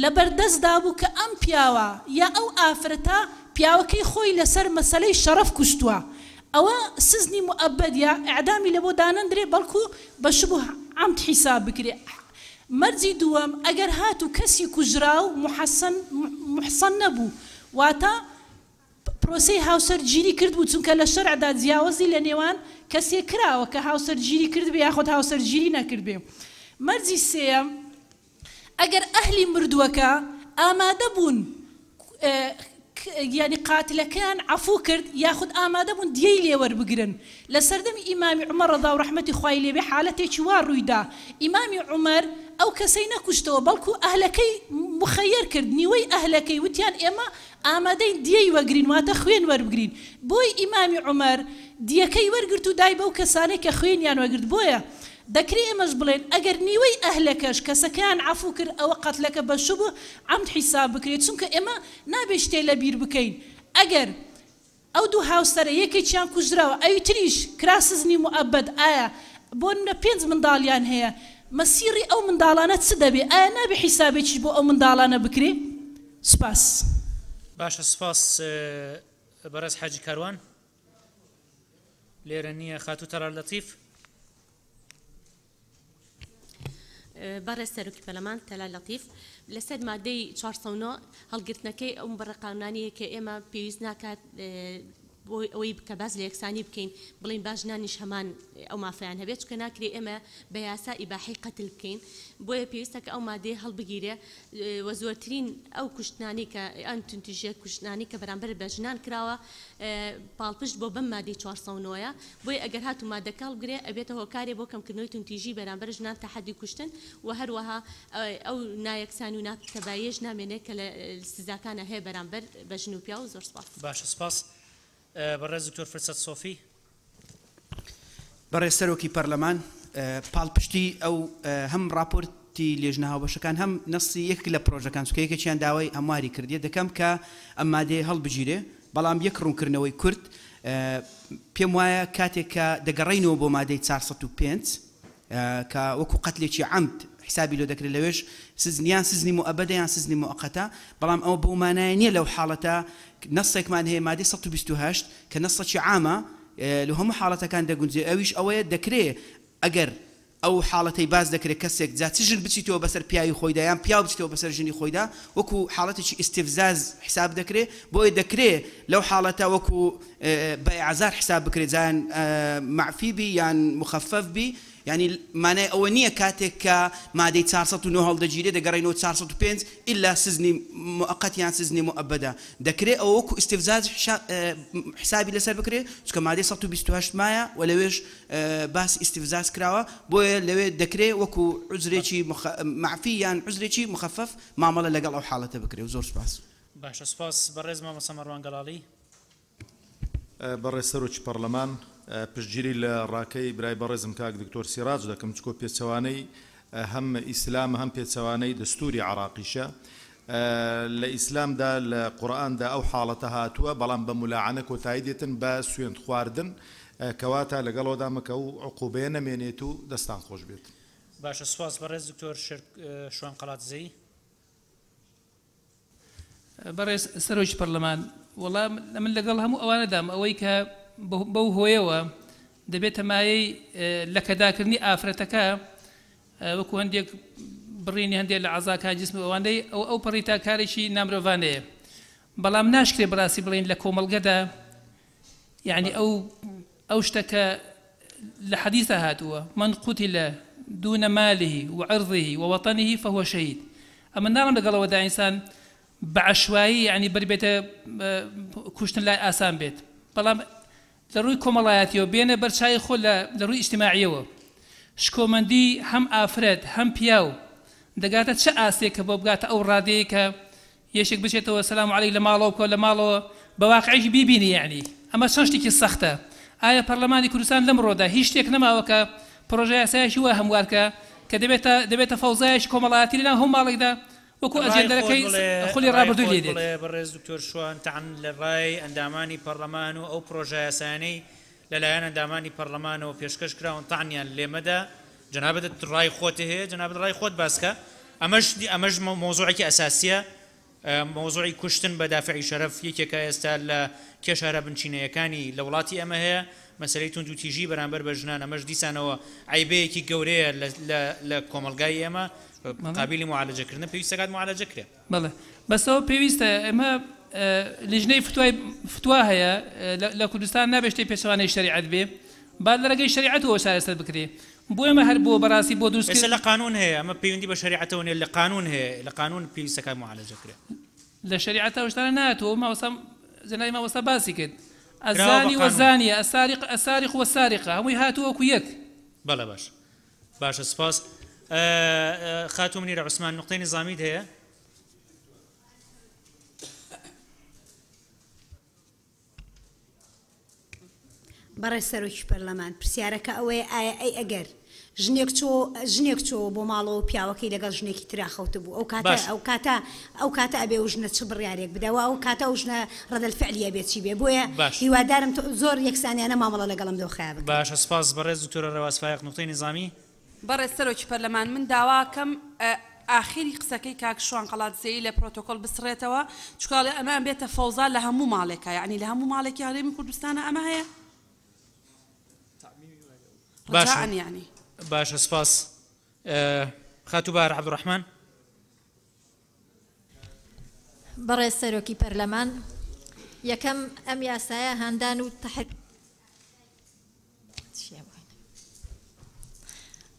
لە بەر دەستدا بوو کە ئەم پیاوە یا ئەو ئافرەتە پیاوەکەی خۆی لە سەر مەسەلەی شەڕەف کوشتووە ئەوە سزنی موئەبەد یا ئیعدامی لە بۆ دانەندرێ بەڵکو بە شوبه عەمد حیساب بکرێ مەرجی دووەم، ئەگەر هاتوو کەسی کوژراو موحەسەن موحسەن نەبوو، واتە پرۆسەی هاوسەر گیری کردبوو، چونکە لە شەرعدا جیاوزی لە نێوان کەسێک کراوە کە هاوسەر گیری کردبێ یاخود هاوسەر گیری نەکردبێ. مەرجی سێیەم، ئەگەر ئەهلی مردووەکە ئامادە بوون یانی قاتلەکەیان عەفو کرد یاخود ئامادە بوون دیەی لێ وەربگرن. لە سەردەمی ئیمامی عومەر ڕەزا و ڕەحمەتی خوای لێ بێ حالەتێکی وا ڕووی دا ئیمامی عومەر ئەو کەسەی نەکوشتەوە بەڵکو ئەهلەکەی موخەیەر کرد نیوەی ئەهلەکەی وتیان ئێمە ئامادەین دیەی وەگرین واتە خوێن وەربگرین بۆی ئیمامی عومەر دیەکەی وەرگرت و دای بەو کەسانەی کە خوێنیان وەگرت بۆیە دەکرێ ئێمەش بڵێین ئەگەر نیوەی ئەهلەکەش کەسەکەیان عەفو کرد ئەوە قەتلەکە بە شوبه عەمد حیساب بکرێت چونکە ئێمە نابێ شتێ لە بیر بکەین ئەگەر ئەو دوو هاوسەرە یەکێکیان کوژراوە ئەوی تریش کرا سزنی موئەبەد ئایا بۆ نمونە پێنج منداڵیان هەیە مەسیڕی ئەو منداڵانە چ دەبێ ئایا نابێ حیسابێکیش بۆ ئەو منداڵانە بکرێ سوپاس. باشە سوپاس بەڕێز حاجی کاروان. لێرە نییە خاتوو تەلار لەتیف. بەڕێز سەرۆکی پەرلەمان تەلار لەتیف لەسەر مادەی 409 هەڵگرتنەکەی ئەو بڕە قانونانەیە کە ئێمە پێویست ناکات بۆ ئەوەی کە باس لە یەکسانی بکەین بڵین با ژنانیش هەمان ئەو مافیان هەبێت چکە ناکرێ ئێمە بە یاسا ئیباحی قەتل بکەین بۆیە پێویستە کە ئەو مادەیە هەڵبگیرێ و زۆرترین ئەو کوشتنانی کە ئەم توندوتیژیە کوشتنانی کە بەرامبەر بە ژنان کراوە پاڵپشت بۆ بەم مادەی 409 ە بۆیە ئەگەر هاتوو مادەکە هەڵبگرێ ئەبێتە هۆکارێ بۆ کەمکردنەوەی توندتیژی بەرامبەر ژنان تا حەدی کوشتن و هەروەها ئەو نایەکسانی و ناتەباییەش نامێنێ کە لە سزاکانا هەیە بەرامبەر بە ژن و پیاو. زۆر سپاس. باشە سپاس. بەڕێز دکتۆر فرسەت سۆفی. بەڕێز سەرۆکی پەرلەمان. پاڵپشتی ئەو هەم ڕاپۆرتی لێژنە هاوبەشەکان هەم نەسی یەکێک لە پرۆژەکان چونکە یەکێکیان داوای هەمواری کردیە دەکەم کە ئەم مادەیە هەڵبگیرێ بەڵام یەک ڕوونکردنەوەی کورت پێم وایە کاتێک کە دەگەڕێینەوە بۆ مادەی 405 کە وەکو قەتلێکی عەمد حیسابی لۆ دەکرێت لەوێش سزن یان سزنی موئەبەدە یان سزنی موئەقەتە بەڵام ئەوە بەو مانایە نیە لەو حاڵەتە نەسێکمان هەیە مادەی 128 کە نەسەکی عامە لۆ هەموو حاڵەتەکان دەگونجێ ئەویش ئەوەیە دەکرێ ئەگەر ئەو حاڵەتەی باس دەکرێت کەسێک جا چ ژن بچیتەوە بەسەر پیاوی خۆیدا یان پیاو بچیتەوە بەسەر ژنی خۆیدا وەکو حاڵەتێکی ئیستفزاز حساب دەکرێ بۆیە دەکرێ لەو حاڵەتە وەکو بە ئیعزار حساب بکرێ جا یان مەعفی بی یان مخفف بی یانی مانای ئەوە نییە کاتێک کە مادەی 409 هەڵدەگیرێ دەگەڕێینەوە 405 ئیلا سزنی موئەقەت یان سزنی موئەبەدە دەکرێ ئەوە وەکو ئیستفزاز حسابی لەسەر بکرێ چونکە مادەی 128 مایە و لەوێش باسی ئیستفزاز کراوە بۆیە لەوێ دەکرێ وەکو عوزرێکی مەعفی یان عوزرێکی مخفف مامەڵە لەگەڵ ئەو حاڵەتە بکرێ و زۆر سوپاس. باشە سوپاس بەڕێز مامۆستا مەڕوان گەڵاڵی. بەڕێز سەرۆکی پەڕلەمان، پشتگیری لە ڕاکەی برای بەڕێزم کاک دکتۆر سیڕاج دەکەم، چکۆ پێچەوانەی هەم ئیسلامە هەم پێچەوانەی دەستوری عێڕاقیشە. لە ئیسلامدا لە قورئاندا ئەو حاڵەتە هاتووە، بەڵام بە مولاعەنە کۆتایی دێتن بە سوێند خواردن، کەواتە لەگەڵ ئەوەدامە کە ئەو عقوبەیە نەمێنێت و دەستان خۆش بێت. باشە سوپاس بەڕێز دکتۆر شوان قەڵادزەیی. بەڕێز سەرۆکی پەرلەمان، وەڵا من لەگەڵ هەموو ئەوانەدام ئەوەی کە بەو هۆیەوە دەبێتە مایەی لەکەداکردنی ئافرەتەکە وەکو هەندێک بڕینی هەندێک لە عەزاکان جسم و ئەوانەی ئەو ئەو پەڕی تا کارێکی نامرۆڤانەیە بەڵام ناشکرێ بەڕاستی بڵێین لە کۆمەڵگەدا یعنی ئەو ئەو شتە کە لە حەدیثا هاتووە من قتل دون ماله وعرضه ووطنه فهو شهید ئەمە ناڵم لەگەڵەوەدا ئینسان بە عەشوایی یعنی بەربێتە کوشتن لای ئاسان بێت بەڵام لە ڕووی کۆمەڵایەتیەوە بێنە بەرچاوی خۆ لە لە ڕووی ئیجتیماعیەوە شکۆمەندی هەم ئافرەت هەم پیاو دەگاتە چ ئاستێک کە بۆ بگاتە ئەو ڕادەیە کە یەکێک بچێتەوە سلام علیک لە ماڵەوە بکەوە لە ماڵەوە بە واقعێکی بیبینی یەعنی ئەمە چەند شتێکی سەختە ئایا پەرلەمانی کوردستان لەمڕۆدا هیچ شتێک نەماوە کە پڕۆژە یاسایەکی وا هەموار کە کە دەبێتە دەبێتە فەوزایەکی کۆمەڵایەتی لەناو هەموو ماڵێکدا وەکو ڕای خۆت ئەجێندەرەکەی بڵێ خولی ڕای ڕابردووی خۆت لێ دێت. بڵێ بەڕێز دکتۆر شوان تەعن لە ڕای ئەندامانی پەڕلەمان و ئەو پڕۆژە یاسایانەی لە لایەن ئەندامانی پەڕلەمانەوە پێشکەش کراون تەعنیان لێ مەدە جەنابت ڕای خۆت هەیە جەنابت ڕای خۆت باس کە ئەمەش ئەمەش مەوزوعێکی ئەساسیە مەوزوعی کوشتن بە دافعی شەرەف یەکێکە ئێستا لە کێشە هەرە بنچینەیەکانی لە وڵاتی ئێمە هەیە مەسەلەی توندوتیژی بەرامبەر بە ژنان ئەمەش دیسانەوە عەیبەیەکی گەورەیە لە کۆمەڵگای ئێمە قابیلی معالەجەکردنە پێویستە کات معالەجە کرێ. بەڵێ بەس ئەوە پێویستە ئێمە لیژنەی فتوای فتوا هەیە لە کوردستان نابێ شتێک پێچەوانەی شەریعەت بێ با لە ڕێگەی شەریعەتەوە چارەسەر بکرێ بۆ ئێمە هەر بۆ بەڕاستی بۆ دروست ئێستا لە قانون هەیە ئەمە پەیوەندی بە شەریعەتەوە نیە لە قانون هەیە لە قانون پێویستە کات معالەجە کرێ. لە شەریعەتا ئەو شتانە نایەتەوە مامۆستا جەنابی مامۆستا باسی کرد الزانی والزانیە السارق السارق والسارقە هەمووی هاتووە وەکو یەک. بەڵێ باش باشە سپاس خاتوو منیرە عوسمان نوقتەی نیزامیت هەیە؟ بەڕێز سەرۆکی پەرلەمان، پرسیارەکە ئەوەیە ئایا ئەی ئەگەر ژنێک چۆ ژنێک چۆوە بۆ ماڵەوە و پیاوەکەی لەگەڵ ژنێکی ترا خەوتبوو ئەو کاتە باش. ئەو کاتە ئەو کاتە ئەبێ ئەو ژنە چ بڕیارێک بدا و ئەو کاتە ئەو ژنە ڕەدەل فعلی ئەبێ چی بێ بۆیە باش. هیوادارم تۆ زۆر یەکسانیانە مامەڵە لەگەڵ ئەم دۆخەیا بکرێ. باشە سپاس بەڕێز دکتۆرە ڕێواز فایەق نوقتەی نیزامی. بەڕێز سەرۆکی پەرلەمان من داواکەم ئاخیری قسەکەی کاک شوان قەڵادزەیی لە پرۆتۆکۆل بسڕێتەوە چونکە ئەڵێ ئەمە ئەبێتە فەوزا لە هەموو ماڵێکا یەعنی لە هەموو ماڵێکی هەرێمی کوردستانا ئەمە هەیە باشە ڕجاء یەعنی. باشە سپاس خاتوو بەهار عەبدولڕەحمان. بەڕێز سەرۆکی پەرلەمان، یەکەم ئەم یاسایە هاندان و تەحر.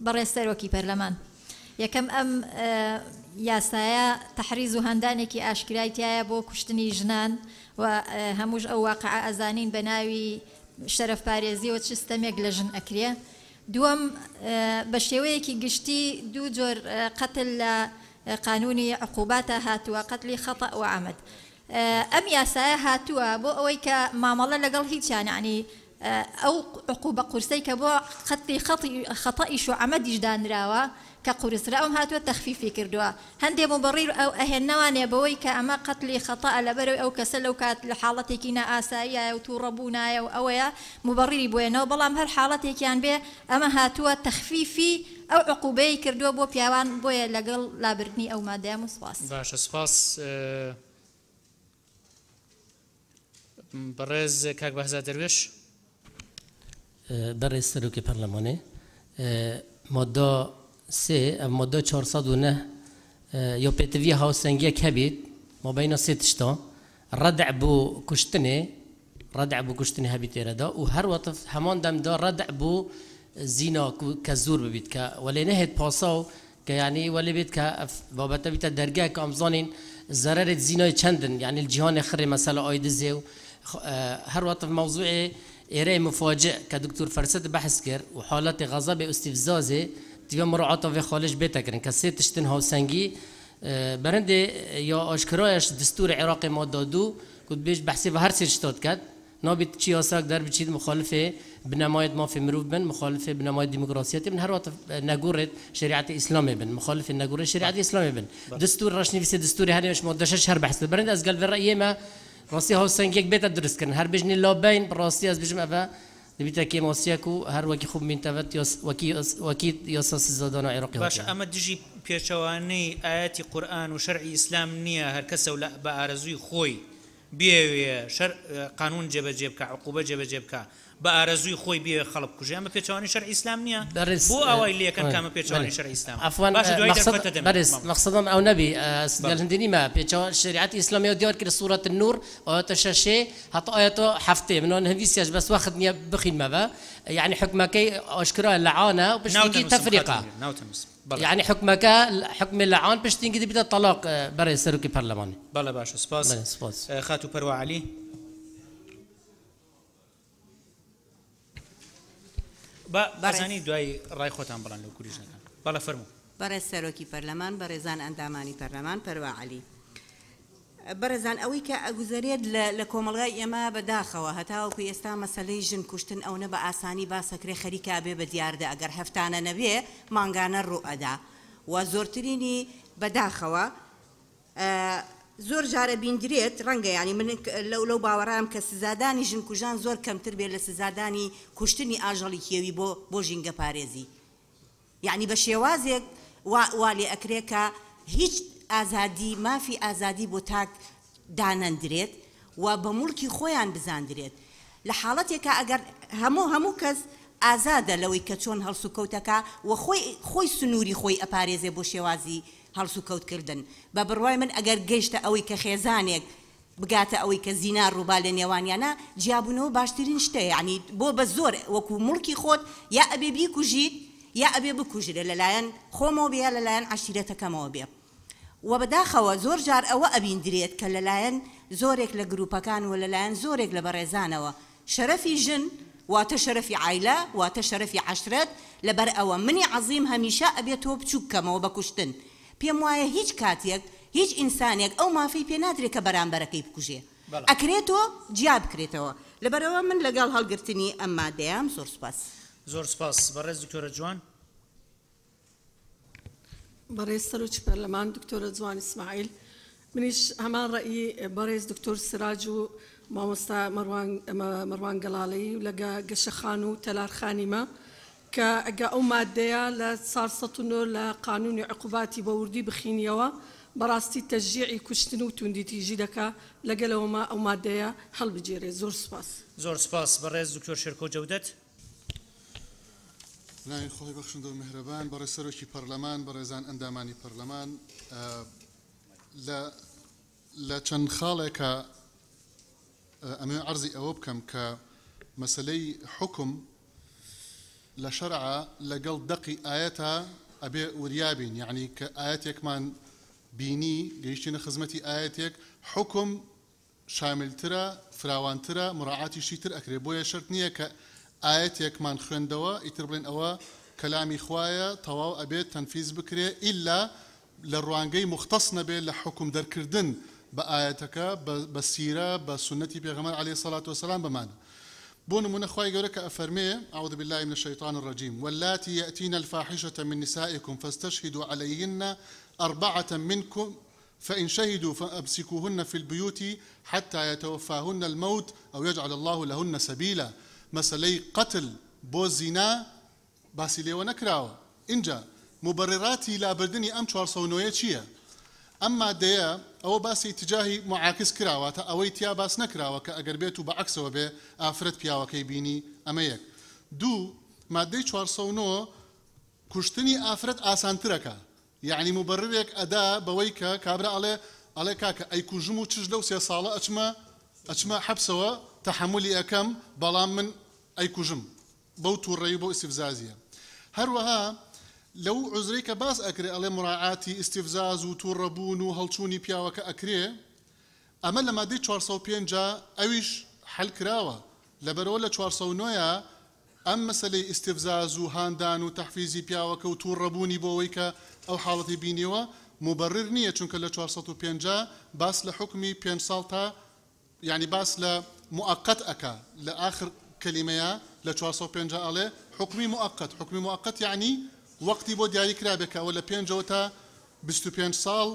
بەڕێز سەرۆکی پەرلەمان، یەکەم ئەم یاسایە تەحریز و هاندانێکی ئاشکرای تایە بۆ کوشتنی ژنان و هەمووش ئەو واقعە ئەزانین بە ناوی شەرەف پارێزیەوە چ ستەمێک لە ژن ئەکرێ. دووەم بە شێوەیەکی گشتی دوو جۆر قەتل لە قانونی عقوباتا هاتووە، قەتلی خەتەء و عەمد. ئەم یاسایە هاتووە بۆ ئەوەی کە مامەڵە لەگەڵ هیچیان یەعنی. ئەو عقوبە قورسەی کە بۆ قەتلی خەتەئیش و عەمەدیش دانراوە کە قورسترە ئەوم هاتووە تەخفیفی کردووە هەندێ موبەڕیر ئەو ئەهێننەوانێ بەوەی کە ئەمە قەتلی خەتەئە لەبەرئەوەی ئەو کەسە لەو کات لە حاڵەتێکی نائاساییایە و توڕە بوونایە و ئەوەیە موبەڕیری بۆ ێنەوە بەڵام هەر حاڵەتێکیان بێ ئەمە هاتووە تەخفیفی ئەو عقوبەیەی کردووە بۆ پیاوان بۆیە لەگەڵ لابردنی ئەو مادەیەم و سوپاس. باشە سوپاس بەڕێز کاک بەهزاد دەروێش. بەڕێز سەرۆکی پەرلەمانێ مادە سێ ئەم مادە 409 یا پێتڤی هاوسەنگیەک هەبیت مابەینا سێ تشتا ڕەدع بۆ کوشتنێ ڕەدع بۆ کوشتنێ هەبیت ئێرەدا و هەر وەتف هەمان دەمدا ڕەدع بۆ زینا کە زۆر ببیت کە وەلێ نەهێت پاساو کە یانی وەلێ بێت کە ئەف بابەتە بیتە دەرگا کە ئەم زانین زەرەرێت زینای چەندن یانی الجیهانێ خڕێ مەسەلە ئای دزێ و هەر وەتف مەوزوعێ ئێرەی مفاجئ کە دکتۆر فرسەت بەحس کرد و حالەتی غەزەبێ ئوستیفزازێ تیڤە مراعاتا ڤێ خالش بێتە کرن کە سێ تشتن هاوسەنگی بەرندێ یا ئاشکرایش دستور عێراقێ مادە دوو کوت بێژ بەحسێ ڤە هەر سێ تشتا دکەت نابێت چ یاساک دەربچیت مخالفێ بنەمایت مافی مروڤ بن، مخالفێ بنەمای دیموکراسیەتێ بن، هەروەتف نەگوڕێت شەریعەتی ئیسلامێ بن، مخالفێ نەگوڕێ شەریعەتی ئیسلامێ بن. دستور ڕەشنویسێ دستوری هەرێمش مادە شەش هەر بەحس برند ئەز گەل ڤێ ڕەئیێ مە ڕاستی هاوسەنگیەک بێتە دروست کردن هەر بژنی لابەین ڕاستی ئەز بژم ئەڤە دبیتە کێماسیەک و هەر وەکی خوب مینتەڤت وەکی وەکی یاسا سزادانا عێراقی باشە هاتیە. ئەمە دژی پێچەوانەی ئایەتی قورئان و شەرعی ئیسلام نیە هەر کەسەو لە بە ئارەزووی خۆی بیەوێ شەر قانون جێبەجێ بکا عقوبە جێبەجێ بکا بە ئارەزووی خۆی بیەوێ خەڵک بکوژێ ئەمە پێچەوانەی شەرعی ئیسلام نیە بەڕێز بۆ ئاوای لێکەن کە ئەمە بەلێ پێچەوانەی شەرعی ئیسلامە عەفوەن باشە دوایی مەقسەد دەرفەتە دەمێ بەرێز مامۆستا مەقسەدم ئەو نەبی بەڵێ گەل هندی نیمە پێچەوان شەریعەتی ئیسلامی ئەو دیار کرد سورەت النور ئایەتە شەشێ هەتا ئایەتە حەفتێ من هندی سیاش بەس وەخت نیە بخینمەوە یعنی حوکمەکەی ئاشکرا لەعانە و پشتینگی ناوتەنووسم تەفریقە خاتون گیان ناوتەنووسم بەڵێ. یعنی حوکمەکە حوکمی لەعان پشتینگی دەبیتە تەڵاق بەڕێز سەرۆکی پەرلەمانی. بەڵێ باشە سپاس. بەڵێ سپاس. خاتوو پەروا عەلی. با بەڕێز. ئەزانی دوای ڕای خۆتان بڵێن لەو کوریژنەکان. بەڵێ فەرموو. بەڕێز سەرۆکی پەرلەمان، بەڕێزان ئەندامانی پەرلەمان، پەروا عەلی. بەڕێزان ئەوەی کە ئەگوزەرێت لە لە کۆمەڵگای ئێمە بە داخەوە هەتاوەکو ئێستا مەسەلەی ژن کوشتن ئەونە بە ئاسانی باس ئەکرێ خەریکە ئەبێ بە دیاردە ئەگەر هەفتانە نەبێ مانگانە ڕوو ئەدا و زۆرترینی بە داخەوە زۆر جار ئەبیندرێت ڕەنگە یانی من لەو لەو باوەڕام کە سزادانی ژن کوژان زۆر کەمتر بێت لە سزادانی کوشتنی ئاژەڵی کێوی بۆ بۆ ژینگە پارێزی یەعنی بە شێوازێک وا وا لێ ئەکرێ کە هیچ ئازادی مافی ئازادی بۆ تاک دانەندرێت و بە موڵکی خۆیان بزاندرێت لە حاڵەتێکا ئەگەر هەموو هەموو کەس ئازادە لەوەی کە چۆن هەڵسوکەوت ئەکا و خۆی خۆی سنووری خۆی ئەپارێزێ بۆ شێوازی هەڵسوکەوت کردن بە بڕوای من ئەگەر گەیشتە ئەوەی کە خێزانێک بگاتە ئەوەی کە زینا ڕووبا لە نێوانیانا، جیابوونەوە باشترین شتە، یەعنی بۆ بە زۆر وەکو موڵکی خۆت یا ئەبێ بیکوژیت یا ئەبێ بکوژرێ لەلایەن خۆمەوە بێ یا لەلایەن عەشیرەتەکەمەوە بێ وە بەداخەوە زۆر جار ئەوە ئەبیندرێت کە لەلایەن زۆرێک لە گروپەکان وە لەلایەن زۆرێک لە بەڕێزانەوە شەرەفی ژن واتە شەرەفی عایلە واتە شەرەفی عەشرەت لەبەر ئەوە منی عەزیم هەمیشە ئەبێ تۆ بچوک کەمەوە بە کوشتن پێم وایە هیچ کاتێک هیچ ئینسانێک ئەو مافەی پێ نادرێ کە بەرامبەرەکەی بکوژێ. ئەکرێ تۆ جیا بکرێتەوە. لەبەرئەوە من لەگەڵ هەڵگرتنی ئەم مادەیەم. زۆر سوپاس. زۆر سوپاس. بەڕێز دکتۆرە جوان. بەڕێز سەرۆکی پەرلەمان دکتۆرە جوان ئیسماعیل، منیش هەمان ڕەئی بەڕێز دکتۆر سراج و مامۆستا مەروان مەروان گەڵالەیی و لەگە گەشە خان و تەلار خانیمە کە ئەگە ئەو مادەیە لە 409 لە قانونی عقوباتی بە وردی بخینیەوە بەڕاستی تەشجیعی کوشتن و توندیتیژی دەکا لەگەلەوەمە ئەو مادەیە هەڵبگێرێ زۆر سوپاس. زۆر سوپاس بەڕێز دکتۆر شێرکۆ جەودەت. بەناوی خوای بەخشندە و میهرەبان، بەڕێز سەرۆکی پەرلەمان، بەڕێزان ئەندامانی پەرلەمان، لە لە چەند خاڵێکا ئەمەوێ عەرزی ئەوە بکەم کە مەسەلەی حوکم لە شەرعا لەگەڵ دەقی ئایەتا ئەبێ وریا بین، یەعنی کە ئایەتێکمان بینی گەیشتینە خزمەتی ئایەتێک حوکم شاملترە، فراوانترە، مراعاتی شتی تر ئەکرێ، بۆیە شەرت نییە کە ئایەتێکمان خوێندەوە ئیتر بڵێین ئەوە کەلامی خوایە تەواو ئەبێت تەنفیز بکرێ ئیلا لە ڕوانگەی موختەس نەبێ لە حوکم دەرکردن بە ئایەتەکە بە سیرە بە سوننەتی پێغەمبەر علیە سەڵات وسلام بەمانە. بۆ نموونە خوای گەورە کە ئەفەرمێ، اعوذ باللە من الشیطان الرجیم، واللاتی یأتین الفاحشة من نسائکم فاستشهدوا علیهن اربعة منکم فإن شهدوا فامسکوهن فی البیوت حتی یتوفاهن الموت او یجعل اللە لهن سبیلا، مەسەلەی قەتل بۆ زینا باسی لێوە نەکراوە. ئینجا موبەڕیڕاتی لابردنی ئەم 409 یە چییە؟ ئەم مادەیە ئەوە باسی ئیتجاهی موعاکس کرا واتە ئەوەی تیا باس نەکراوە کە ئەگەر بێت و بە عەکسەوە بێ ئافرەت پیاوەکەی بینی ئەمە یەک. دوو، مادەی 409 کوشتنی ئافرەت ئاسانترەکا یەعنی موبەڕیرێک ئەدا بەوەی کە کابرا ئەڵێ ئەڵێ کاکە ئەیکوژم و چش لەو سێ ساڵە ئەچمە ئەچمە حەپسەوە تەحەمولی ئەکەم بەڵام من ئەیکوژم. بەو توڕەیی و بەو ئیستفزازیە. هەروەها لەو عوزرەی کە باس ئەکرێ ئەڵێ موراعاتی ئیستفزاز و توڕەبوون و هەڵچوونی پیاوەکە ئەکرێ، ئەمە لە مادەی 405 جا ئەویش حەل کراوە، لەبەرئەوە لە 409 یا ئەم مەسەلەی ئیستفزاز و هاندان و تەحفیزی پیاوەکە و توڕەبوونی بۆ ئەوەی کە ئەو حاڵەتی بینیوە موبەڕر نییە چونکە لە 405 جا باس لە حوکمی پێنج ساڵ تا یانی باس لە موئەقەت ئەکا لە ئاخر کەلیمەیا لە 450 ئەڵێ حوکمی موئەقەت حوکمی موئەقەت یانی وەقتی بۆ دیاری کرابێ کە ئەوە لە پێنجەوە تا 25 ساڵ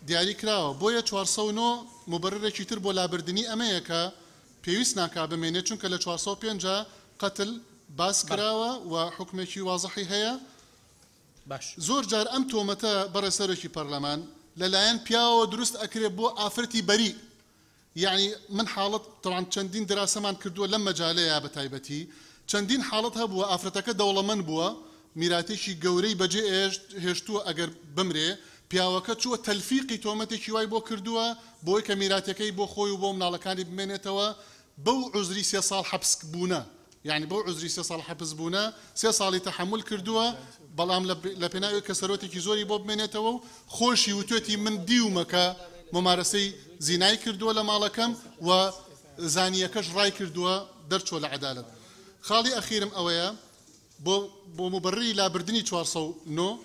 دیاری کراوە بۆیە 409 موبەررێکی تر بۆ لابردنی ئەمەیە کە پێویست ناکا بمێنێ چونکە لە 405 قەتل باس کراوە و حوکمێکی وازحی هەیە. باش. زۆر جار ئەم تۆمەتە بەڕێز سەرۆکی پەرلەمان لە لایەن پیاوەوە دروست ئەکرێ بۆ ئافرەتی بەریء یەعنی من حاڵەت تەبعەن چەندین دراسەمان کردووە لەم مەجالەیا بە تایبەتی چەندین حاڵەت هەبووە ئافرەتەکە دەوڵەمەند بووە میراتێکی گەورەی بەجێ هێشتووە ئەگەر بمرێ پیاوەکە چووە تەلفیقی تۆمەتێکی وای بۆ کردووە بۆی کە میراتەکەی بۆ خۆی و بۆ مناڵەکانی بمێنێتەوە بەو عوزری سێ ساڵ حەپس بوونە یانی بەو عوزری سێ ساڵ حەپس بوونە سێ ساڵی تەحەمول کردووە بەڵام لە پێناوی کە سەرۆتێکی زۆری بۆ بمێنێتەوە و خۆشی وتوێتی من دیومە کە ممارەسەی زینای کردووە لە ماڵەکەم و زانییەکەش ڕای کردووە دەرچووە لە عەدالەت. خاڵی ئەخیرم ئەوەیە بۆ بۆ موبەرری لابردنی 409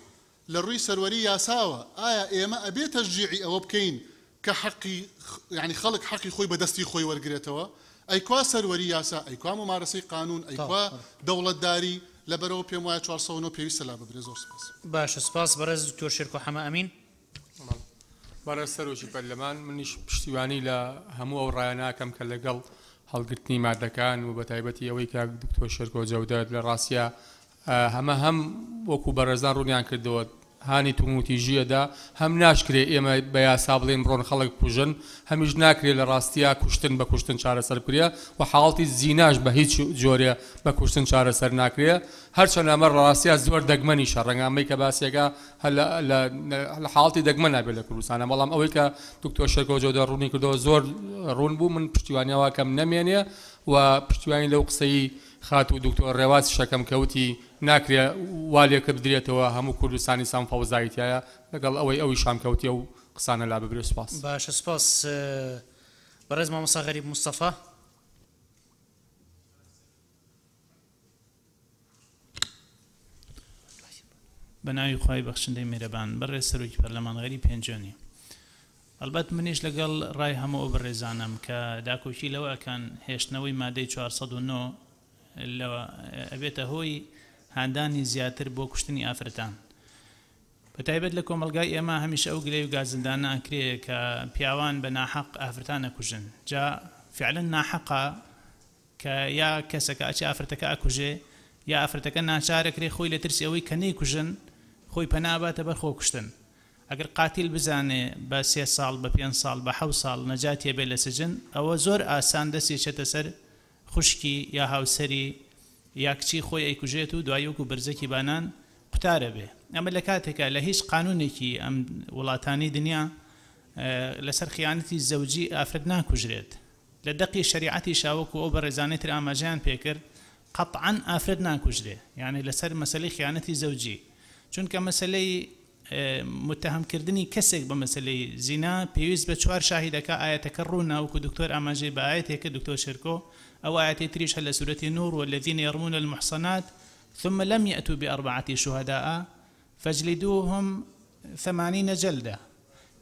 لە ڕووی سەروەری یاساوە ئایا ئێمە ئەبێ تەشجیعی ئەوە بکەین کە حەقی یانی خەڵک حەقی خۆی بە دەستی خۆی وەرگرێتەوە؟ ئەی کوا سەروەری یاسا؟ ئەی کوا مومارەسەی قانوون؟ ئەی کوا دەوڵەتداری؟ لەبەرئەوە پێم وایە 409 پێویستە لاببرێ. زۆر سپاس. باشە سپاس بەڕێز دکتۆر شێرکۆ حەمە ئەمین. بەڕێز سەرۆکی پەرلەمان، منیش پشتیوانی لە هەموو ئەو ڕایانە ئەکەم کە لەگەڵ هەڵگرتنی مادەکان و بەتایبەتی ئەوەی کاک دکتۆر شێرکۆ جەودەت لە ڕاستیا ئەمە هەم وەکو بەڕێزان ڕوونیان کردەوە هانی توونوتیژی ئەدا، هەم ناشکرێ ئێمە بە یاسا بڵێین بڕۆن خەڵک بکوژن، هەمیش ناکرێ لە ڕاستیا کوشتن بە کوشتن چارەسەر بکرێ و حاڵەتی زیناش بە هیچ جۆرێ بە کوشتن چارەسەر ناکرێ، هەرچەند ئەمە ڕاستیا زۆر دەگمەنیشە، ڕەنگە ئەمەی کە باسیەکا هەر لە لە لە حاڵەتی دەگمەنا بێ لە کوردستانا، بەڵام ئەوەی کە دکتۆر شێرکۆ جەودەر ڕوونی کردەوە زۆر ڕوون بوو، من پشتیوانی ئەوە ئەکەم نەمێنێ و پشتیوانی لەو قسەی خاتوو دکتۆر ڕێواز شەکەم کە وتی ناکرێ وا لێک بدرێتەوە هەموو کوردستانی سام فەوزایی تیایە لەگەڵ ئەوەی ئەویشام کە وتی ئەو قسانە لاببرێ سوپاس. باشە سوپاس بەڕێز مامۆستا غەریب مستەفا. بەناوی خوای بەخشندەی میهرەبان بەڕێز سەرۆکی پەرلەمان غەریب پێنجوێنی ئەڵبەت منیش لەگەڵ ڕای هەموو ئەو بەڕێزانەم کە داکۆکی لەوە ئەکەن هێشتنەوەی مادەی 409 لە ئەبێتە هۆی هاندانی زیاتر بۆ کوشتنی ئافرەتان بە تایبەت لە کۆمەڵگای ئێمە هەمیشە ئەو گلەی و گازندانە ئەکرێ کە پیاوان بە ناحەق ئافرەتان ئەکوژن جا فعلا ناحەقە کە یا کەسەکە ئەچێ ئافرەتەکە ئەکوژێ یا ئافرەتەکە ناچار ئەکرێ خۆی لە ترسی ئەوەی کە نەیکوژن خۆی پەنا ئەباتە بەر خۆکوشتن ئەگەر قاتیل بزانێ بە سێ ساڵ بە پێنج ساڵ بە حەوت ساڵ نەجاتی ئەبێ لە سجن ئەوە زۆر ئاسان دەستی ئەچێتە سەر خوشکی یا هاوسەری یا کچی خۆی ئەیکوژێت و دوایی وەکو بەرزەکی بانان قوتار ئەبێ ئەمە لە کاتێکا لە هیچ قانونێکی ئەم وڵاتانی دنیا لەسەر خیانەتی زەوجی ئافرەت ناکوژرێت لە دەقی شەریعەتیشا وەکو ئەو بەڕێزانەی تر ئاماژەیان پێکرد قەتعەن ئافرەت ناکوژرێ یانی لەسەر مەسەلەی خیانەتی زەوجی چونکە مەسەلەی متهم کردنی کەسێک بە مەسەلەی زینا پێویست بە چوار شاهیدەکە ئایەتەکە ڕوونە وەکو دکتۆر ئاماژەی بە ئایەتێک کرد دکتۆر شێرکۆ ئەو ئایەتەی تریش هەر لە سورەتی نور والذین یرمون المحصنات ثم لم یأتوا بأربعة شهداء فاجلدوهم ثمانین جلدە.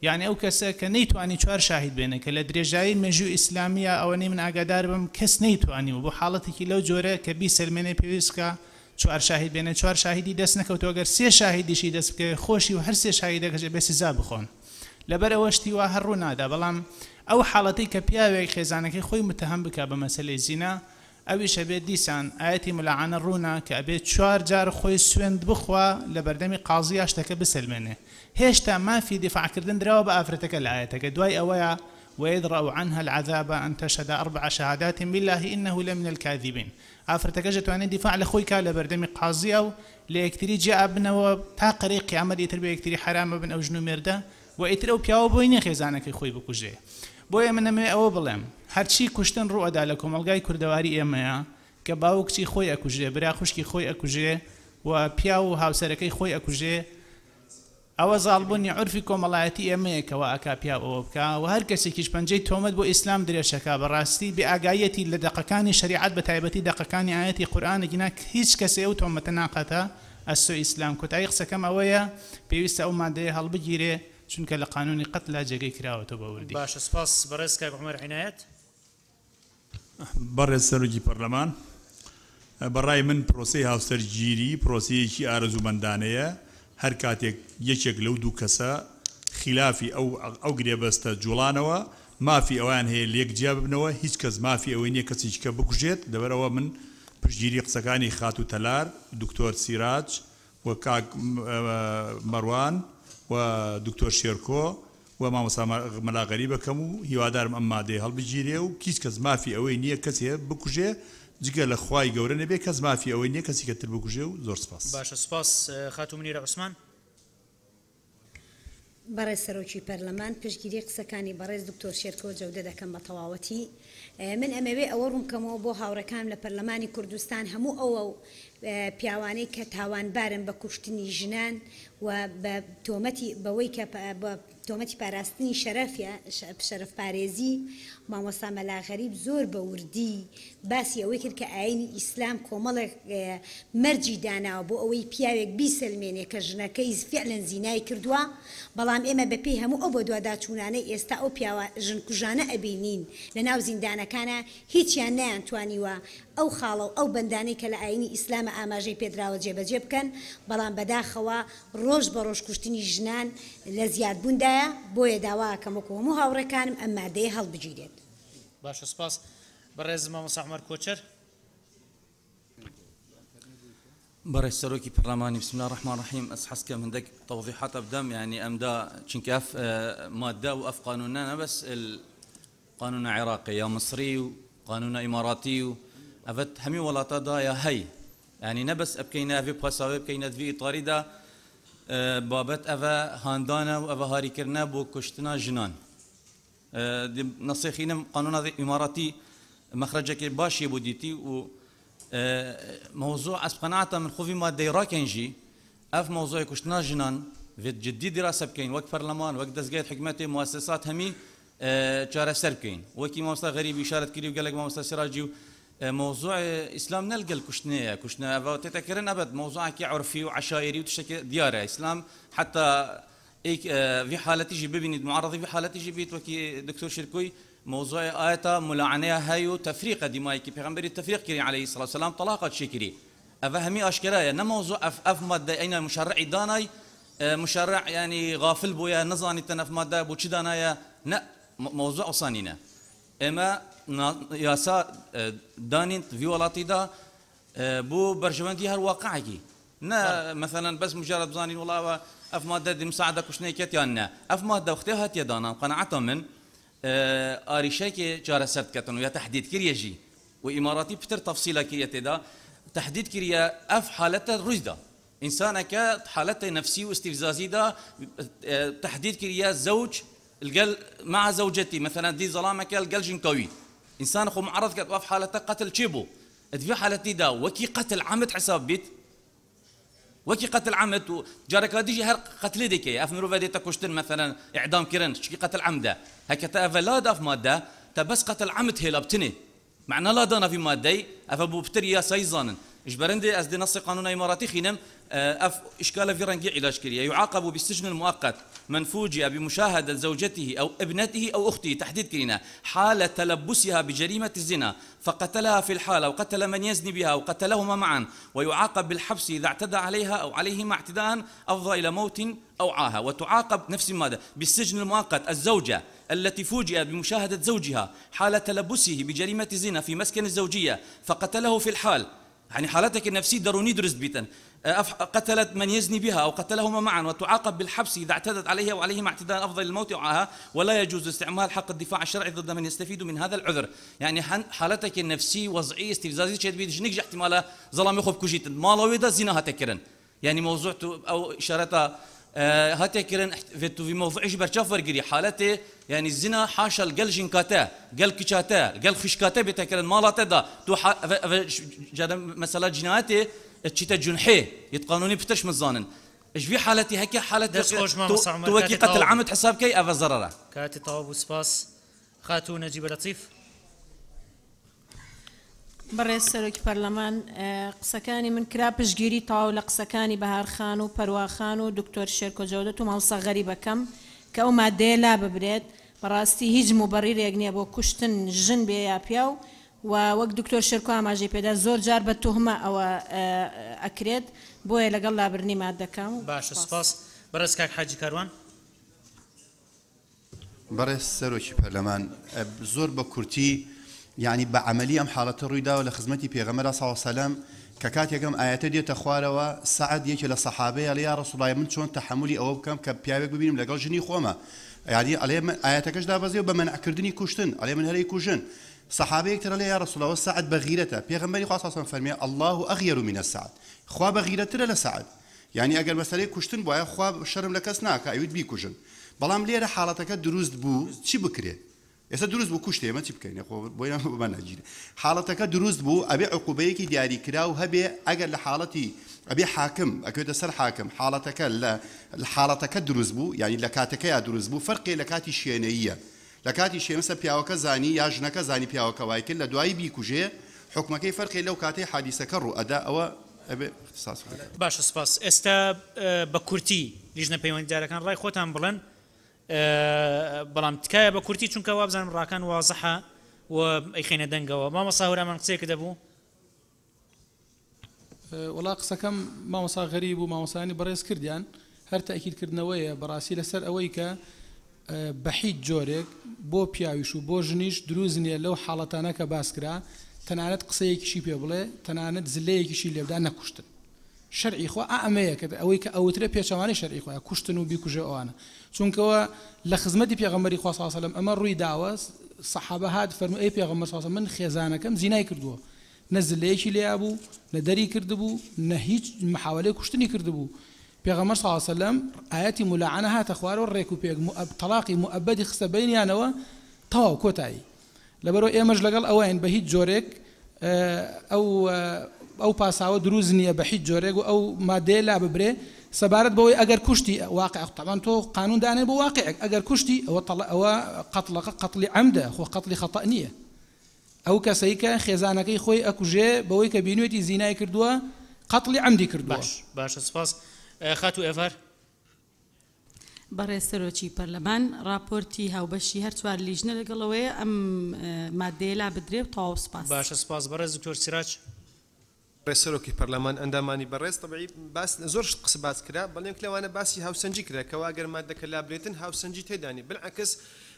یانی ئەو کەسە کە نەیتوانی چوار شاهید بێنێ کە لە درێژایی مێژووی ئیسلامیا ئەوەنەی من ئاگادار بم کەس نەیتوانیوە بۆ حاڵەتێکی لەو جۆرە کە بیسەلمێنێ پێویست بکا چوار شاهید بێنێ چوار شاهیدی دەست نەکەوتوە گەر سێ شاهیدیشی دەست بکەوێ خۆشی و هەر سێ شاهیدەکەش ئەبێ سزا بخۆن لەبەر ئەوە شتی وا هەر ڕوو نادا بەڵام ئەو حاڵەتەی کە پیاوێک خێزانەکەی خۆی متهم بکا بە مەسەلەی زینا ئەویش ئەبێت دیسان ئایەتی ملاعەنە ڕوونە کە ئەبێت چوار جار خۆی سوێند بخوا لە بەردەمی قازیا شتەکە بسەلمێنێ هێشتا مافی دیفاع کردن دراوە بە ئافرەتەکە لە ئایەتەکە دوای ئەوەیا ویدرأ عنها العذاب ان تشهد اربع شهادات بالله انه لمن الکاذبین ئافرەتەکەش ئەتوانێ دیفاع لە خۆی کا لە بەردەمی قازیا و لە یەکتری جیا ئەبنەوە تا قەرەی قیامەت ئیتر بە یەکتری حەرام ئەبن ئەو ژن و مێردە وە ئیتر ئەو پیاوە بۆی نیە خێزانەکەی خۆی بکوژێ بۆیە من ئەمەوێ ئەوە بڵێم هەرچی کوشتن ڕووئەدا لە کۆمەڵگای کوردەواری ئێمەیا کە باوک کچی خۆی ئەکوژێ برا خوشکی خۆی ئەکوژێ و پیاو و هاوسەرەکەی خۆی ئەکوژێ ئەوە زاڵبوونی عورفی کۆمەڵایەتی ئێمەیە کە وا ئەکا پیاو ئەوە بکا و هەر کەسێکیش پەنجەی تۆمەت بۆ ئیسلام درێژ ئەکا بەڕاستی بێ ئاگاییەتی لە دەقەکانی شەریعەت بەتایبەتی دەقەکانی ئایەتی قورئان ئەگینا هیچ کەسێ ئەو تۆمەتە ناخاتە ئەستۆی ئیسلام کۆتایی قسەکەم ئەوەیە پێویستە ئەو مادەیە هەڵبگیرێ چونکە لە قانونی قەتلا جێگەی کراوەتەوە بە وردی. باشە سپاس بەڕێز کاک عومەر عینایەت. بەڕێز سەرۆکی پەرلەمان، بە ڕای من پرۆسەی هاوسەرگیری پرۆسەیەکی ئارەزوومەندانەیە، هەر کاتێک یەکێک لەو دوو کەسە خیلافی ئەو ئەو گرێبەستە جوڵانەوە، مافی ئەوەیان هەیە لێک جیا ببنەوە، هیچ کەس مافی ئەوەی نییە کەسێکی کە بکوژێت، لەبەرئەوە من پشتگیری قسەکانی خاتوو تەلار، دکتۆر سیراج و کاک مەروان و دکتۆر شێرکۆ و مامۆستا مەلا غەریب ئەکەم و هیوادارم ئەم مادەیە هەڵبگیرێ و هیچ کەس مافی ئەوەی نییە کەسێ بکوژێ جگە لە خوای گەورە نەبێ کەس مافی ئەوەی نییە کەسیکە تر بکوژێ و زۆر سپاس. باشە سوپاس خاتوو منیرە عوسمان. بەڕێز سەرۆکی پەرلەمان پشتگیری قسەکانی بەڕێز دکتۆر شێرکۆ جەودە دەکەم بە تەواوەتی من ئەمەوێ ئەوە ڕوونکەمەوە بۆ هاوڕێکانم لە پەرلەمانی کوردستان هەموو ئەو پیاوانەی کە تاوانبارن بە کوشتنی ژنان و بە تۆمەتی بەوەی کە بە تۆمەتی پاراستنی شەرەف یا شەرەفپارێزی مامۆستا مەلا غەریب زۆر بە وردی باسی ئەوەی کرد کە ئایینی ئیسلام کۆمەڵێک مەرجی داناوە بۆ ئەوەی پیاوێک بیسەلمێنێ کە ژنەکەی فیعلەن زینای کردووە، بەڵام ئێمە بە پێی هەموو ئەو بەدواداچوونانەی ئێستا ئەو پیاوە ژنکوژانە ئەبینین لە ناو زیندانەکانا هیچیان نەیانتوانیوە ئەو خاڵە و ئەو بەندانەی کە لە ئایینی ئیسلامە ئاماژەی پێدراوە جێبەجێ بکەن، بەڵام بەداخەوە ڕۆژ بە ڕۆژ کوشتنی ژنان لە زیادبووندایە، بۆیە داوا ئەکەم وەکو هەموو هاوڕێکانم ئەم مادەیە هەڵبگیرێت. باشە سپاس بەڕێز مامۆستا عومەر کۆچەر. بەڕێز سەرۆکی پەرلەمانی بسم الله الرحمن الرحیم ئەس حەز کەم هەندێک تەوضیحات ئەبدەم یعنی ئەمدا چونکە ئەف مادە و ئەف قانونە نە بەس قانون عێراقی یا مصری و قانون ئیماراتی و ئەڤەت هەمی وڵاتە دا یا هەی یعنی نە بەس ئەبکەینە ئەڤێ پاساوێ بکەینە دڤی ئیتاریدا بابەت ئەڤە هاندانە و ئەڤە هاریکردنە بۆ کوشتنا ژنان نەسێخینم قانونا ئیماراتی مەخرەجەکێ باشیە بۆ دیتی و مەوزوع ئەس قەناعەتە من خۆ ڤی مادەی ڕاکەین ژی ئەف مەوزوعی کوشتنا ژنان ڤێت جدی دیراسە بکەین وەک پەرلەمان وەک دەزگای حکومەتێ موسسات هەمی چارەسەر بکەین وەکی مامۆستا غەریب ئیشارەت کردی و گەلەک مامۆستا سراجی و مەوزوع ئیسلام نەلگەل کوشتنەیە کوشتنە ئەڤ تێتەکردن ئەبەد مەوزوعێکی عورفی و عەشایری و تشتێکی دیارە ئیسلام حتا ئیک ڤی حالەتیژی ببینیت معرضی ڤی حالەتیژی بیت وەکی دکتۆر شرکوی موضوع ئایەتا ملاعنەیە هەی و تەفریقە دیمایکی پێغەمبەری تەفریق کری علیه الصلاة والسلام طلاقە چی کری ئەڤە هەمی ئاشکرایە نە موضوع ئەف ئەف مادە ئەینا مشرعی دانای مشرع یعنی غافل بووە نەزانیتن ئەف مادە بۆ چ دانایە نە موضوع ئەوسانینە ئێمە یاسا دانین ڤی وڵاتیدا بۆ بەرژەوەندی هەر واقعێکی نا مەسەلەن بەس مجرد بزانین وەڵا ئەوە ئەف مادە دی مساعدە کوشتنەی کەت یان نا ئەف مادە وەختێ هاتیە دانان قەناعەتا من ئاریشەکێ چارەسەر دکەتن و یا تەحدید کریە ژی و ئیماراتی پتر تەفسیلە کریە تێدا تەحدید کریە ئەف حالەتە ڕووی دا ئینسانەکە حالەتە نەفسی و ئیستیفزازی دا تەحدید کریە زەوج لگەل مع زوجتی مثلا دی زەڵامەکە لگەل ژنکەوی ئینسان خۆ معرض کەت ئەف حالەتە قەتل چێ بوو ڤی حالەتی دا وەکی قەتل عەمد حساب بیت وەکی قەتل عەمد و جارەکا دیژی هەر قەتلێ دێکەی ئەف مرۆڤە دێتە کوشتن مەسەلەن ئیعدام کرن چکی قەتل عەمدە هەکە تە ئەڤە لا داف مادە تە بەس قەتل عەمد هێلا بتنێ مەعنا لا دانا ڤی مادەی ئەڤە بۆ پتر یاسایی زانن اجبرندي از دي نص قانون اماراتي خينم اف اشكال في رنجي علاج كريه. يعاقب بالسجن المؤقت من فوجئ بمشاهده زوجته او ابنته او اخته، تحديد كرينا، حال تلبسها بجريمه الزنا فقتلها في الحاله وقتل من يزني بها وقتلهما معا، ويعاقب بالحبس اذا اعتدى عليها او عليهما اعتداء افضى الى موت او عاهه. وتعاقب نفس الماده بالسجن المؤقت الزوجه التي فوجئت بمشاهدة زوجها حال تلبسه بجريمة زنا في مسكن الزوجية فقتله في الحال، يعني حالتك النفسية دروني درست بيتا، قتلت من يزني بها أو قتلهما معا، وتعاقب بالحبس إذا اعتدت عليها وعليهما اعتداء أفضل الموت أو، ولا يجوز استعمال حق الدفاع الشرعي ضد من يستفيد من هذا العذر. يعني حالتك النفسية وضعية استفزازية شد بيد جنك احتمالا ظلام يخب كوجيت مالويدا زنا هتكرن، يعني موضوع أو إشارتها هاتكرن في موضوع برشاف ورقري حالته، يعني الزنا حاشا القل جنكاتا قل كشاتا قل خشكاتا بتكرن مالاتا دا تو مثلا جناياتي تشيتا جنحي يتقانوني بتش مزانن ايش في حالتي هكا حالتي تو قتل عمد حساب كي افا زرره كاتي طواب وسباس. خاتو نجيب لطيف. بەڕێز سەرۆکی پەرلەمان، قسەکانی من کرا پشتگیری تەواو لە قسەکانی بەهارخان و پەرواخان و دکتۆر شێرکۆ جەودەت و مامۆستا غەریبەکەم کە ئەو مادەیە لا ببرێت. بەڕاستی هیچ موبەڕیرێک نییە بۆ کوشتن ژن بێ یا پیاو، و وەک دکتۆر شێرکۆ ئاماژەی پێدا زۆر جار بە توهمە ئەوە ئەکرێت، بۆیە لەگەڵ لابردنی مادەکەم. باشە سپاس. بەڕێز کاک حاجی کاروان. بەڕێز سەرۆکی پەرلەمان، زۆر بە کورتی یعنی بە عەمەلی ئەم حاڵەتە ڕوویداوە لە خزمەتی پێغەمبەر صلی الله علیه وسلم کە کاتێکم ئایەتە دێتە خوارەوە سەعد یەکێ لە سەحابەیە ئەڵێ یا ڕەسوڵ الله من چۆن تەحەمولی ئەوە بکەم کە پیاوێک ببینم لەگەڵ ژنی خۆمە، یعنی ئەڵێ ئایەتەکەش دابەزێ و بە مەنعکردنی کوشتن، ئەڵێ من هەرەی کوژن. سەحابەیەک تر ئەڵێ یا ڕەسوڵ الله سەعد بەغیرەتە، پێغەمبەری خوا صلی الله علیه وسلم فەرمیێ الله ئەغیەر من السعد، خوا بەغیرەترە لە سەعد. یعنی ئەگەر مەسەلەی کوشتن بوایە خوا شەرم لە کەس ناکە ئەویت بیکوژن، بەڵام لێرە حاڵەتەکە دروست بوو چی بکرێ؟ ئێستا دروست بوو کوشتێ ئێمە چی بکەین؟ خۆ بۆیان بۆمان ناگیرێ. حاڵەتەکە دروست بوو ئەبێ عقوبەیەکی دیاریکراو هەبێ، ئەگەر لە حاڵەتی ئەبێ حاکم ئەکەوێتە سەر حاکم، حاڵەتەکە لە حاڵەتەکە دروست بوو، یعنی لە کاتەکەیا دروست بوو، فەرقێ لە کاتی شێنەییە. لە کاتی شێمسە پیاوەکە زانی یا ژنەکە زانی پیاوەکە وای کرد لە دوایی بیکوژێ، حکومەکەی فەرقێ لەو کاتەی حادیسەکە ڕوو ئەدا، ئەوە ئەبێ اختصاص بکرێت. باشە سپاس. ئێستا بە کورتی لیژنە پەیوەندیدارەکان ڕای خۆتان بڵێن، بەڵام تکایە بە کورتی چونکە وابزانم ڕاکان وازحە و ئەیخەینە دەنگەوە. مامۆستا هەورامان قسەیەکە دەبوو؟ وەڵا قسەکەم مامۆستا غەریب و مامۆستایانی بەڕێز کردیان هەر تەئکیدکردنەوەیە بەڕاستی لەسەر ئەوەی کە بە هیچ جۆرێک بۆ پیاویش و بۆ ژنیش دروست نییە لەو حاڵەتانە کە باس کرا تەنانەت قسەیەکیشی پێ بڵێ، تەنانەت زلەیەکیشی لێبدا نەکوشتن. شەرعی خوا ئەمەیە کە ئەوەی کە ئەوترێ پێچەوانەی شەرعی خوایە، کوشتن و بیکوژێ ئەوانە، چونکەوە لە خزمەتی پێغەمبەری خوا صلی الله علیه و سلم ئەمە ڕووی داوە. سەحابە هات فەرموو ئەی پێغەمبەر صلی الله علیه و سلم من خێزانەکەم زینای کردووە، نە زلەیەکی لێیا بوو، نە دەری کردبوو، نە هیچ محاولەی کوشتنی کردبوو. پێغەمبەر صلی الله علیه و سلم ئاەتی ملاعنە هاتە خوارەوە ڕێک و پێک تەلاقی مؤبدی خستە بینیانەوە تەواو کۆتایی. لەبەرەوە ئێمەش لەگەڵ ئەوەین بە هیچ جۆرێک ئەو پاساوە دروست نییە بە هیچ جۆرێک و ئەو مادەیە لا ببرێ. سەبارەت بەوەی ئەگەر کوشتی واقع، طبعا تۆ قانون دانێ بۆ واقعێک، ئەگەر کوشتی ئەوە ئەوە قەتڵەکە قەتڵی عەمدە، خۆ قەتڵی خەتەء نییە. ئەو کەسەی کە خێزانەکەی خۆی ئەکوژێ بەوەی کە بینوێتی زینای کردووە قەتڵی عەمدی کردووە. باش باشە سپاس. خاتوو ئێڤار. بەڕێز سەرۆکی پەرلەمان، راپۆرتی هاوبەشی هەر چوار لیژنە لەگەڵەوەیە ئەم مادەیە لا بدرێ و تەواو سپاس. باشە سپاس. بەڕێز دکتۆر سراج. بەڕێز سەرۆکی پەرلەمان، ئەندامانی بەڕێز، تەبعی باس زۆر شت قسە باس کرا، بەڵێم لەوانە باسی هاوسەنگی کرا کەوا ئەگەر مادەکە لابرێتن هاوسەنگی تێدا نیە، بالعکس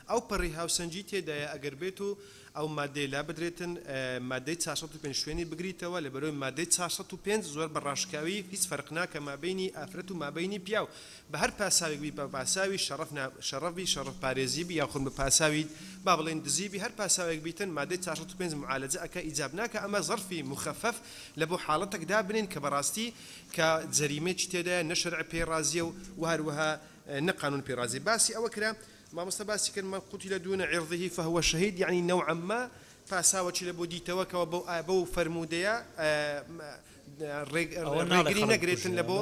ئەو پەڕی هاوسەنگی تێدایە ئەگەر بێت و ئەو مادەیە لا بدرێتن مادەی 405 شوێنی بگریتەوە، لەبەرەوەی مادەی 405 زۆر بە ڕاشکاوی هیچ فەرق ناکە مابینی ئافرەت و مابینی پیاو، بە هەر پاساوێک بی، بە پاساوی شەڕەف شەڕەف بی، شەڕەف پارێزی بی، یاخود بە پاساوی با بڵێن دزی بی، هەر پاساوێک بیتن مادەی 405 معالجە ئەکا ئیجاب ناکە. ئەمە زەرفی مخەفەف لە بۆ حاڵەتێک دابنین کە بەڕاستی کە جەریمەیەکی تێدایە، نە شەرع پێی ڕازیە و هەروەها نە قانون پێی ڕازیە. باسی ئەوە کرا مامۆستا باسی کرد من قتل دون عرضه فهو شهید، یعنی نوعا ما پاساوەکی لە بۆ دیتەوە کەەوە بەو بەو فەرموودەیە. ڕێگری نەگرێتن لە بۆ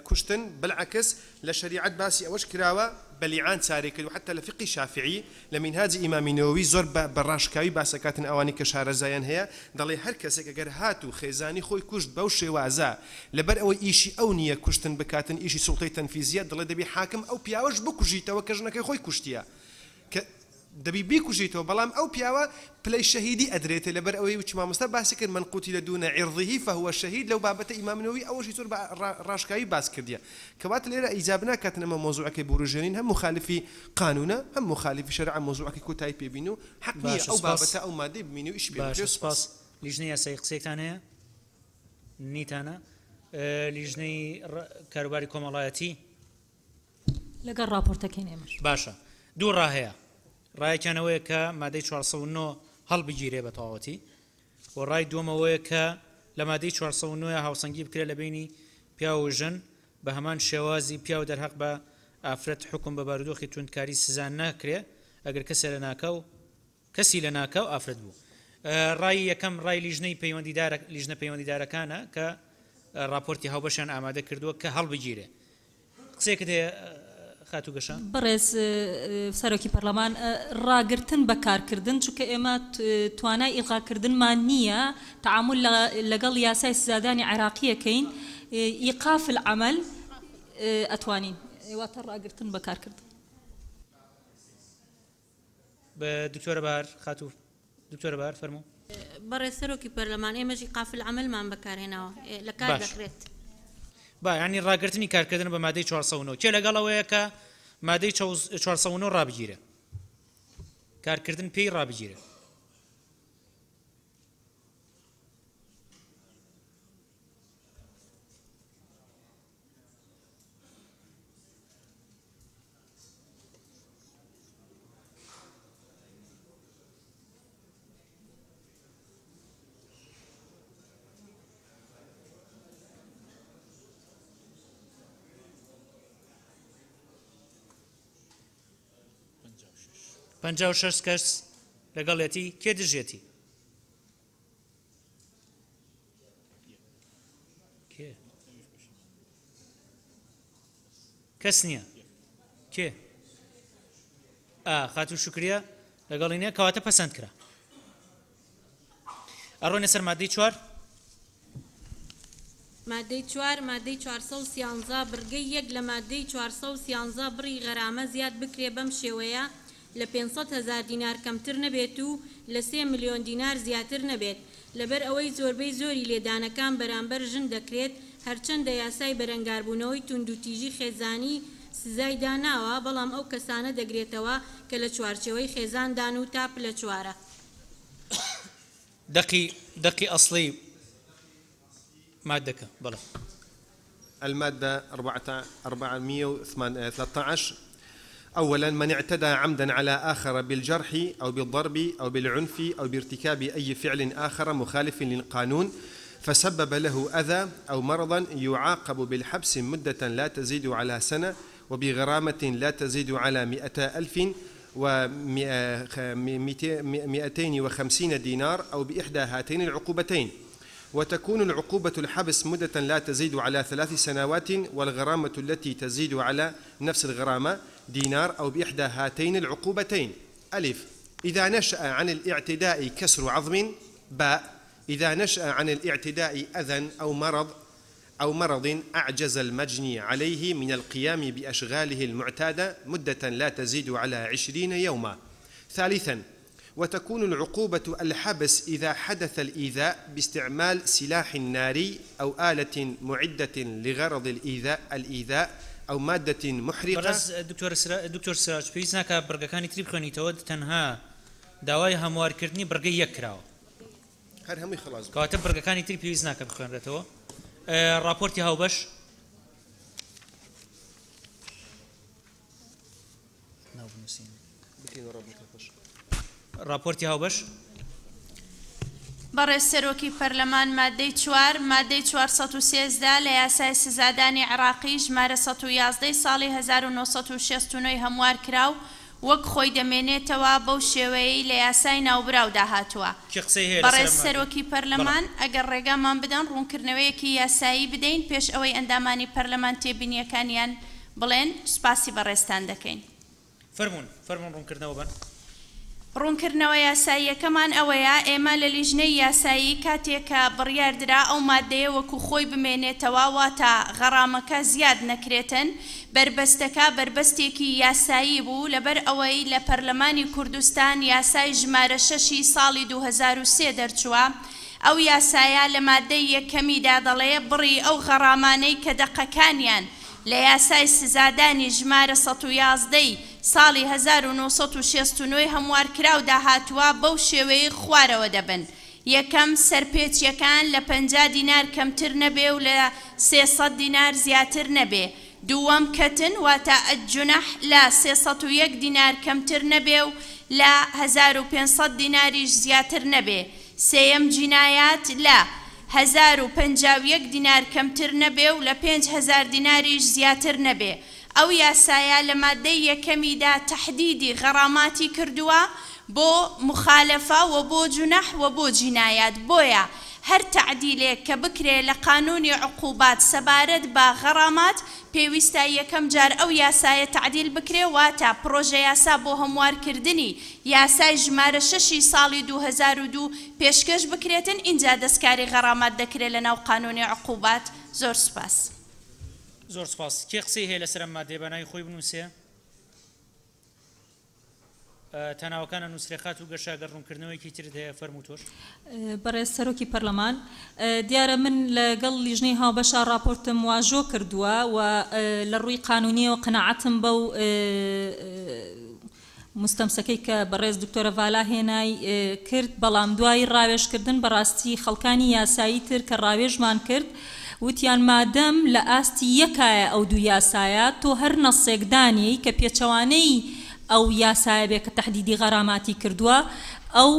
کوشتن، بالعکس لە شەریعەت باسی ئەوەش کراوە بە لیعان چارەی کرد و حەتا لە فیقهی شافعی لە مینهاجی ئیمامی نەوەوی زۆر بە ڕاشکاوی باس ئەکاتن ئەوانەی کە شارەزایان هەیە دەڵێ هەر کەسێک ئەگەر هاتوو خێزانی خۆی کوشت بەو شێوازە لەبەر ئەوەی ئیشی ئەو نییە کوشتن بکاتن ئیشی سوڵتەی تەنفیزیە دەڵێ دەبی حاکم ئەو پیاوەش بکوژیتەوە کە ژنەکەی خۆی کوشتیە کە دەبی بیکوژیتەوە بەڵام ئەو پیاوە پلەی شەهیدی ئەدرێتێ لەبەر ئەوەی وچ مامۆستا باسی کرد من قتل دون عرضه فهو شهید لەو بابەتە ئیمام نەوەوی ئەوەشی زۆر بە ڕاشکاوی باس کردیە کەواتە لێرە ئیجاب ناکاتن ئەمە مەوزوعەکەی بوروژێنین هەم موخالفی قانونە هەم موخالفی شەرعە مەوزوعەکەی کۆتایی پێ بین و حەق نیە باشە ئەو سوپاس. بابەتە ئەو مادەی بمینێ و ئیشی پێ باشە بکرێ سوپاس. سوپاس. لیژنەی یاسایی قسەیەکتان هەیە؟ نیتانە؟ لیژنەی کاروباری کۆمەڵایەتی؟ لەگەڵ ڕاپۆرتەکەین ئێمەش. باشە دوو ڕا هەیە، ڕایەکیان ئەوەیە کە مادەی 409 هەڵبگیرێ بە تەواوەتی و ڕای دووەم ئەوەیە کە لە مادەی 409 هاوسەنگی بکرێت لە بینی پیاو و ژن بە هەمان شێوازی پیاو دەرهەق بە ئافرەت حوکم بە بارودۆخی توندکاری سزا ناکرێ ئەگەر کەسێ لە ناکاو کەسی لە ناکاو ئافرەت بوو. ڕای یەکەم ڕای لیژنەی پەیوەندیدارە لیژنە پەیوەندیدارەکانە کە ڕاپۆرتی هاوبەشیان ئامادە کردووە کە هەڵبگیرێ. قسەیەکت هەیە خاتوو گەشە؟ بەڕێز سەرۆکی پەرلەمان، ڕاگرتن بە کارکردن، چونکە ئێمە توانای ئیلغاکردنمان نییە، تەعامول لەگەڵ یاسای سزادانی عێراقییەکەین، ئیقاف العمل ئەتوانین، واتە ڕاگرتن بە کارکردن. دکتۆرە بەهار، خاتوو دکتۆرە بەهار فەرموو. بەڕێز سەرۆکی پەرلەمان، ئێمەش ئیقاف العملمان بەکارهێناوە، لە کار باش. دەخرێت. با یعنی ڕاگرتنی کارکردن بە مادەی 409. کێ لەگەڵ ئەوەیە کە مادەی 409 ڕابگیرێ؟ کارکردن پێی ڕابگیرێ. 56 کەس لەگەڵیەتی، کێ دژێتی؟ کێ؟ کەس نییە. کێ؟ خاتوو شکریە لەگەڵی نییە، کەواتە پەسەند کرا. ئەڕۆینە سەر مادەی 4. مادەی 4، مادەی 413 بڕگەی 1 لە مادەی 413 بڕی غەرامە زیاد بکرێ بەم شێوەیە لە 500 هەزار دینار کەمتر نەبێت و لە 3 ملیۆن دینار زیاتر نەبێت، لەبەر ئەوەی زۆربەی زۆری لێدانەکان بەرامبەر ژن دەکرێت، هەرچەندە یاسای بەرەنگاربوونەوەی توندوتیژی خێزانی سزای داناوە، بەڵام ئەو کەسانە دەگرێتەوە کە لە چوارچێوەی خێزاندان و تا پلە چوارە. دەقی ئەسڵی مادەکە، بەڵێ. المادة 413. أولا، من اعتدى عمدا على آخر بالجرح أو بالضرب أو بالعنف أو بارتكاب أي فعل آخر مخالف للقانون فسبب له أذى أو مرضا يعاقب بالحبس مدة لا تزيد على سنة وبغرامة لا تزيد على 200,250 دينار أو بإحدى هاتين العقوبتين، وتكون العقوبة الحبس مدة لا تزيد على 3 سنوات والغرامة التي تزيد على نفس الغرامة دينار أو بإحدى هاتين العقوبتين. ألف، إذا نشأ عن الاعتداء كسر عظم. باء، إذا نشأ عن الاعتداء أذى أو مرض أعجز المجني عليه من القيام بأشغاله المعتادة مدة لا تزيد على 20 يوما. ثالثا، وتكون العقوبة الحبس إذا حدث الإيذاء باستعمال سلاح ناري أو آلة معدة لغرض الإيذاء أو مادة محرقة. بەڕێز دکتۆر سراج، پێویست ناکا بڕگەکانی تری بخوێنیتەوە، تەنها داوای هەموارکردنی بڕگەی یەک کراوە. هەر هەمووی خلاص بوو. کەواتە بڕگەکانی تری پێویست ناکە بخوێنرێتەوە. ڕاپۆرتی هاوبەش. ناو بنووسین. بکەین ڕاپۆرتی هاوبەش. ڕاپۆرتی هاوبەش. بەڕێز سەرۆکی پەرلەمان، مادەی 4، مادەی 413 لە یاسای سزادانی عێراقی ژمارە 111 ساڵی 1969 هەموار کراو وەک خۆی دەمێنێتەوە بەو شێوەیەی لە یاسای ناوبراودا هاتووە. کێ قسەی هەیە لەسەر بەڕێز ئەم مادەیە؟ سەرۆکی بەڵێ. پەرلەمان، ئەگەر ڕێگامان بدەن ڕوونکردنەوەیەکی یاسایی بدەین پێش ئەوەی ئەندامانی پەرلەمان تێبینییەکانیان بڵێن، سوپاسی بەڕێزتان دەکەین. فەرموون، فەرموون ڕوونکردنەوە بەن. ڕوونکردنەوە یاساییەکەمان ئەوەیە، ئێمە لە لیژنەی یاسایی کاتێ کە بڕیار درا ئەو ماددەیە وەکو خۆی بمێنێتەوە، واتە غەڕامەکە زیاد نەکرێتن، بەربەستەکە بەربەستێکی یاسایی بوو، لەبەر ئەوەی لە پەرلەمانی کوردستان یاسای ژمارە شەشی ساڵی 2003 دەرچووە، ئەو یاسایە لە ماددەی یەکەمیدا دەڵێ بڕی ئەو غەڕامانەی کە دەقەکانیان لە یاسای سزادانی ژمارە 111 ی ساڵی 1969 ی هەموارکراودا هاتووە بەو شێوەیەی خوارەوە دەبن، یەکەم، سەرپێچیەکان لە 50 دینار کەمتر نەبێ و لە 300 دینار زیاتر نەبێ. دووەم، کەتن واتە الجنح لە 301 دینار کەمتر نەبێ و لە 1500 دیناریش زیاتر نەبێ. سێیەم، جینایات لە 1051 دینار کەمتر نەبێ و لە 5000 دیناریش زیاتر نەبێ. ئەو یاسایە لە مادەی یەکەمیدا تەحدیدی غەڕاماتی کردووە بۆ موخالەفە و بۆ جونح و بۆ جینایات، بۆیە هەر تەعدیلێک کە بکرێ لە قانونی عقوبات سەبارەت بە غەڕامات پێویستە یەکەم جار ئەو یاسایە تەعدیل بکرێ، واتە پڕۆژەیاسا بۆ هەموارکردنی یاسای ژمارە شەشی ساڵی 2002 پێشکەش بکرێتن ئینجا دەستکاری غەڕامات دەکرێ لە ناو قانونی عقوبات. زۆر سوپاس. زۆر سوپاس. کێ قسەی هەیە لەسەر ئەم مادەیە با ناوی خۆی بنووسێ. تا ناوەکان ئەنووسرێ خاتوو گەشە گەر ڕوونکردنەوەیەکی ترت هەیە فەرموو تۆش. بەڕێز سەرۆکی پەرلەمان، دیارە من لەگەڵ لیژنەی هاوبەشا ڕاپۆرتم واژۆ کردووە و لە ڕووی قانوونییەوە قەناعەتم بەو موستەمسەکەی کە بەڕێز دکتۆرە ڤالا هێنای کرد، بەڵام دوای ڕاوێژکردن بەڕاستی خەڵکانی یاسایی تر کە ڕاوێژمان کرد وتیان مادەم لە ئاستی یەکایە ئەو دوو یاسایە تۆ هەر نەسێک دانێی کە پێچەوانەی ئەو یاسایە بێ کە تەحدیدی غەراماتی کردووە ئەو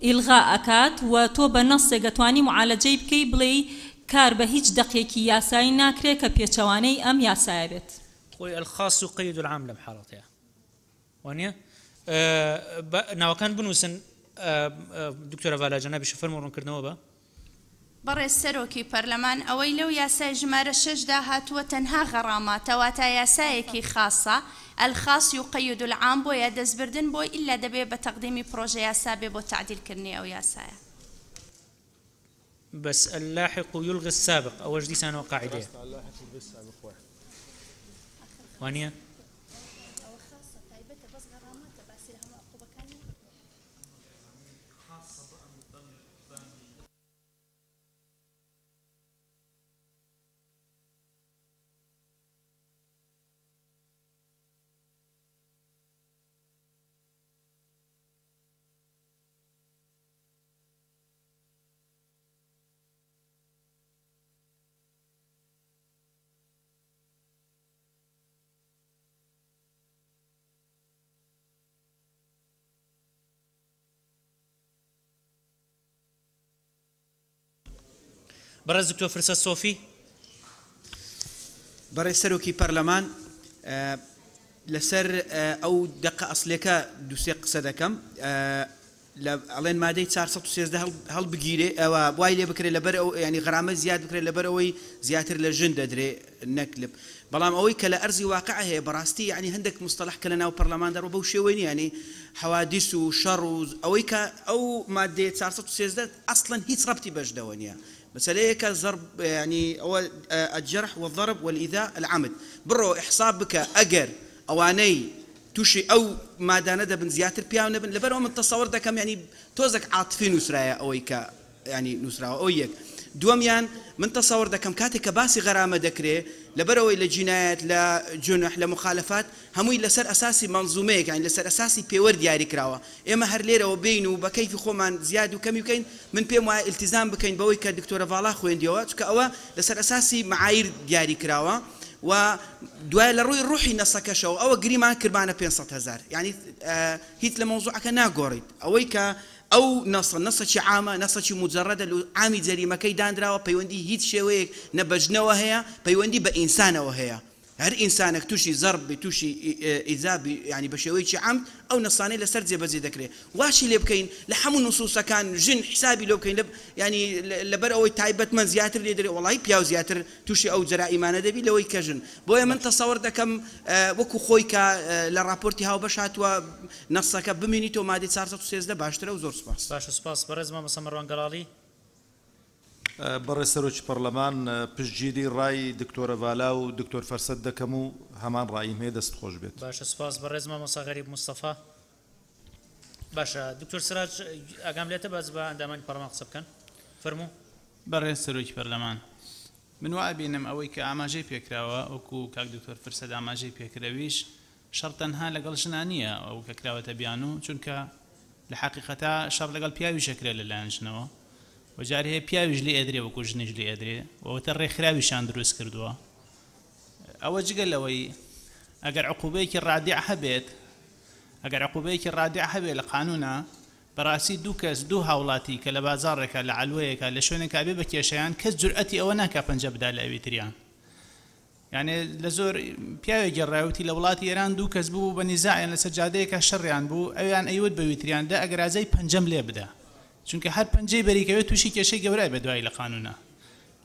ئیلغا ئەکات و تۆ بە نەسێک ئەتوانی موعالەجەی بکەی بڵێی کار بە هیچ دەقێکی یاسایی ناکرێ کە پێچەوانەی ئەم یاسایە بێت. خۆی الخاص یقید العام لەم حاڵەتەیا. وانیە با ناوەکان بنووسن دکتۆرە ڤالا جەنابیشە فەرموو ڕوونکردنەوە بە. بەڕێز سەرۆکی پەرلەمان ئەوەی لەو یاسای ژمارە شەش دا هاتووە تەنها غەڕاماتە واتا یاسایەکی خاصە، الخاص یقید العام، بۆیە دەستبردن بۆی ئیلا دەبێ بە تەقدیمی پڕۆژە یاسا بێ بۆ تەعدیل کردنی ئەو یاسایە. بەس اللاحق یلغی السابق ئەوەش دیسانەوە قاعیدەیە. ڕاستە اللاحق یلغی السابق وایە. وانیە؟ بەڕێز دکتۆر فرسەت سۆفی. بەڕێز سەرۆکی پەرلەمان لەسەر ئەو دەقە ئەسلێکە دووسێ قسە دەکەم لە ئەڵێن مادەی 413 هەڵبگیرێ ئەوە وای لێ بکرێ لەبەر ئەو ینی غەرامە زیاد بکرێت لەبەر ئەوەی زیاتر لە ژن دەدرێ نەک لە بەڵام ئەوەی کە لە ئەرزی واقع هەیە بەڕاستی یعنی هەندێک مستەلح کە لە ناو پەرلەمان دەڕۆ بەو شێوەی نییە یعنی حەوادیس و شەڕ و ئەوەی کە ئەو مادەیە 413 ئەسڵەن هیچ ڕەبتی بە ژنەوە نییە مەسەلەیەکە زەرب یعنی ئەوە الجرح والضرب والإيذاء العمد بڕۆ ئیحساب بکە ئەگەر ئەوانەی توشی ئەو مادانە دەبن زیاتر پیاو نەبن لەبەرئەوە من تەسەوەر دەکەم یانی تۆزەک عاتفی نوسرایە ئەوەی کە یانی نوسراوە ئەوە یەک دووەمیان من تەسەوەر دەکەم کاتێک کە باسی غەرامە دەکرێ لەبەرئەوەی لە جینایەت لە جونح لە موخالەفات هەمووی لەسەر ئەساسی مەنزومەیەک یانی لەسەر ئەساسی پێوەر دیاری کراوە ئێمە هەر لێرەوە بێین و بە کەیفی خۆمان زیاد و کەمی بکەین من پێم وایە ئیلتیزام بکەین بەوەی کە دکتۆرە ڤاڵا خوێندیەوە چونکە ئەوە لەسەر ئەساسی معایر دیاری کراوە و دوای لە ڕووی ڕوحی نەسەکەشەوە ئەوە گریمان کرمانە 500 هەزار یانی هیچ لە مەوزوعەکە ناگۆڕیت ئەوەی کە ئەو نەسە نەسەکی عامە نەسەکی موجەڕەدە لو عامی جەریمەکەی دانراوە پەیوەندی هیچ شێوەیەک نە بە ژنەوە هەیە پەیوەندی بە ئینسانەوە هەیە. هەر ئینسانێک تووشی زەرب بی تووشی ئیزا بی یانی بە شێوەیەکی عەمد ئەو نەسانەی لەسەر جێبەجێ دەکرێ واشی لێ بکەین لە هەموو نوسوسەکان ژن حسابی لۆ بکەین لە یانی لەبەر ئەوەی تایبەتمەند زیاتر لێ دەرێ وەڵاهی پیاو زیاتر تووشی ئەو جەرائیمانە دەبی لەوەی کە ژن بۆیە من تەسەوەر دەکەم وەکو خۆی کە لە ڕاپۆرتی هاوبەش هاتووە نەسەکە بمینیتەوە مادەی 413 باشترە و زۆر سوپاس. باشە سوپاس بەڕێز مامۆستا مەروان گەڵاڵی. بەڕێز سەرۆکی پەڕلەمان، پشتگیری ڕای دکتۆرە ڤالا و دکتۆر فەرسەت دەکەم و هەمان ڕاییم هەیە، دەست خۆش بێت. باشە سوپاس بەڕێز مامۆستا غەریب مستەفا. باشە دکتۆر سراج ئاگام لێتە باس بە ئەندامانی پەڕلەمان قسە بکەن فەرموو. بەڕێز سەرۆکی پەرلەمان، من وا ئەبینم ئەوەی کە ئاماژەی پێکراوە وەکو کاک دکتۆر فرسەت ئاماژەی پێکرد ئەویش شەڕ تەنها لەگەڵ ژنا نییە ئەو کە کراوەتە بیانوو چونکە لە حەقیقەتا شەڕ لەگەڵ پیاویش ئەکرێ لە لایەن ژنەوە و جار هەیە پیاویش لێ ئەدرێ وەکو ژنیش لێ ئەدرێ و ئەوەتە ڕێکخراویشان دروست کردووە ئەوە جگە لەوەی ئەگەر عقوبەیەکی ڕادع هەبێت ئەگەر عقوبەیەکی ڕادع هەبێت لە قانونا بەڕاستی دوو کەس دوو هاوڵاتی کە لە بازاڕێکا لە عەلوەیەکا لە شوێنێکا بێ بە کێشەیان کەس جورئەتی ئەوە ناکا پەنجە بدا لە ئەوی تریان یانێ لە زۆر پیاوێک گێڕایە وتی لە وڵاتی ئێران دوو کەس بوو بە نیزاعیان لەسەر جادەیەکا شەڕیان بوو ئەویان ئەیوت بە ویتریان دە ئەگەر ئازای پەنجەم لێ بدە چونکە هەر پەنجەی بەریکەوێت تووشی کێشەی گەورە ئەبێت دوایی لە قانونا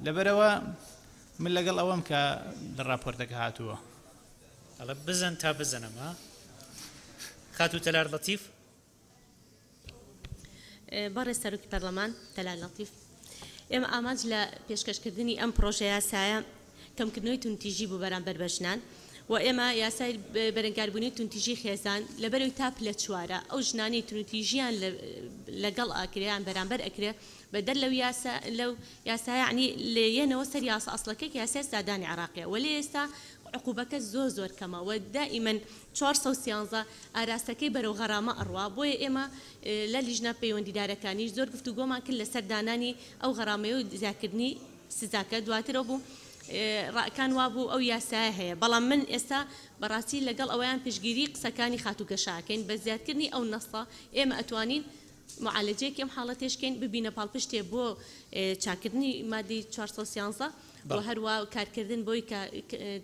لەبەرئەوە من لەگەڵ ئەوەم کە لە ڕاپۆرتەکە هاتووە. ئەڵێ بزن تا بزنم ها خاتوو تەلار لەتیف. بەڕێز سەرۆکی پەرلەمان تەلار لەتیف، ئێمە ئامانج لە پێشکەشکردنی ئەم پڕۆژە یاسایە کەمکردنەوەی توندتیژی بوو بەرامبەر بە ژنان و ئێمە یاسای بەرەنگاربوونەوەی توندتیژی خێزان لەبەرەوەی تا پلە چوارە ئەو ژنانەی توندتیژیان لەگەڵ ئەکرێ یان بەرامبەر ئەکرێ بەدەر لەو یاسا لەو یاسایە یەعنی لێیەنەوە سەر یاسا ئەسڵەکەی کە یاسای سزادانی عێراقیە وەلێ ئێستا عقوبەکە زۆر زۆر کەمە و دائیمەن 413 ئاراستەکەی بەرەو غەرامە ئەڕوا، بۆیە ئێمە لە لیژنە پەیوەندیدارەکانیش زۆر گفتوگۆمان کرد لەسەر دانانی ئەو غەرامەیە و زیادکردنی سزاکە، دواتر ئەو بوو ڕاکان وابوو ئەو یاسایە هەیە، بەڵام من ئێستا بەڕاستی لەگەڵ ئەوەیان پشتگیری قسەکانی خاتوو گەشە ئەکەین، بە زیادکردنی ئەو نەسە ئێمە ئەتوانین معالەجەیەکی ئەم حاڵەتەیش کەین ببینە پاڵپشتێ بۆ چاککردنی مادەی 413 و هەروا کارکردن بۆی کە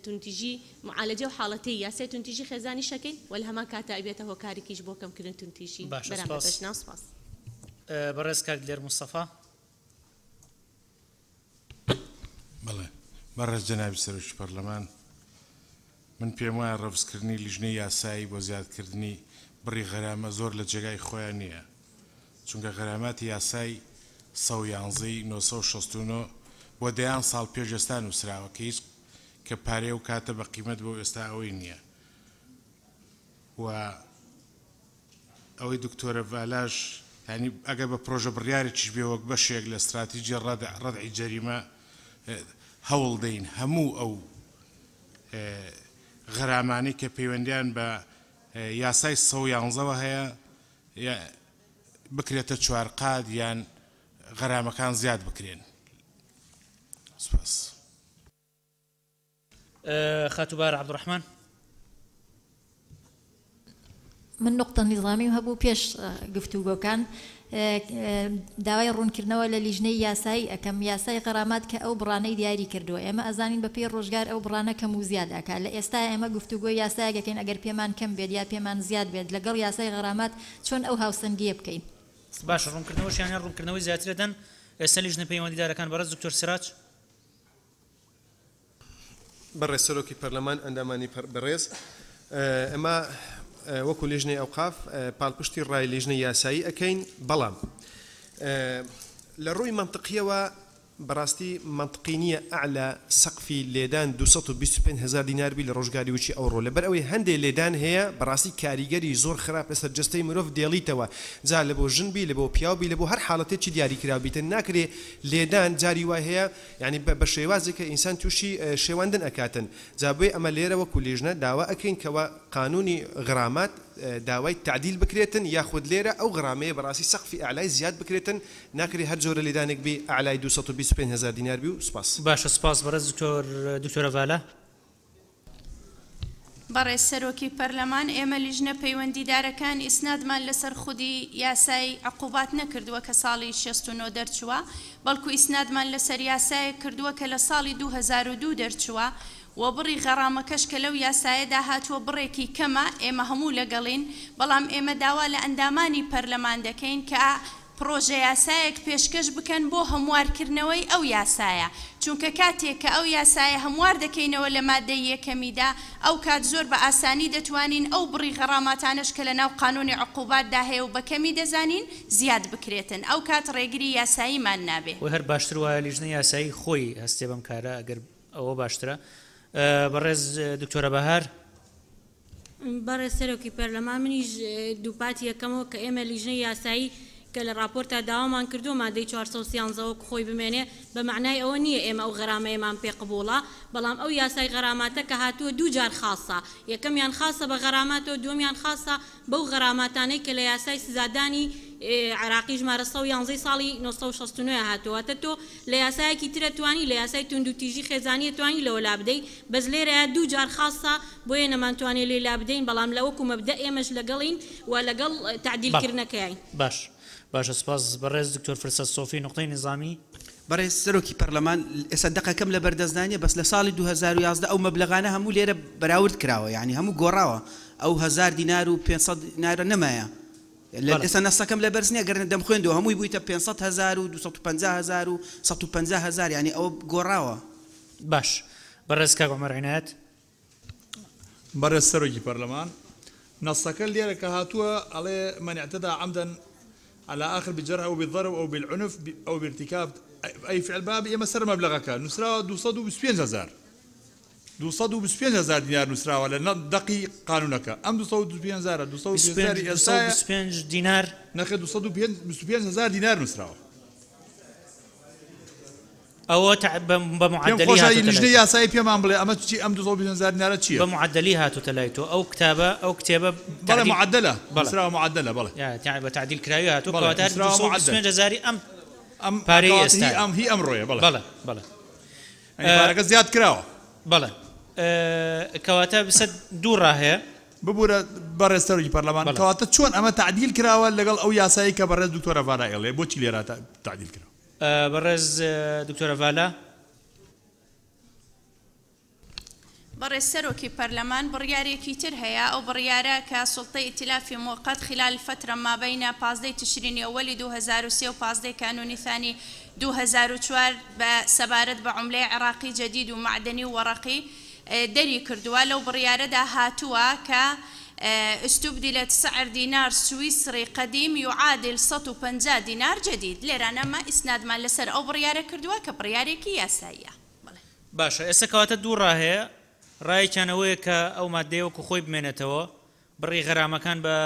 توندتیژی معالەجە و حاڵەتەی یاسای توندتیژی خێزانیش ئەکەین و لە هەمان کاتا ئەبێتە هۆکارێکیش بۆ کەمکردن توندتیژی باشە بەرامبەر سپاس. بە ژنان سپاس. بەڕێز کاک دلێر مستەفا. بەڵێ بەڕێز جەنابی سەرۆکی پەرلەمان، من پێم وایە ڕەفزکردنی لیژنەی یاسایی بۆ زیادکردنی بڕی غەرامە زۆر لە جێگای خۆیان نییە، چونکە غەراماتی یاسای 111 ی 969 بۆ دەیان ساڵ پێش ئێستا نووسراوە کە هیچ کە پارەی ئەو کاتە بە قیمەت بۆ ئێستا ئەوەی نییە و ئەوەی دکتۆرە ڤالاش یانی ئەگەر بە پرۆژە بڕیارێکیش بێ وەک بەشێک لە ستراتیجی ڕەدع ڕەدعی جەریمە هەوڵ دەین هەموو ئەو غەرامانەی کە پەیوەندیان بە یاسای 111ەوە هەیە بکرێتە چوارقات یان غەرامەکان زیاد بکرێن. سپاس. خاتوو بارە عەبدولڕەحمان. من نوقتە نیزامیم هەبوو پێش گفتوگۆکان داوای ڕوونکردنەوە لە لیژنەی یاسایی ئەکەم یاسای غەرامات کە ئەو بڕانەی دیاری کردووە ئێمە ئەزانین بە پێی ڕۆژگار ئەو بڕانە کەم و زیاد ئەکا لە ئێستا ئێمە گفتوگۆی یاسایەک ئەکەین ئەگەر پێمان کەم بێت یا پێمان زیاد بێت لەگەڵ یاسای غەرامات چۆن ئەو هاوسەنگیە بکەین؟ باشە ڕوونکردنەوەشیان هەیە ڕوونکردنەوەی زیاتر ئەدەن ئێستا لیژنە پەیوەندیدارەکان بەڕێز دکتۆر سراج. بەڕێز سەرۆکی پەرلەمان، ئەندامانی بەڕێز، ئێمە وەکو لیژنەی ئەوقاف پاڵپشتی ڕای لیژنەی یاسایی ئەکەین، بەڵام لە ڕووی مەنتقیەوە بەڕاستی مەنتقی نییە ئەعلا سەقفی لێدان 225 هەزار دینار بی لە ڕۆژگاری وچی ئەوڕۆ، لەبەر ئەوەی هەندێ لێدان هەیە بەڕاستی کاریگەری زۆر خراپ لەسەر جەستەی مرۆڤ دێڵیتەوە، جا لەبۆ ژن بی لەبۆ پیاو بی لەبۆ هەر حاڵەتێکی دیاریکراو بیتن، ناکرێ لێدان جاری وای هەیە یانی بە شێوازێک کە ئینسان تووشی شێواندن ئەکاتن جا بۆیە ئەمە لێرە وەکو لیژنە داوا ئەکەین کەوا قانونی غرامات داوای تەعدیل بکرێتن یاخود لێرە ئەو غرامەیە بەڕاستی سەقفی ئەعلای زیاد بکرێتن ناکرێ هەر جۆرە لێدانێک بی ئەعلای 225 هەزار دینار بی و سوپاس. باشە سوپاس بەڕێز دکتۆر دکتۆرە ڤالە. بەڕێز سەرۆکی پەرلەمان، ئێمە لیژنە پەیوەندیدارەکان ئیسنادمان لەسەر خودی یاسای عقوبات نەکردووە کە ساڵی 69 دەرچووە، بەڵکو ئیسنادمان لەسەر یاسایەک کردووە کە لە ساڵی 2002 دەرچووە و بڕی غەرامەکەش کە لەو یاسایەدا هاتووە بڕێکی کەمە، ئێمە هەموو لەگەڵین، بەڵام ئێمە داوا لە ئەندامانی پەرلەمان دەکەین کە پڕۆژەیاسایەک پێشکەش بکەن بۆ هەموارکردنەوەی ئەو یاسایە، چونکە کاتێک کە ئەو یاسایە هەموار دەکەینەوە لە مادەی یەکەمیدا ئەو کات زۆر بە ئاسانی دەتوانین ئەو بڕی غەڕاماتانەش کە لە ناو قانونی عقوباتدا هەیە و بە کەمی دەزانین زیاد بکرێتن ئەو کات ڕێگری یاساییمان نابێ. خۆی هەر باشتر وایە لیژنەی یاسایی خۆی هەستێ بەم کارە ئەگەر ئەوە باشترە. بەڕێز دکتۆرە بەهار. بەڕێز سەرۆکی پەرلەمان منیش دووپاتی ئەکەمەوە کە ئێمە لیژنەی یاسایی کە لە ڕاپۆرتا داوامان کردووە مادەی 413 وەک خۆی بمێنێ بە مەعنای ئەوە نییە ئێمە ئەو غەرامەیەمان پێ قبوڵە بەڵام ئەو یاسای غەراماتە کە هاتووە دوو جار خاصە یەکەمیان خاصە بە غەراماتەوە دووەمیان خاصە بەو غەراماتانەی کە لە یاسای سزادانی عێراقی ژمارە 111 ساڵی 969 هاتووە واتە تۆ لە یاسایەکی ترە توانی لە یاسای توندوتیژی خێزانیە توانی لەوە لابدەی بەس لێرەیا دوو جار خاصە بۆیە نەمانتوانێ لێی لابدەین بەڵام لە وەکو مەبدەئ ئێمەش لەگەڵین و لەگەڵ تەعدیل بەڵێ کردنەکەین. باش باشە سوپاس بەڕێز دکتۆر فرسەت سۆفی نوقتەی نیزامی. بەڕێز سەرۆکی پەرلەمان ئێستا دەقەکەم لەبەردەستدا نیە بەس لە ساڵی 2011 ئەو مەبلەغانە هەموو لێرە بەراورد کراوە یانی هەموو گۆڕاوە ئەو هەزار دینار و 500 دینارە نەمایە لە بەڵێ. ئێستا نەسەکەم لەبەرز نیە گەر دەمخوێندەوە هەمووی بوویتە 500 هەزار و 250 هەزار و 150 هەزار یانی ئەوە گۆڕاوە. باش بەڕێز کاک عومەر عینایەت. بەڕێز سەرۆکی پەرلەمان، نەسەکە لێرە کە هاتووە ئەڵێ من اعتدى عمدا على آخر بالجرح او بالضرب او بالعنف او بارتكاب اي فعل باب ئێمە سەر مەبلەغەکە نووسراوە 225 هەزار 225 هەزار دینار نووسراوە لە دەقی قانونەکە ئەم 225 هەزارە 225 هەزاری ئێستایە 225 دینار نەخێر 225 هەزار دینار نووسراوە. ئەوە بە پێم معەدەلی خۆشە هاتۆتە لای لیژنەی تۆ. یاسایی پێمان بڵێ ئەمە چی ئەم 225 هەزار دینارە چییە؟ بە معەدەلی هاتۆتە لای تۆ ئەو کتابە ئەو کتێبە بەڵێ تەعدیل معەدەلە بەڵێ نووسراوە معەدەلە بەڵێ یا تع- بە تعدیل کراوی هاتووە بەڵێ کەواتە هەر نووسراوە معەدەل 225 هەزاری ئەم ئەم پارەی کەواتە هی ئێستایە ئەم هی ئەمڕۆیە بەڵێ بەڵێ بەڵێ یعنی پارەکە زیاد کراوە. بەڵێ کەواتە بسە دوو ڕا هەیە. ببورە بەڕێز سەرۆکی پەرلەمان بەڵێ. کەواتە چۆن ئەمە تەعدیل کراوە لەگەڵ ئەو یاسایەی کە بەڕێز دکتۆرە ڤالا ئەڵێ بۆچی لێرە تەعدیل کراوە؟ بەڕێز دکتۆرە ڤالا. بەڕێز سەرۆکی پەرلەمان بڕیارێکی تر هەیە ئەو بڕیارە کە سوڵتەی ئیتلافی موقت خلال الفترە ما بین 15 تشرینی ئەوەلی 2003 و 15 کانونی ثانی 2004 بە سەبارەت بە عوملەی عێڕاقی جەدید و مەعدەنی و وەڕەقی دەری کردووە لەو بڕیارەدا هاتووە کە استبدلت سعر دینار سویسری قدیم یعادل 150 دینار جدید لێرانە مە ئیسنادمان لەسەر ئەو بڕیارە کردووە کە بڕیارێکی یاساییە. بەڵێ. باشە ئێستا کەواتە دوو ڕا هەیە ڕایەکیان ئەوەیە کە ئەو ماددەیە وەکو خۆی بمێنێتەوە بڕی غەرامەکان بە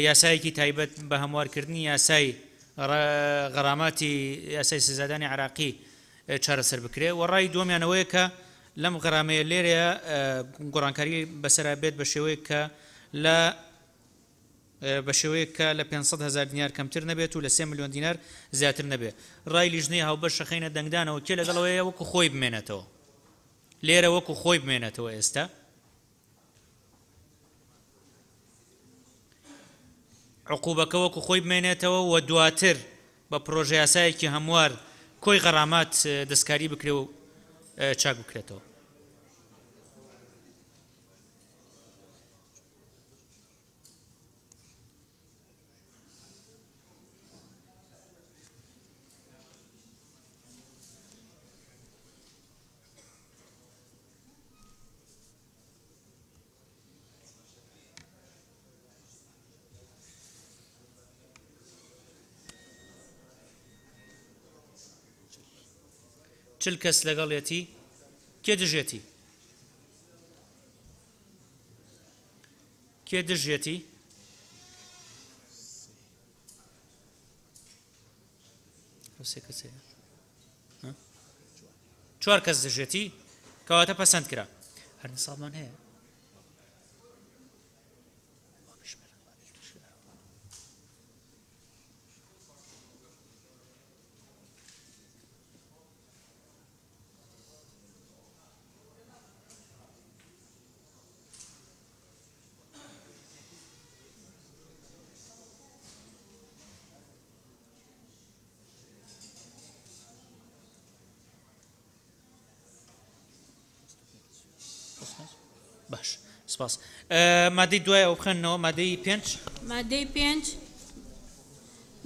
یاسایەکی تایبەت بە هەموارکردنی یاسای غەراماتی یاسای سزادانی عراقی چارەسەر بکرێ و ڕای دووەمیان ئەوەیە کە لەم غەرامەیە لێرەیە گۆڕانکاری بەسەرا بێت بە شێوەیەک کە لە بە شێوەیەک کە لە 500 هەزار دینار کەمتر نەبێت و لە 3 ملیۆن دینار زیاتر نەبێت. ڕای لیژنەی هاوبەش شەخەینە دەنگدانەوە کێ لەگەڵەوەیە وەکو خۆی بمێنێتەوە لێرە وەکو خۆی بمێنێتەوە ئێستا عقوبەکە وەکو خۆی بمێنێتەوە و دواتر بە پرۆژەیاسایەکی هەموار کۆی غەرامات دەستکاری بکرێ و چاک بکرێتەوە. 40 کەس لەگەڵیەتی کێ دژێتی؟ کێ دژێتی؟ سێ کەسەیە چوار کەس دژێتی کەواتە پەسەند کرا هەر نساڵمان هەیە باش سپاس. مادەی دوای ئەوە بخوێننەوە، مادەی پێنج. مادەی پێنج،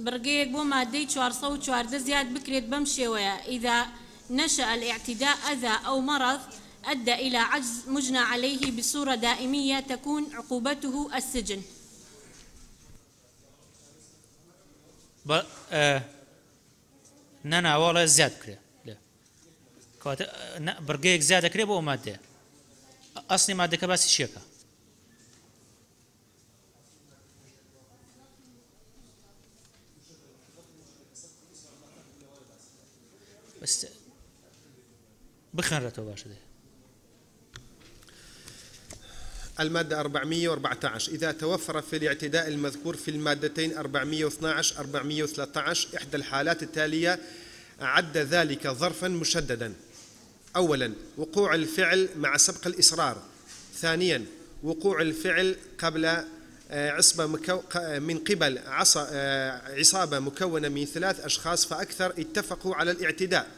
بڕگەیەک بۆ مادەی 414 زیاد بکرێت بەم شێوەیە، اذا نشأ الاعتداء اذى او مرض ادى الى عجز مجنى عليه بصورة دائمية تكون عقوبته السجن. بە نا نا ئەوە ئەڵێ زیاد بکرێ لێ کەواتە نا بڕگەیەک زیاد دەکرێ بۆ ئەو مادەیە ئەسڵی مادەکە باسی چیەکە؟ بەس بخوێنرێتەوە باشە دێ. المادة 414 إذا توفر في الاعتداء المذكور في المادتين 412 413 إحدى الحالات التالية عد ذلك ظرفا مشددا: أولا، وقوع الفعل مع سبق الإصرار. ثانيا، وقوع الفعل قبل عصبة من قبل عصابة مكونة من 3 أشخاص فأكثر اتفقوا على الاعتداء.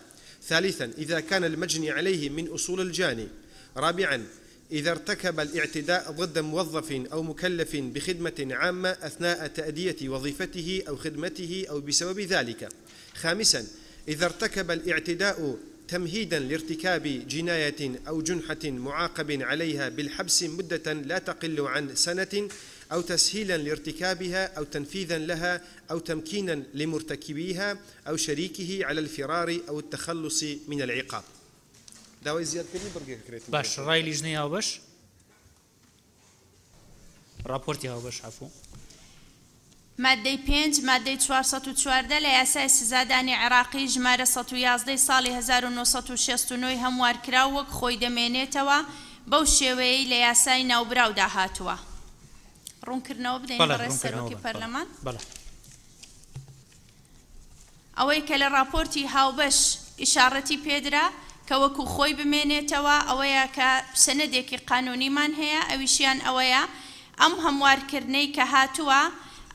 ثالثا، إذا كان المجني عليه من أصول الجاني. رابعا، إذا ارتكب الاعتداء ضد موظف أو مكلف بخدمة عامة أثناء تأدية وظيفته أو خدمته أو بسبب ذلك. خامسا، إذا ارتكب الاعتداء تمهيدا لارتكاب جناية أو جنحة معاقب عليها بالحبس مدة لا تقل عن سنة، أو تسهيلا لارتكابها أو تنفيذا لها أو تمكينا لمرتكبيها أو شريكه على الفرار أو التخلص من العقاب. داوای زیادکردنی بڕگەکە کرێت. باش ڕای لیژنەی هاوبەش، ڕاپۆرتی هاوبەش عەفو. مادەی پێنج مادەی 414 لە یاسای سزادانی عێراقی ژمارە 111 ساڵی 1969 هەموارکراو وەک خۆی دەمێنێتەوە بەو شێوەیەی لە یاسای ناوبراودا هاتووە. ڕوونکردنەوە بدەین بەڵێ، بەڕێز ڕوونکردنەوە سەرۆکی بەڵێ. پەرلەمان. بەڵێ. ئەوەی کە لە ڕاپۆرتی هاوبەش ئیشارەتی پێدرا کە وەکو خۆی بمێنێتەوە ئەوەیە کە سەنەدێکی قانونیمان هەیە، ئەویشیان ئەوەیە ئەم هەموارکردنەی کە هاتووە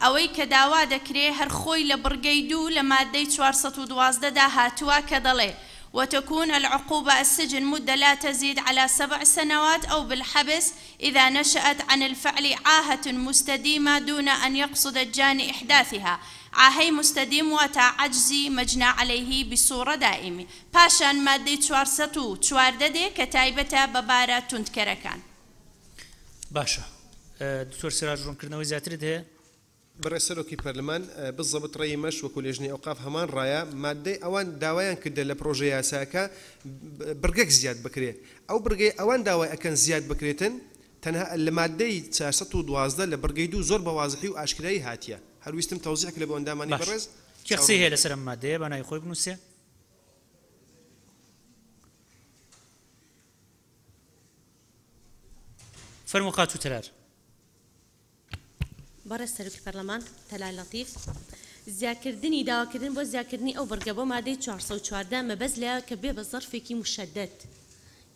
ئەوەی کە داوا دەکرێ هەر خۆی لە بڕگەی دوو لە مادەی 412 دا هاتووە کە دەڵێ وتكون العقوبة السجن مدة لا تزيد على 7 سنوات أو بالحبس إذا نشأت عن الفعل عاهة مستديمة دون أن يقصد الجاني إحداثها. عاهەی مستدیم واتە عەجزی مەجنا عەلەیهی بصورە دائمی. پاشان مادەی 414 دێ کە تایبەتە بە بارە توندکەرەکان. باشە دکتۆر سراج ڕوونکردنەوەی زیاترت هەیە؟ بەڕێز سەرۆکی پەرلەمان، بزەبت ڕێی مەش وەکو لێژنەی ئەوقاف هەمان ڕایە مادەی ئەوان داوایان کردە لە پرۆژە یاساکە بڕگەک زیاد بکرێت. ئەو بڕگەی ئەوان داوای ئەکەن زیاد بکرێتن تەنها لە مادەی 412 لە بڕگەی دوو زۆر بە وازحی و ئاشکرایی هاتیە. هەرویستم تەوزیح لە بۆ ئەندامانی باش. بەڕێز. کێ قسەی هەیە لەسەر ئەم مادەیە بە ناوی خۆی بنووسێ؟ فەرموو خاتوو تەلار. بەڕێز سەرۆکی پەرلەمان تەلار لەتیف، زیاکردنی داواکردن بۆ زیاکردنی ئەو بڕگە بۆ مادەی 414 مەبەست لە کە بێ بە زەرفێکی مشەدەد.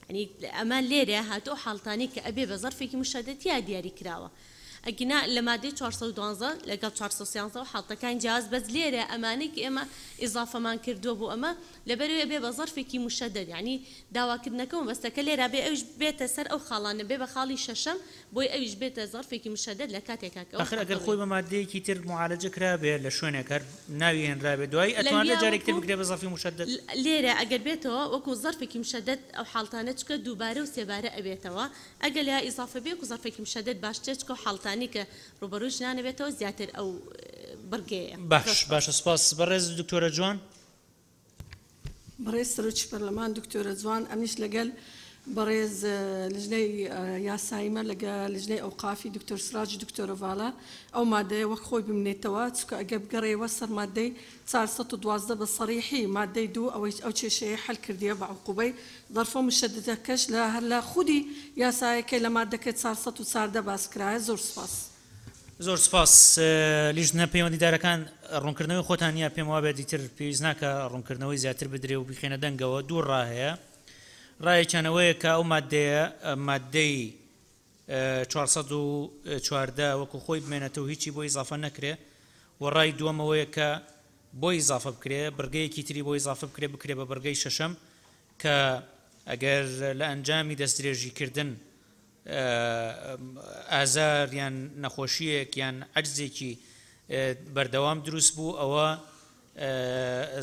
یعنی ئەمە لێرە هاتوو حاڵتانی کە ئەبێ بە زەرفێکی مشەدەد یا دیاری کراوە. ئەگینا لە مادەی 412 لەگەڵ 413 و حاڵتەکان جیاواز، بەس لێرە ئەمانەی کە ئێمە ئیزافەمان کردووە بۆ ئەمە لەبەرەوەی بێ بە زەرفێکی مشەدەد. یعنی داواکردنەکە و بەستەکە لێرە بێ ئەویش بێتە سەر ئەو خاڵانە، بێ بە خاڵی شەشەم بۆی ئەویش بێتە زەرفێکی مشەدەد لە کاتێکا کە ئەو آخر ئەگەر خاڵە خۆی بە مادەیەکی تر معالەجە کرابێ لە شوێنێک هەر ناوی هێنرابێ دوایی ئەتوانرێت لەویا جارێک تر وەکو بکرێ بە زەرفی مشەدەد؟ لێرە ئەگەر بێتەوە وەکو زەرفێکی مشەدەد ئەو حاڵتانە چکە دووبارە و سێبارە ئەبێتەوە. ئەگەر لە ئیزافە بێ وەکو زەرفێکی مشەدەد باشترە، چکە حاڵتانی کە ڕوبەڕووی ژنانە بێتەوە زیاتر ئەو بڕگەیە. باش، باشە، سپاس. بەڕێز دکتۆرە جوان. بەڕێز سەرۆکی پەرلەمان دکتۆرە جوان، ئەمنیش لەگەڵ بەڕێز لجنەی یاساییمە لەگە لجنەی ئەوقافی دکتۆر سراج دکتۆرە ڤالا ئەو مادەیە وەک خۆی بمێنێتەوە، چونکە ئەگەر بگەڕێوە سەر مادەی 412 بە سەریحی مادەی دوو ئەوەی ئەو کێشەیە حەل کردیە بە عقوبەی ظرفە مشەددەکەش لە هەر لە خودی یاسایەکەی لە مادەکەی 414 باس کرایە. زۆر سپاس. زۆر سپاس. لیژنە پەیوەندیدارەکان ڕوونکردنەوەی خۆتان نییە، پێم وابێ دیتر پێویست ناکە ڕوونکردنەوەی زیاتر بدرێ و بیخێنە دەنگەوە. دوو ڕا هەیە. ڕایەکیانەوەیە کە ئەو مادەیە مادەی 414 وەکو خۆی بمێنێتەوە هیچی بۆ ئیزافە نەکرێ، و ڕای دووەمەوەیە کە بۆ ئیزافە بکرێ بڕگەیەکی تری بۆ ئیزافە بکرێ بکرێ بە بڕگەی شەشەم کە ئەگەر لە ئەنجامی دەستدرێژیکردن ئازار یان نەخۆشییەک یان عەجزێکی بەردەوام دروست بوو ئەوە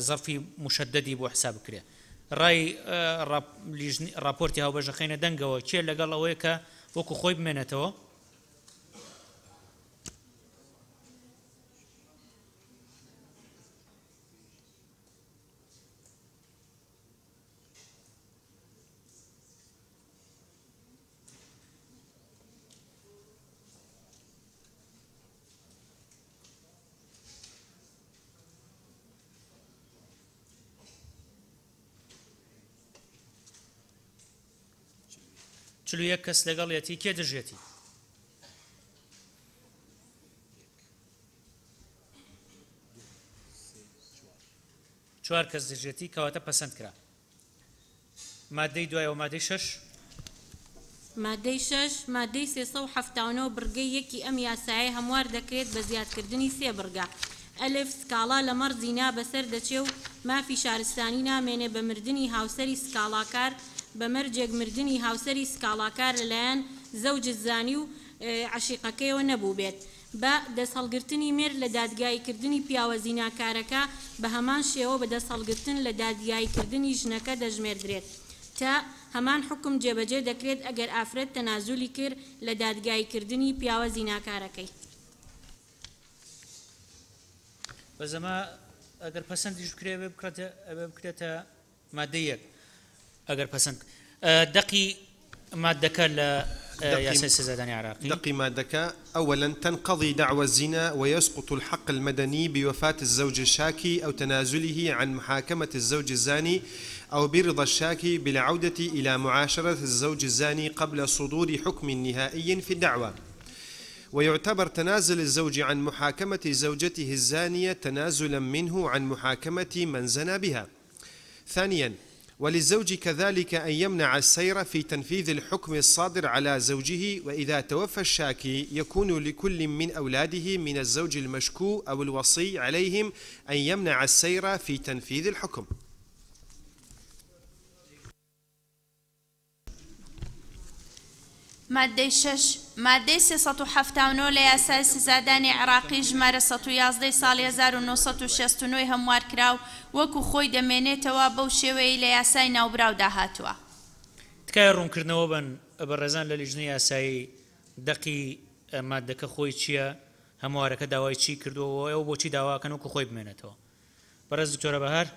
زەرفی موشەدەدی بۆ حساب بکرێ. ڕای ڕاپۆرتی هاوبەش دەخەینە دەنگەوە، کێ لەگەڵ ئەوەیە کە وەکو خۆی بمێنێتەوە؟ 41 کەس لەگەڵیەتی، کێ دژیەتی؟ چوار کەس دژیەتی، کەواتە پەسەند کرا. مادەی دوایەوە مادەی شەش. مادەی شەش، مادەی 379 بڕگەی یەکی ئەم یاسایە هەموار دەکرێت بە زیادکردنی سێ بڕگە. ئەلف، سکاڵا لەمەڕ زینا بەسەر دەچێ و مافی شارستانی نامێنێ بە مردنی هاوسەری سکاڵاکار بە مەرجێک مردنی هاوسەری سکاڵاکار لەلایەن زەوج زانی و عەشیقەکەیەوە نەبووبێت. بە، دەستهەڵگرتنی مێرد لە دادگاییکردنی پیاوە زیناکارەکە بە هەمان شێوە بە دەستهەڵگرتن لە دادگاییکردنی ژنەکە دەژمێردرێت. تە، هەمان حوکم جێبەجێ دەکرێت ئەگەر ئافرەت تەنازولی کرد لە دادگاییکردنی پیاوە زیناکارەکەی. بەس ئەمە ئەگەر پەسەندیش بکرێ ئەبێ بکرێتە مادەی یەک ئەگەر پەسەند دەقی مادەکە لە یاسای سزادانی عێراقی. دەقی مادەکە، أولا تنقضي دعوى الزنا ويسقط الحق المدني بوفاة الزوج الشاكي أو تنازله عن محاكمة الزوج الزاني أو برضا الشاكي بالعودة إلى معاشرة الزوج الزاني قبل صدور حكم نهائي في الدعوى. ويعتبر تنازل الزوج عن محاكمة زوجته الزانية تنازلا منه عن محاكمة من زنى بها. ثانيا، وللزوج كذلك أن يمنع السير في تنفيذ الحكم الصادر على زوجه، وإذا توفى الشاكي يكون لكل من أولاده من الزوج المشكو أو الوصي عليهم أن يمنع السير في تنفيذ الحكم. مادەی شەش، مادەی 379 لە یاسای سزادانی عێراقی ژمارە 111 ی ساڵی 1969 ی هەموارکراو وەکو خۆی دەمێنێتەوە بەو شێوەیەی لە یاسای ناوبراودا هاتووە. تکایە ڕوونکردنەوە بەن بەڕێزان لە لیژنەی یاسایی دەقی ماددەکە خۆی چییە، هەموارەکە داوای چی کردووە و ئێوە بۆچی داواکەن وەکو خۆی بمێنێتەوە؟ بەڕێز دکتۆرە بەهار.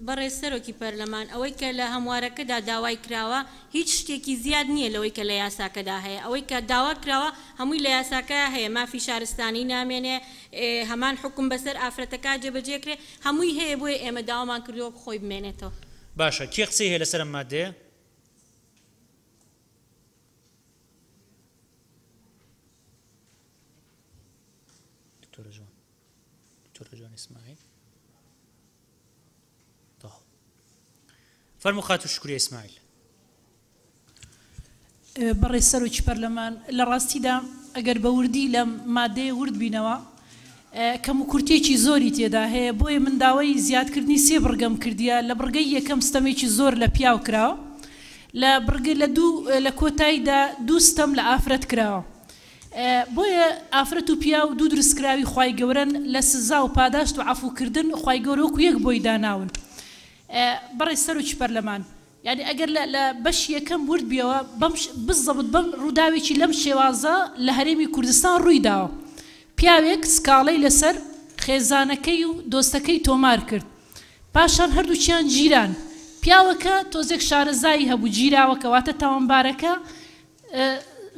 بەڕێز سەرۆکی پەرلەمان، ئەوەی کە لە هەموارەکەدا داوای کراوە هیچ شتێکی زیاد نییە لەوەی کە لە یاساکەدا هەیە، ئەوەی کە داوا کراوە هەمووی لە یاساکەیا هەیە، مافی شارستانی نامێنێ، هەمان حوکم بەسەر ئافرەتەکە جێبەجێکرێ، هەمووی هەیە، بۆیە ئێمە داوامان کردووە خۆی بمێنێتەوە. باشە کێ قسەی هەیە لەسەر ئەم مادەیە؟ دکتۆرە جوان. دکتۆرە جوان ئیسماعیل تەواو فەرموو خاتوو شوکریە ئیسماعیل. بەڕێز سەرۆکی پەرلەمان، لە ڕاستیدا ئەگەر بە وردی لەم مادەیە ورد بینەوە کەموکورتیەکی زۆری تێدا هەیە، بۆیە من داوای زیادکردنی سێ بڕگەم کردیە، لە بڕگەی یەکەم ستەمێکی زۆر لە پیاو کراوە، لە بڕگە لە دوو لە کۆتاییدا دوو ستەم لە ئافرەت کراوە. بۆیە ئافرەت و پیاو دوو دروستکراوی خوای گەورەن لە سزا و پاداشت و عەفو کردن خوای گەورە وەکو یەک بۆی داناون بەڕێز سەرۆکی پەرلەمان یانی ئەگەر لە لە بەشی یەکەم ورد بیەوە بەم بزەبت بەم ڕووداوێکی لەم شێوازە لە هەرێمی کوردستان ڕووی داوە پیاوێک سکاڵەی لەسەر خێزانەکەی و دۆستەکەی تۆمار کرد پاشان هەردووکیان گیران پیاوەکە تۆزێک شارەزایی هەبوو گیراوەکە واتە تاوانبارەکە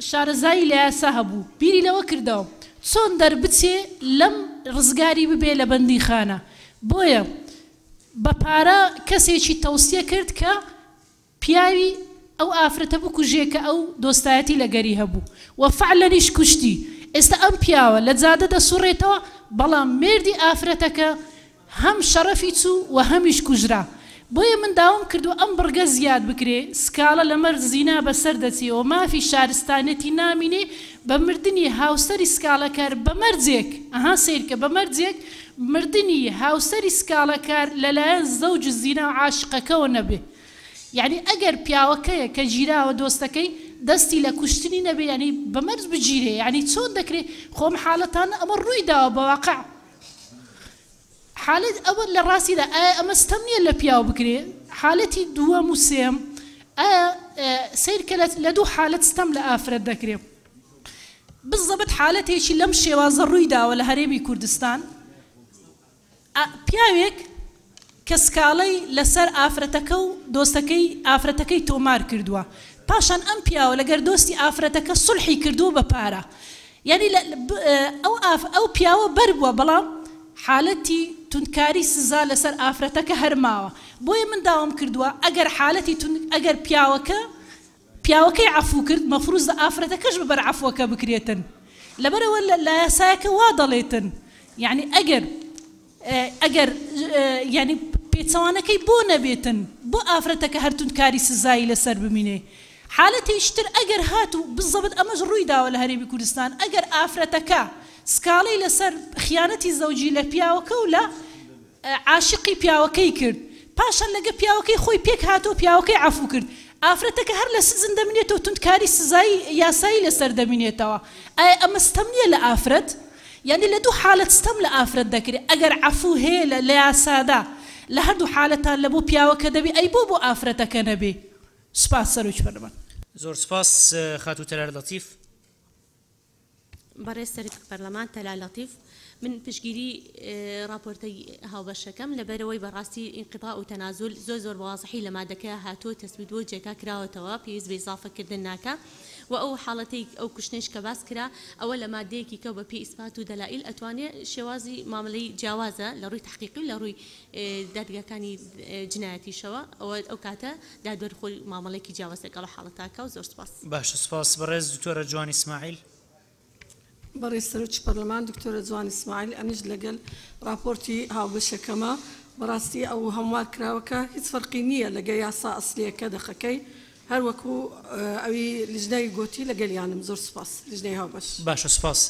شارەزایی لە یاسا هەبوو، بیری لەوە کردەوە چۆن دەربچێ لەم ڕزگاری ببێ لە بەندیخانە، بۆیە بە پارە کەسێکی تەوسیە کرد کە پیاوی ئەو ئافرەتە بکوژێ کە ئەو دۆستایەتی لەگەری هەبوو و فعلەنیش کوشتی، ئێستا ئەم پیاوە لە جادە دەسوڕێتەوە، بەڵام مێردی ئافرەتەکە هەم شەڕەفی چوو و هەمیش کوژرا. بۆیە من داوام کردووە ئەم بڕگە زیاد بکرێ، سکاڵە لەمەر زینا بەسەر دەچێ و مافی شارستانیەتی نامینێ بە مردنی هاوسەری سکاڵەکار بە مەرجێک، ئەها سەیرکە بە مەرجێک مردنی هاوسەری سکاڵەکار لەلایەن زەوج زینا و عاشقەکەوە نەبێ. یەعنی ئەگەر پیاوەکەیە کە گیراوە دۆستەکەی دەستی لە کوشتنی نەبێ یانی بە مەرج بگیرێ یانی چۆن دەکرێ خۆ ئەم حالەتانە ئەمە ڕووی داوە بە واقع حالەت ئەوە لە ڕاستیدا ئایا ئەمە ستەم نییە لە پیاو بکرێ حالەتی دووەم و سێم ئایا سەیر کە لە دوو حالەت ستەم لە ئافرەت دەکرێ بزەبت حالەتێکی لەم شێوازە ڕووی داوە لە هەرێمی کوردستان پیاوێک کە سکاڵەی لەسەر ئافرەتەکە و دۆستەکەی ئافرەتەکەی تۆمار کردووە پاشان ئەم پیاوە لەگەر دۆستی ئافرەتەکە سوڵحی کردووە بە پارە یانی لە ئەو ئاف ئەو پیاوە بەر بووە بەڵام حالەتی توندکاری سزا لەسەر ئافرەتەکە هەر ماوە بۆیە من داوام کردووە ئەگەر حالەتی توند ئەگەر پیاوەکە پیاوەکەی عەفوو کرد مەفروزە ئافرەتەکەش بە بەر عەفوەکە بکرێتن لەبەرئەوە لە یاسایەکە وا دەڵێتن یانی ئەگەر ئەگەر یانی پێچەوانەکەی بۆ نەبێتن بۆ ئافرەتەکە هەر توندکاری سزایی لەسەر بمینێ حالەتێکی تر ئەگەر هاتوو بزەبت ئەمەش ڕووی داوە لە هەرێمی کوردستان ئەگەر ئافرەتەکە سکاڵەی لەسەر خیانەتی زەوجی لە پیاوەکە و لە عاشقی پیاوەکەی کرد پاشان لەگە پیاوەکەی خۆی پێک هاتەوە پیاوەکەی عەفو کرد ئافرەتەکە هەر لە سجن دەمینێتەوە توندکاری سزایی یاسایی لەسەر دەمینێتەوە ئایا ئەمە ستەم نیە لە ئافرەت یانی لە دوو حالەت ستەم لە ئافرەت دەکرێ ئەگەر عەفو هەیە لە لە یاسادا لە هەردوو حالەتا لە بۆ پیاوەکە دەبێ ئەی بۆ بۆ ئافرەتەکە نەبێ سوپاس سەرۆکی پەرلەمان. زۆر سوپاس خاتوو تەلار لەتیف. بەڕێز سەرۆکی پەرلەمان تەلال لەتیف، من پشتگیری ڕاپۆرتەی هاوبەشەکەم، لەبەرئەوەی بەڕاستی ئینقیتاع و تەنازول زۆر زۆر بە وازحی لە مادەکەیا هاتووە و تەسبیت بووە و جێگا کراوەتەوە، پێویست بە ئیزافە کردن ناکا و ئەو حاڵەتەی ئەو کوشتنەیش کە باس کرا ئەوە لە مادەیەکی کە و بە پێی ئیسپات و دەلائیل ئەتوانێ شێوازی مامەلەی جیاوازە لە ڕووی تەحقیقی و لە ڕووی دادگاکانی جنایەتیشەوە ئەوە ئەو کاتە دادوەر خۆی مامەڵەیەکی جیاواز لەگەڵ ئەو حاڵەتە ئەکا و زۆر سوپاس. باشە سوپاس بەڕێز دکتۆرە جوان ئیسماعیل. بەڕێز سەرۆکی پەرلەمان دکتۆرە جوان ئیسماعیل ئەمنیش لەگەل ڕاپۆرتی هاوبەشەکەمە بەڕاستی ئەو هەموار کراوەکە هیچ فەرقی نییە لەگە یاسا ئەسلیەکە دەقەکەی هەر وەکو ئەوی لیژنەی گۆتی لەگەلیانم زۆر سوپاس لیژنەی هاوبەش. باشە سوپاس.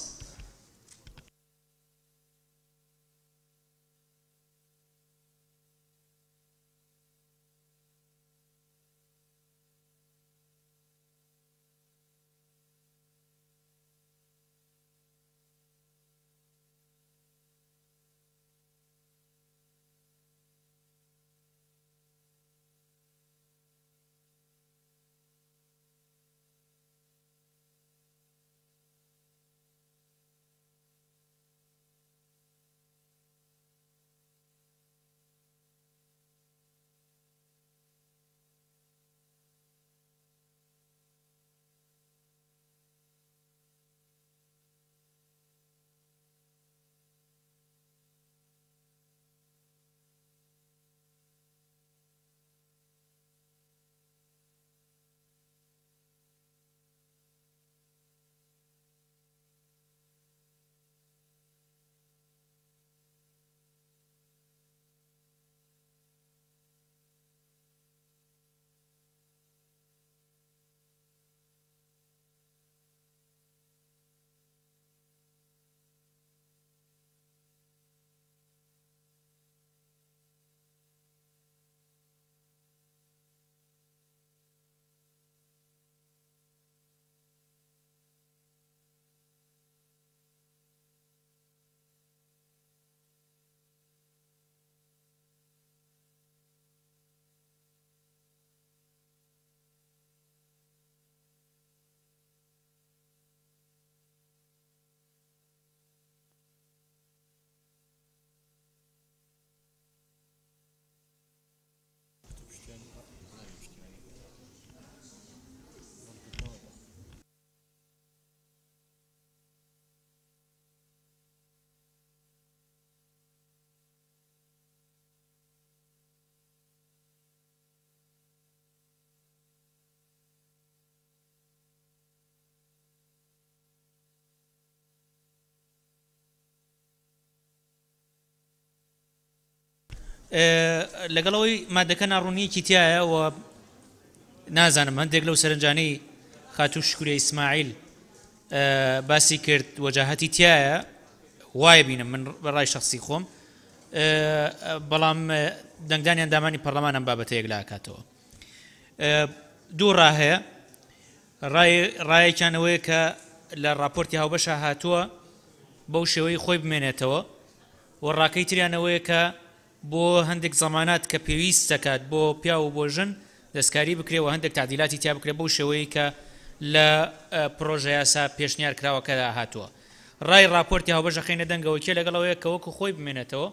لەگەڵ ئەوەی مادەکە ناڕوونیەکی تایە و نازانم هەندێک لەو سەرنجانەی خاتوو شکورە ئیسماعیل باسی کرد وەجاهەتی تایە وایە بینم من بەڕای شخصی خۆم بەڵام دەنگدانی ئەندامانی پەرلەمان ئەم بابەتە یەکلاکاتەوە دوو ڕا هەیە. ڕایەکیان ئەوەیە کە لە ڕاپۆرتی هاوبەشا هاتووە بەو شێوەی خۆی بمێنێتەوە و ڕاکەی تریان ئەوەیە کە بۆ هەندێک زەمانات کە پێویست دەکات بۆ پیاو و بۆ ژن دەستکاری بکرێ و هەندێک تەعدیلاتی تیا بکرێ بەو شێوەیەی کە لە پرۆژە یاسا پێشنیار کراوەکەدا هاتووە. ڕای ڕاپۆرتی هاوبەش ئەخەینە دەنگەوە کێ لەگەڵ ئەوەیە کە وەکو خۆی بمێنێتەوە؟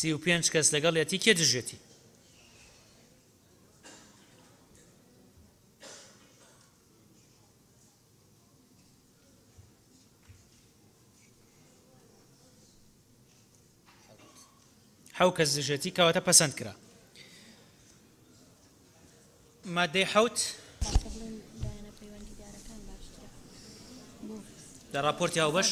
35 کەس لەگەڵیەتی کێ دژێتی؟ حەو کەس دژێتی کەواتە پەسەند کرا. مادەی حەوت لە ڕاپۆرتی هاوبەش.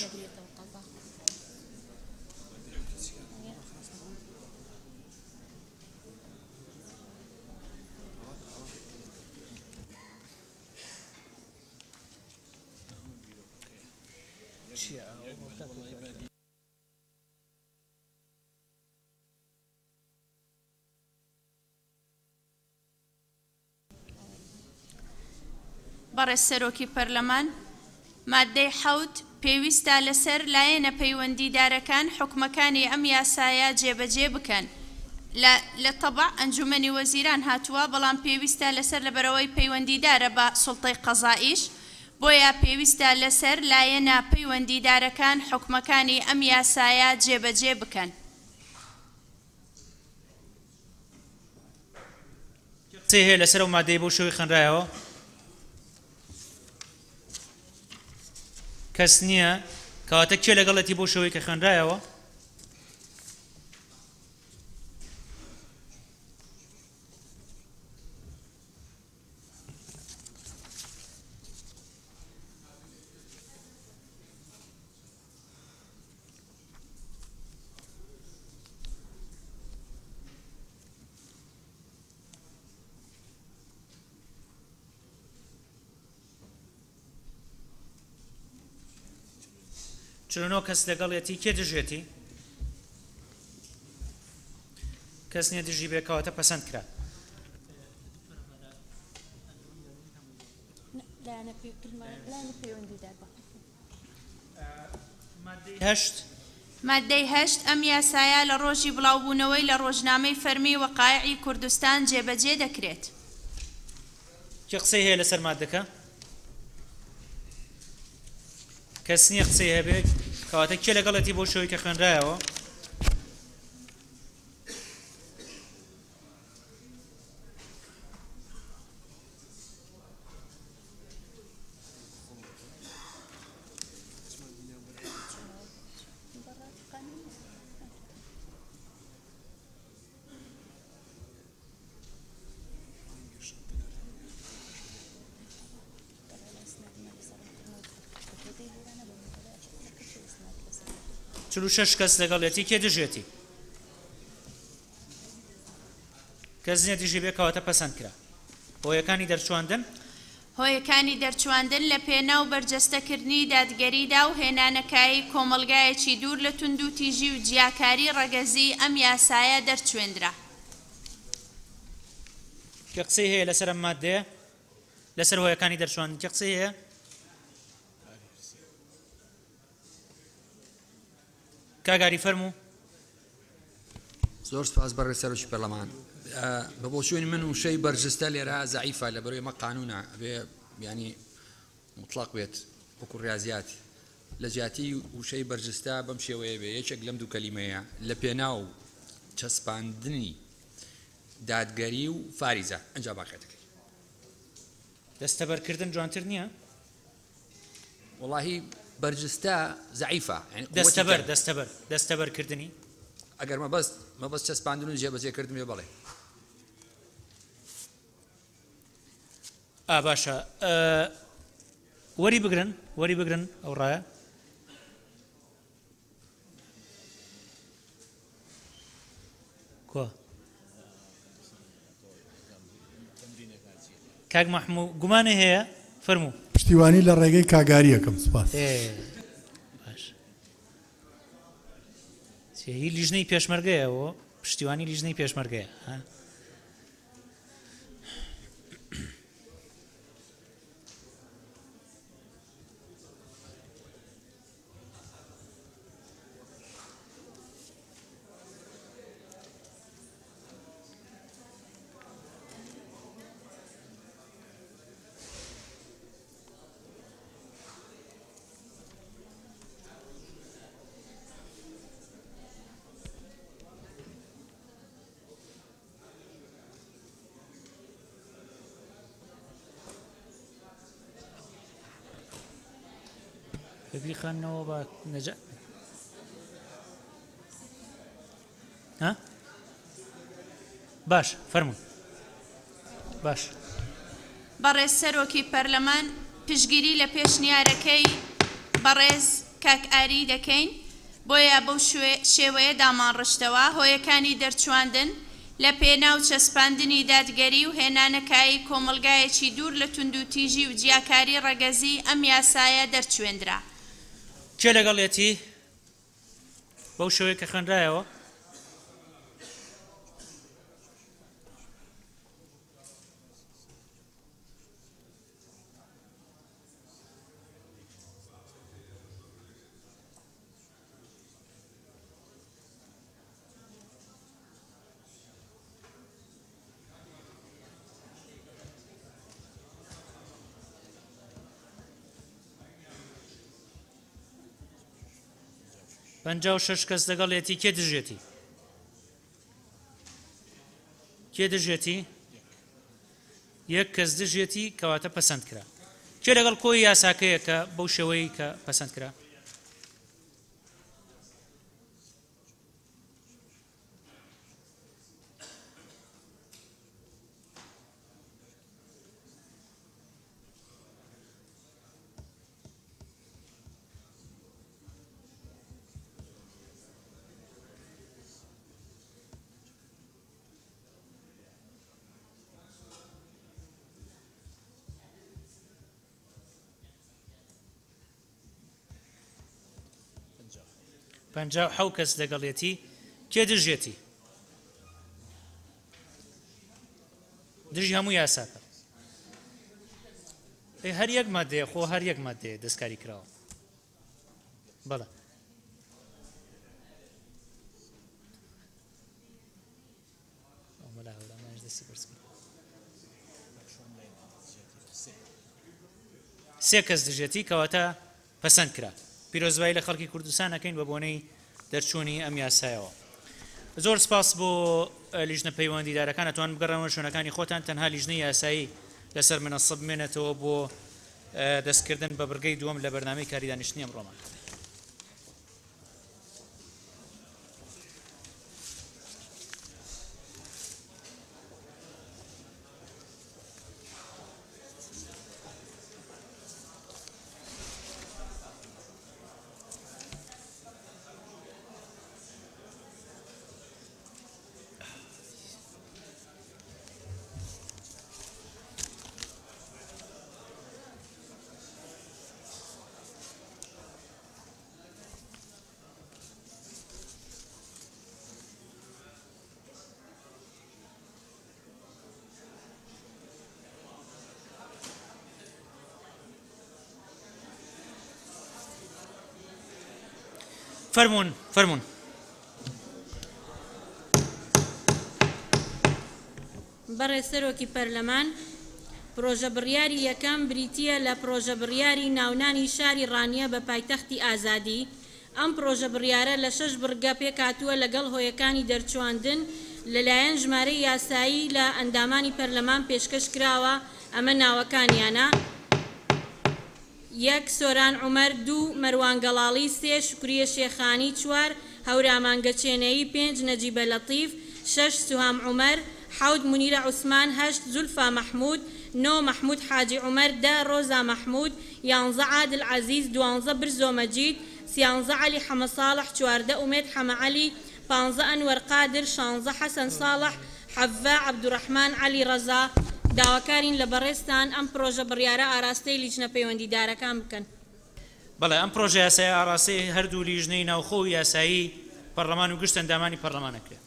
بەڕێز سەرۆکی پەرلەمان، ماددەی حەوت، پێویستە لەسەر لایەنە پەیوەندیدارەکان حوکمەکانی ئەم یاسایە جێبەجێ بکەن. لە لە تەبع ئەنجومەنی وەزیران هاتووە، بەڵام پێویستە لەسەر لەبەرئەوەی پەیوەندیدارە بە سوڵتەی قەزائیش، بۆیە پێویستە لەسەر لایەنە پەیوەندیدارەکان حوکمەکانی ئەم یاسایە جێبەجێ بکەن. کێ قسەی هەیە لەسەر ئەو مادەیە بەو شێوەی خوێنرایەوە؟ کەس نییە؟ کەواتە کێ لەگەڵێتی بەو شێوەی کە خوێنرایەوە؟ 49 کەس لەگەڵیەتی کێ دژێتی؟ کەس نییە دژی بێ کەواتە پەسەند کرا. هەشت. ماددەی هەشت، ئەم یاسایە لە ڕۆژی بڵاوبوونەوەی لە ڕۆژنامەی فەرمی وەقایعی کوردستان جێبەجێ دەکرێت. کێ قسەی هەیە لەسەر ماددەکە؟ کەس نییە قسەی هەبێت، کەواتە کێ لەگەڵێتی بەو شێوەی کە خوێنرایەوە؟ 46 کەس لەگەڵیەتی کێ دژێتی؟ کەس نیە دژی بێ کەواتە پەسەند کرا. هۆیەکانی دەرچواندن. هۆیەکانی دەرچواندن لە پێناو بەرجەستەکردنی دادگەریدا و هێنانەکایەی کۆمەڵگایەکی دوور لە توندوتیژی و جیاکاری ڕەگەزی ئەم یاسایە دەرچوێندرا. کێ قسەی هەیە لەسەر ئەم ماددەیە؟ لەسەر هۆیەکانی دەرچواندن کێ قسەی هەیە؟ کاک ئاری فەرموو. زۆر سپاس بەڕێز سەرۆکی پەرلەمان. بە بۆچوونی من وشەی بەرجستە لێرە زەعیفە لەبەرەوەی ئەمە قانونە ئەبێ یانی مطلق بێت وەکو ڕیازیات لە جیاتی وشەی بەرجستە بەم شێوەیە بێ یەکێک لەم دوو کەلیمەیە لە پێناو چەسپاندنی دادگەری و فاریزە ئەنجا باقیەتەکەی. دەستەبەرکردن جوانتر نییە؟ وەڵاهی بەرجستە زەعیفە یانی قوەتی دەستەبەر کەم. دەستەبەر دەستەبەر کردنی. ئەگەر مەبەست مەبەست چەسپاندن و جێبەجێ کردن بێ بەڵێ. ئا باشە وەری بگرن وەری بگرن ئەو ڕایە. کوا کاک مەحموو گومانێ هەیە فەرموو. پشتیوانی لە ڕێگەی کاگاریەکەم سوپاس. باش هی لیژنەی پێشمەرگەیە بۆ پشتیوانی لیژنەی پێشمەرگەیە ها؟ بە بیخوێننەوە بە نەجات ها باش فەرموون باش. بەڕێز سەرۆکی پەرلەمان پشتگیری لە پێشنیارەکەی بەڕێز کاک ئاری دەکەین، بۆیە بەو شێوەیە دامانڕشتەوە، هۆیەکانی دەرچواندن لە پێناو چەسپاندنی دادگەری و هێنانەکایەی کۆمەڵگایەکی دوور لە توندوتیژی و جیاکاری ڕەگەزی ئەم یاسایە دەرچوێندرا. کێ لەگەڵیەتی بەو شێوەیە کە خوێنرایەوە؟ 56 کەس لەگەڵیەتی کێ دژێتی؟ کێ دژێتی؟ یەک کەس دژێتی کەواتە پەسەند کرا. کێ لەگەڵ کۆی یاساکەیە کە بەو شێوەیە کە پەسەند کرا؟ 57 کەس لەگەڵیەتی کێ دژیەتی؟ دژی هەموو یاساکە. ئەی هەر یەک مادەیە خۆ هەر یەک مادەیە دەستکاری کراوە. بەڵێ سێ کەس دژێتی کەواتە پەسەند کرا. پیرۆزبایی لە خەڵکی کوردستان ئەکەین بە بۆنەی دەرچوونی ئەم یاسایەوە. زۆر سپاس بۆ لیژنە پەیوەندیدارەکان ئەتوان بگەڕێنەوە شوێنەکانی خۆتان تەنها لیژنەی یاسایی لەسەر منەسە بمێنێتەوە بۆ دەستکردن بە بڕگەی دووەم لە بەرنامەی کاری دانیشتنی ئەمڕۆمان. فەرموون فەرموون. بەڕێز سەرۆکی پەرلەمان، پرۆژە بڕیاری یەکەم بریتییە لە پرۆژە بڕیاری ناونانی شاری ڕانیە بە پایتەختی ئازادی، ئەم پرۆژە بڕیارە لە شەش بڕگە پێکهاتووە لەگەڵ هۆیەکانی دەرچواندن لەلایەن ژمارەی یاسایی لە ئەندامانی پەرلەمان پێشکەش کراوە ئەمە ناوەکانیانە، یەک، سۆران عومەر دوو، مەروان گەڵاڵی سێ، شوکریە شێخانی چوار، هەورامان گەچێنەیی پێنج، نەجیبە لەتیف شەش، سوهام عومەر حەوت، مونیرە عوسمان هەشت، زولفا مەحمود نۆ، مەحمود حاجی عومەر دە، ڕۆزا مەحمود یانزە، عادل عەزیز دوانزە، برزۆ مەجید سیانزە، عەلی حەمەساڵح 14، ئومێد حەمەعەلی پانزە ئەنوەر قادر شانزە حەسەن ساڵح حەڤە عەبدوڕەحمان عەلی ڕەزا داواکارین لە بەڕێزتان ئەم پڕۆژە بڕیارە ئاراستەی لیژنە پەیوەندیدارەکان بکەن. بەڵێ، ئەم پڕۆژە یاسایە ئاڕاستەی هەردوو لیژنەی ناوخۆ و یاسایی پەڕلەمان و گشت ئەندامانی پەڕلەمان ئەکرێ.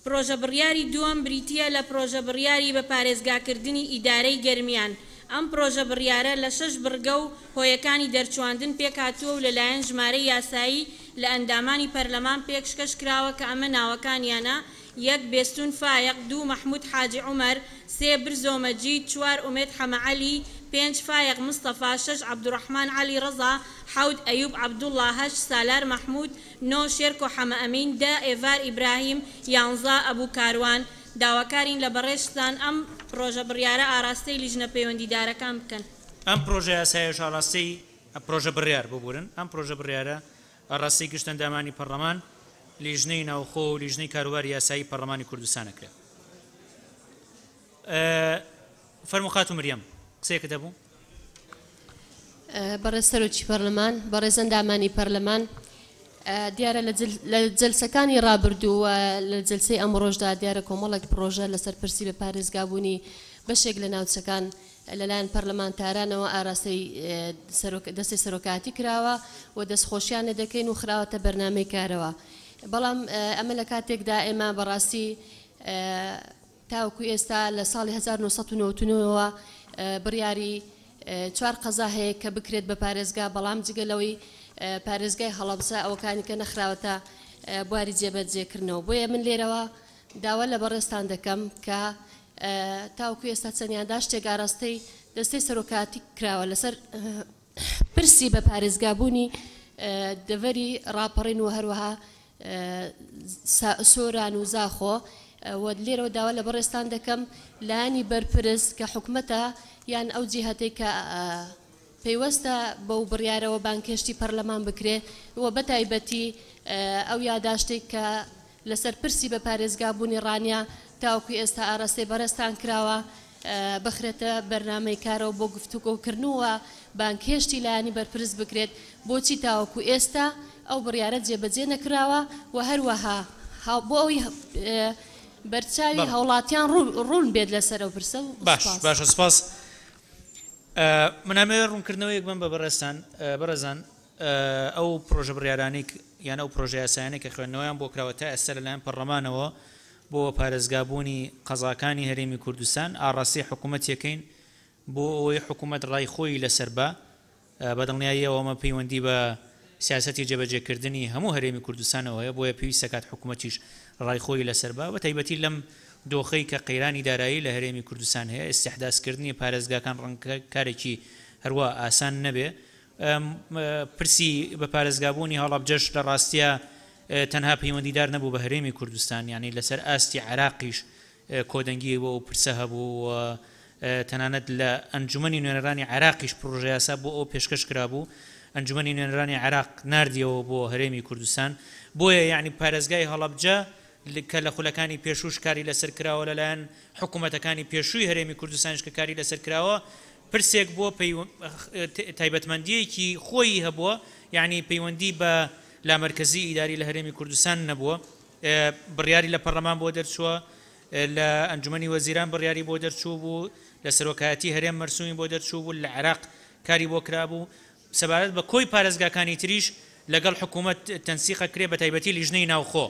پڕۆژە بڕیاری دووەم بریتییە لە پڕۆژە بڕیاری بە پارێزگاکردنی ئیدارەی گەرمیان. ئەم پڕۆژە بڕیارە لە شەش بڕگە و هۆیەکانی دەرچواندن پێکهاتووە و لەلایەن ژمارەی یاسایی لە ئەندامانی پەرلەمان پێکشکەش کراوە کە ئەمە ناوەکانیانە، یەک بێستون فایەق، دوو مەحمود حاجی عومەر، سێ برزۆ مەجید، چوار ئومێد حەمەعەلی، پێنج فایەق مستەفا، شەش عەبدوڕەحمان عەلی ڕەزا، حەوت ئەیوب عەبدوڵا، هەشت سالار مەحمود، نۆ شێرکۆ حەمەئەمین، دە ئێڤار ئیبراهیم، یانزە ئەبو کاروان. داواکارین لە بەڕێزتان ئەم پڕۆژە بڕیارە ئاراستەی لیژنە پەیوەندیدارەکان بکەن. ئەم پڕۆژە یاسایەش ئاڕاستەی پڕۆژە بڕیار، ببورن، ئەم پڕۆژە بڕیارە ئاڕاستەی گشت ئەندامانی پەڕلەمان، لیژنەی ناوخۆ و لیژنەی کاروباری یاسایی پەڕلەمانی کوردستان ئەکرێ. فەرموو خاتوو مریەم، قسەیەکت هەبوو؟ بەڕێز سەرۆکی پەرلەمان، بەڕێز ئەندامانی پەرلەمان، دیارە لە جەلسەکانی ڕابردوو و لە جەلسەی ئەمڕۆشدا دیارە کۆمەڵێک پڕۆژە لەسەر پرسی بە پارێزگابوونی بەشێک لە ناوچەکان لەلایەن پەرلەمانتارانەوە ئاراستەی دەستەی سەرۆکایەتی کراوە و دەستخۆشیان لێ دەکەین و خراوەتە بەرنامەی کارەوە. بەڵام ئەمە لە کاتێکدا ئێمە بەڕاستی تاوەکو ئێستا لە ساڵی 1999 ەوە بڕیاری چوار قەزا هەیە کە بکرێت بە پارێزگا، بەڵام جگە لەوەی پارێزگای هەڵەبجە ئەوەکانی کە نەخراوەتە بواری جێبەجێکردنەوە. بۆیە من لێرەوە داوا لە بەڕێزتان دەکەم کە تاوەکو ئێستا چەند یاداشتێک ئاراستەی دەستەی سەرۆکایەتی کراوە لەسەر پرسی بە پارێزگابوونی دەڤەری ڕاپەڕین و هەروەها سۆران و زاخۆ و لێرەوە داوا لە بەڕێزتان دەکەم لایەنی بەرپرس کە حکومەتە یان ئەو جیهەتەی کە پەیوەستە بەو بڕیارەوە بانگهێشتی پەرلەمان بکرێ و بەتایبەتی ئەو یاداشتەی کە لەسەر پرسی بە پارێزگا بوونی ڕانیە تاوەکو ئێستا ئاراستەی بەڕێزتان کراوە بخرێتە بەرنامەی کارەوە بۆ گفتوگۆکردن و بانگهێشتی لایەنی بەرپرس بکرێت بۆچی تاوەکو ئێستا ئەو بڕیارە جێبەجێ نەکراوە و هەروەها بۆ ئەوەی بەرچاوی هاوڵاتیان ڕوون بێت لەسەر ئەو پرسە و باش سوپاس. باشە سوپاس. من ئەمەوێت ڕوونکردنەوەیەک بەم بە بەڕێزتان بەڕێزان ئەو پرۆژە بڕیارانەی یان ئەو پرۆژە یاسایانەی کە خوێندنەوەیان بۆ کراوە تا ئێستا لەلایەن پەڕلەمانەوە بۆ پارێزگابوونی قەزاکانی هەرێمی کوردستان ئاڕاستەی حکوومەتێکەین بۆ ئەوەی حکوومەت ڕای خۆی لەسەر بە بە دڵنیاییەوە ئەمە پەیوەندی بە سیاسەتی جێبەجێکردنی هەموو هەرێمی کوردستانەوە هەیە، بۆیە پێویست دەکات حکوومەتیش ڕای خۆی لەسەر با، بەتایبەتی لەم دۆخەی کە قەیرانی دارایی لە هەرێمی کوردستان هەیە، ئیستیحداسکردنی پارێزگاکان ڕەنگە کارێکی هەروا ئاسان نەبێ. پرسی بە پارێزگابوونی هەڵەبجەش لە ڕاستیا تەنها پەیوەندیدار نەبوو بە هەرێمی کوردستان، یانی لەسەر ئاستی عێراقیش کۆدەنگی بۆ ئەو پرسە هەبوو و تەنانەت لە ئەنجومەنی نوێنەرانی عێراقیش پڕۆژەیاسا بۆ ئەوە پێشکەش کرابوو، ئەنجومەنی نوێنەرانی عێراق ناردیەوە بۆ هەرێمی کوردستان. بۆیە یەعنی پارێزگای هەڵەبجە کە لە خولەکانی پێشووش کاری لەسەر کراوە لەلایەن حکوومەتەکانی پێشووی هەرێمی کوردستانیش کە کاری لەسەر کراوە پرسێک بووە تایبەتمەندییەکی خۆیی هەبووە یەعنی پەیوەندی بە لامەرکەزی ئیداری لە هەرێمی کوردستان نەبووە. بڕیاری لە پەڕلەمان بۆ دەرچووە، لە ئەنجومەنی وەزیران بڕیاری بۆ دەرچوو بوو، لە سەرۆکایەتی هەرێم مەرسومی بۆ دەرچوو بوو، لە عێراق کاری بۆ کرابوو. سەبارەت بە کۆی پارێزگاکانی تریش لەگەڵ حکوومەت تەنسیق ئەکرێ بەتایبەتی لیژنەی ناوخۆ.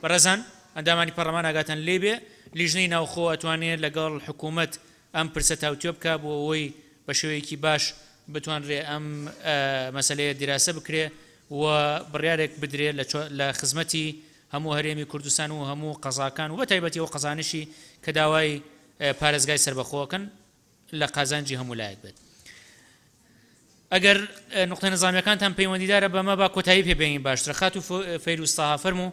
بەڕێزان ئەندامانی پەڕلەمان ئاگاتان لێ بێ لیژنەی ناوخۆ ئەتوانێ لەگەڵ حکوومەت ئەم پرسە تاوتوێ بکا بۆ ئەوەی بە شێوەیەکی باش بتوانرێ ئەم مەسەلەیە دیراسە بکرێ و بڕیارێک بدرێ لە خزمەتی هەموو هەرێمی کوردستان و هەموو قەزاکان و بەتایبەتی ئەو قەزانەشی کە داوای پارێزگای سەربەخۆ ئەکەن لە قازانجی هەموو لایەک بێت. ئەگەر نوقتە نظامیەکانتان پەیوەندیدارە بەمە با کۆتایی پێ بێنین باشترە. خاتوو فەیروز تاها فەرموو.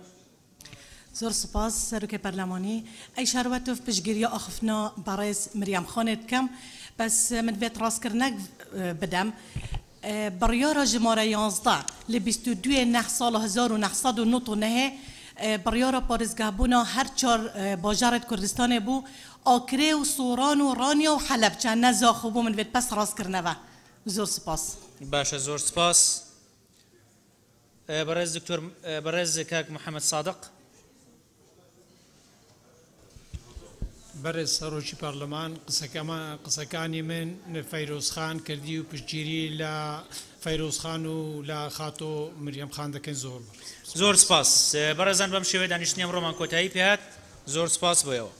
زۆر سوپاس سەرۆکێ پەرلەمانی. ئەی شاروەتۆف پشتگیریا ئاخفنا بەڕێز مریەم خانێ دکەم بەس من ڤێت ڕاستکردنەک بدەم بڕیارا ژمارە 11 لە 22 نەه ساڵ 1999 بڕیارا پارێزگەهبوونا هەر چار باژەڕێت کوردستانێ بوو ئاکرێ و سۆران و ڕانیا و حەلەبچە نە زاخۆ بوو من ڤێت پەس ڕاستکردنەڤە زۆر سوپاس. باشە زۆر سوپاس. بەڕێز دکتۆر بەڕێز کاک محەممەد سادق. بەڕێز سەرۆکی پەرلەمان قسەکانی من فەیروز خان کردی و پشتگیری لە فەیروز خان و لە خاتۆ مریەم خان دەکەین زۆر بەڕێز. زۆر سپاس بەڕێزان بەم شێوەیە دانیشتنی ئەمڕۆمان کۆتایی پێهات زۆر سپاس بۆ ئێوە.